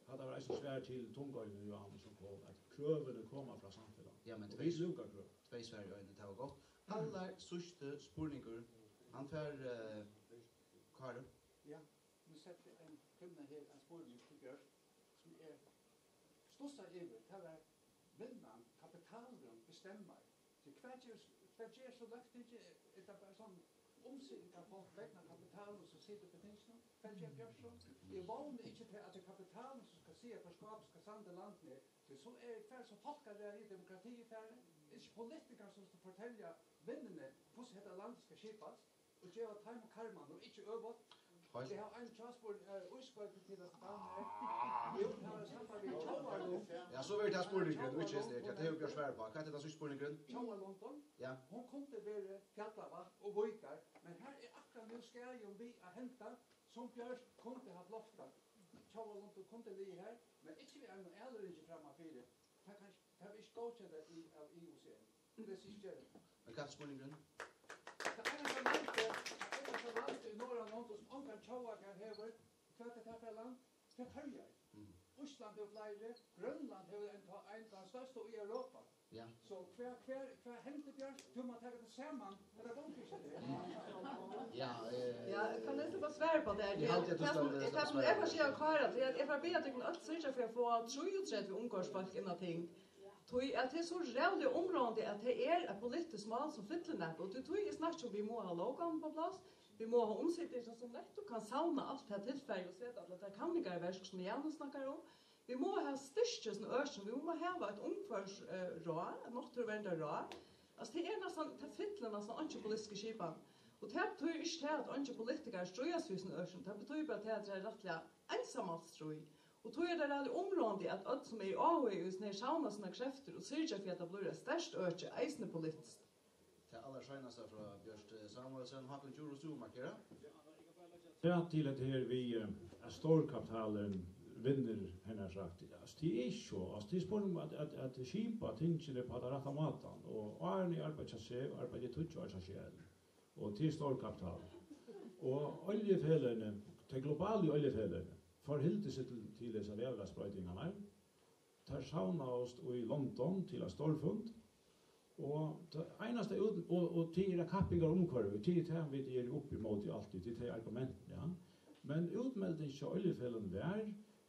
Hatta var eisini svar til Tunguoyinum, Johan, sum kom, at krøvini koma frá samfelagnum. Ja, men og tvey, vit lúka krøv. Tvey svar í einum, tað var gott. Allarsíðsti spurningur, hann fær, eh, Kári. Ja, nú setti ein kvinna her ein spurning til Bjørt, sum eg stussar yvir. Tað var, vinnan, kapitalurin, bestemmar. So hvat ger, hvat ger so Løgtingið? Er tað bara sånn umsitingafólk vegna kapitalinum, sum situr í tinginum? Hvat ger Bjørt so? Eg vóni ikki, tað, at tað er kapitalurin, sum skal siga, hvar skápið skal standa í landinum. Tí so er, fer so fólkaræði, demokrati er farið. Ikki politikarar, sum skal fortelja vinnuni, hvussu hetta landið skal skipast, og geva teimum karman og ikki øvugt. Heilt. Eg havi ein hjáspurning, eh, ískoyti til at spæla her. Jú, tað var samband við Tjóðarlund. Ja, so verður tað spurningurin, og ikki hesar, ja, tað hevur Bjørt svarað uppá. Hvat er tann síðsti spurningurin? Tjóðarlundin. Ja. Hon kundi verið fjallavatn og víkar, men her er akkurát nú skaðin við at henda, sum Bjørt kundi havt loftað. Tjóðarlundin kundi ligið her, men ikki við einum ælaringi frammanfyri. Tað kann, tað verður ikki góðkent av I-, av I O C. Tað er ikki. Men hvat er spurningurin? Tað einasta landið, tað einasta landið í Norðurlondum, sum ongan tjóðargarð hevur, hvat er tað fyri land? Tað er Føroyar. Mm. Ísland hevur fleiri, Grønland hevur ein, ein, tann størsta í Europa. Ja. So hvat, hvat, hvat hendi, Bjørt? Tú má taka teg saman. Ella gongur ikki tað? Ja, eh, Ja, kann eg sleppa at svara uppá tað? Eg haldi, at tú Tað sum, skal, tað skal sum eg svara. Fari at siga, Kári, tað er, at eg fari at biðja tykkum øll syrgja fyri at fáa trýogtretivu umhvørvisfólk inn á ting. Tí at tað er so ræðuliga umráðandi, at tað er eitt politiskt mál, sum fyllir nakað. Og tí, tí eg snakki um, vit mugu hava lóggávan upp á pláss, vit mugu hava umsitingina, sum nettupp kann savna alt tað tilfarið og seta allar tær kanningar í verk, sum Janus snakkar um. Vit mugu hava styrki í økinum, vit mugu hava eitt umhvørvis-, eh, ráð, eitt náttúruverndarráð. Altso, tað er næstan, tað fyllir næstan einki politiskt í skipan. Og tað betýðir ikki tað, at eingin politikarar stríðast fyri sín øki, tað betýðir bara tað, at tað er rættiliga einsamalt stríð. Og tí er tað ræðuliga umráðandi, at øll, sum eru áhugað í hesum her, savna sínar kreftir og syrgja fyri, at tað blívur eitt sterkt øki, eisini politiskt. Tað allarseinasta frá Bjørt, eh, Samuelsen. Hákun Djurhuus, tú markerar. Ja, til at her við, eh, at stórkapitalurin vinnur, hennara sagt. Altso, tað er ikki so. Altso, tað er spurning um at, at, at skipa tingini upp á tann rætta mátan. Og áðrenn eg arbeiddi hjá SEV, arbeiddi eg tíggju ár hjá Shell. Og tað er stórkapital. Og oljufeløgini, tey globalu oljufeløgini, forhildu seg til, til hesar veðurlagsbroytingarnar. Teir savnaðust í London til ein stórfund, og tað einasta út-, og, og tað er kappingar um umhvørvið, tað er tað, vit eru uppi ímóti altíð, tað er tey argumentini, ja. Men útmelding hjá oljufeløgum var,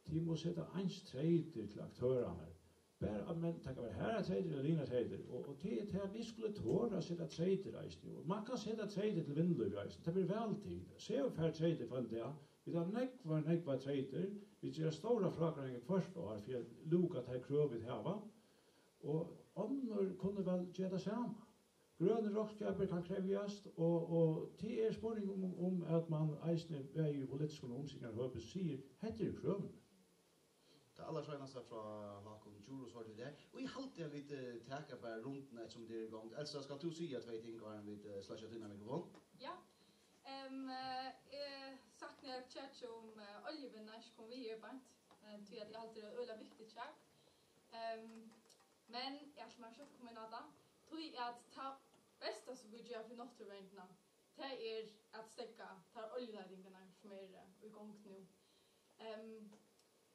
tit mugu seta eins treytir til aktørarnar. Bara at menn, tað kann vera harðar treytir ella linar treytir, og, og tað er tað, vit skulu tora at seta treytir eisini, og mann kann seta treytir til vinnulívið eisini, tað ber væl til. SEV fær treytir hvønn dag, Vit hava nógvar, nógvar treytir. Vit gera stórar frágreiðingar hvørt ár fyri at lúka tey krøv, vit hava. Og onnur kunnu væl gera tað sama. Grønur roknskapur kann krevjast, og, og tað er spurning um, um at mann eisini bæði í politiskum og umsitingarhøpi sigur, hetta eru krøvini. Tað allarseinasta frá Hákun Djurhuus hoyrdu vit her. Og eg haldi, at vit, eh, taka bara rundina, eftirsum tað er í gongd. Elsa, skalt tú siga tvey ting, áðrenn vit, eh, sløkkja tína mikrofon? Ja. Em, eh, eg sakni, at kjakið um, eh, oljuvinnu ikki kom við her beint, eh, tí at eg haldi, tað er øgiliga viktigt kjak. Em, men eg ætli mær skjótt at koma inn á tað, tí at tað besta, sum vit gera fyri náttúruverndina, tað er at steðga tær oljuleitingarnar, sum eru, eh, í gongd nú. Em,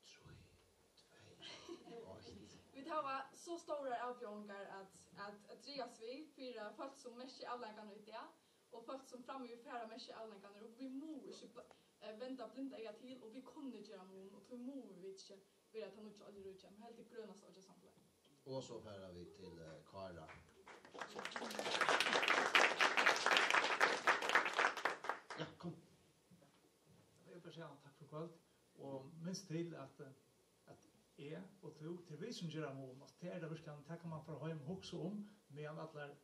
Trý, tvey, eitt. Vit hava so stórar avbjóðingar at, at, at dragast við fyri fólk, sum merkja avleiðingarnar í dag, og fólk, sum framyvir fara at merkja avleiðingarnar, og vit mugu ikki bl-, eh, venda blinda eyga til, og vit kunnu gera mun, og tí mugu vit ikki vera tað nýggja oljuríkið, men heldur grønasta oyggjasamfelag. Og so fara vit til, eh, Kára. Ja, kom. Eg vil bara siga takk fyri í kvøld, og minst til, at, eh, at eg og tú, tað eru vit, sum gera mun, og tað er tað virkiliga, tað kann mann fara heim og hugsa um, meðan allar,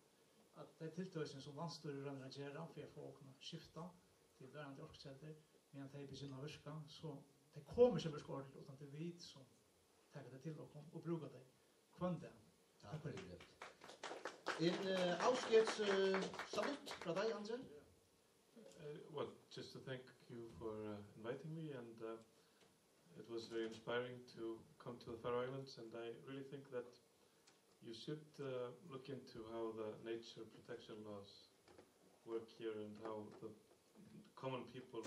at tey tiltøkini, sum landsstýrið roynir at gera fyri at fáa okkum at skifta til verandi orkukeldur, meðan tey begynna at virka, so tey koma ikki at virka ordiliga, uttan tað eru vit, sum taka tey til okkum og brúka tey hvønn dag. Takk fyri. Ein, eh, avskeds, eh, salutt frá tær, Andri. Uh, well, just to thank you for, uh, inviting me, and, uh, it was very inspiring to come to the Faroe Islands, and I really think that you should, uh, look into how the nature protection laws work here and how the common people,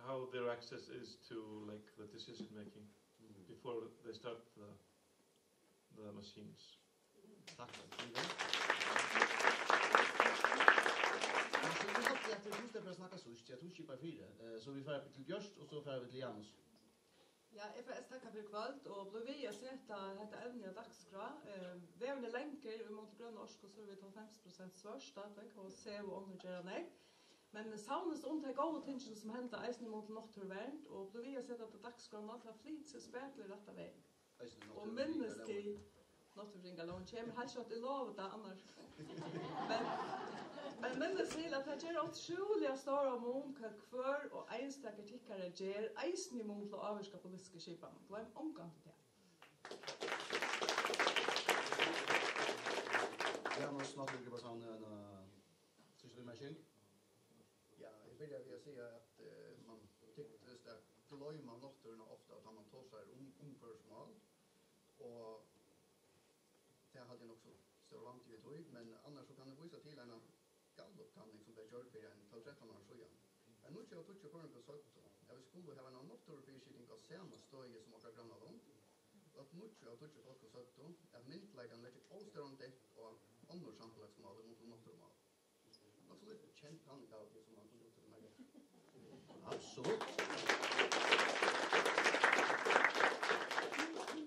how their access is to, like, the decision making before they start the, the machines. Takk fyri. Martin, eg haldi, at tú sleppur at snakka síðst, tí at tú skipar fyri. Eh, so vit fara til Bjørt, og so fara vit til Janus. Ja, eg fari at takka fyri kvøld, og blív við at seta hetta evni á dagskrá. Eh, vegurin er langur í móti grønu orku, so eru vit hálvfems prosent svørt stadigvæk, og C E O og onnur gera nógv. Men savnist um tey góðu tingini, sum henda eisini í móti náttúruvernd, og blív við at seta tað á dagsskránna, tað flytur seg spakuliga rætta vegin. Eisini og náttúruverndarlógin. Minnist til, náttúruverndarlógin kemur heilt skjótt, eg lovi tað annars. Men, men minnist til, at tað ger ótrúliga stóran mun, hvat hvør og einstakur tykkara ger, eisini í mun til at ávirka politisku skipanina. Gloym ongantíð tað. Janus, Náttúrugripasavnið, eina síðstu viðmerking? Ja, eg byrjaði við at siga, at, eh, man tyktist at gloyma náttúruna ofta, tá man tosar um umhvørvismál, og tað haldi eg nokk so stór vandi við tí, men annars so kann eg vísa til eina Gallup-kanning, sum bleiv gjørd fyri ein tólv trettan árum síðan. Har níggju av tíggju føroyingum søgdu, at vit skulu hava eina náttúrufyriskipan á sama støði sum okkara grannalond, og at níggju av tíggju fólkum søgdu, at myndugleikin leggur ov stóran dent á onnur samfelagsmál í mun til náttúrumál. Nokk so lítið kend kanning av tí, sum man kundi upptøkt meir. Absolutt.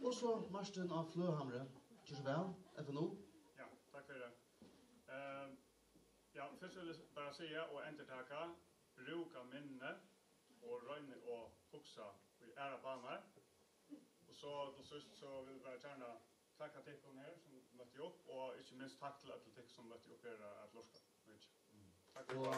Og so Martin á Fløhamri. Ger so væl, F N U. Ja, takk fyri tað. Eh, ja, fyrst vil eg bara siga og endurtaka, brúka minnið og royna at hugsa í aðrar banar. Og so til síðst so vil eg bara gjarna takka tykkum her, sum møttu upp, og ikki minst takk til øll tykkum, sum møttu upp her at lurta. Takk fyri. Og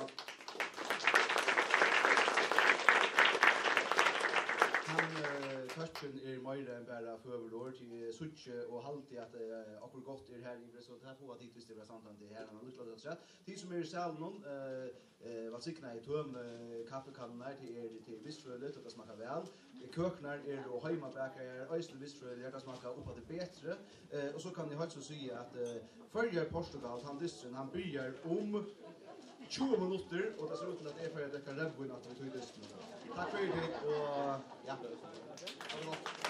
tann, eh, tøkkin er meira enn bara føgur orð, tí eg síggi og haldi, at, eh, okkurt gott er her yviri, so tað fáa tit, viss tit verða standandi her, ein lítlan afturat. Tit, sum eru í salinum, eh, Eh, vælsignaði, tøm, eh, kaffikannurnar, tað er, tað er vistfrøðiligt, og tað smakkar væl. Eh, køkurnar eru heimabakaðar, eisini vistfrøðiligar, tað smakkar upp á tað betri. Eh, og so kann eg heilt so siga, at, eh, Føroyar, Portugal, tann dysturin, hann byrjar um tjúgu minuttir, og tað sær út til, at eg fari at drekka reyðvín aftur í tí dystinum. Takk fyri tað, og ja, ha det godt.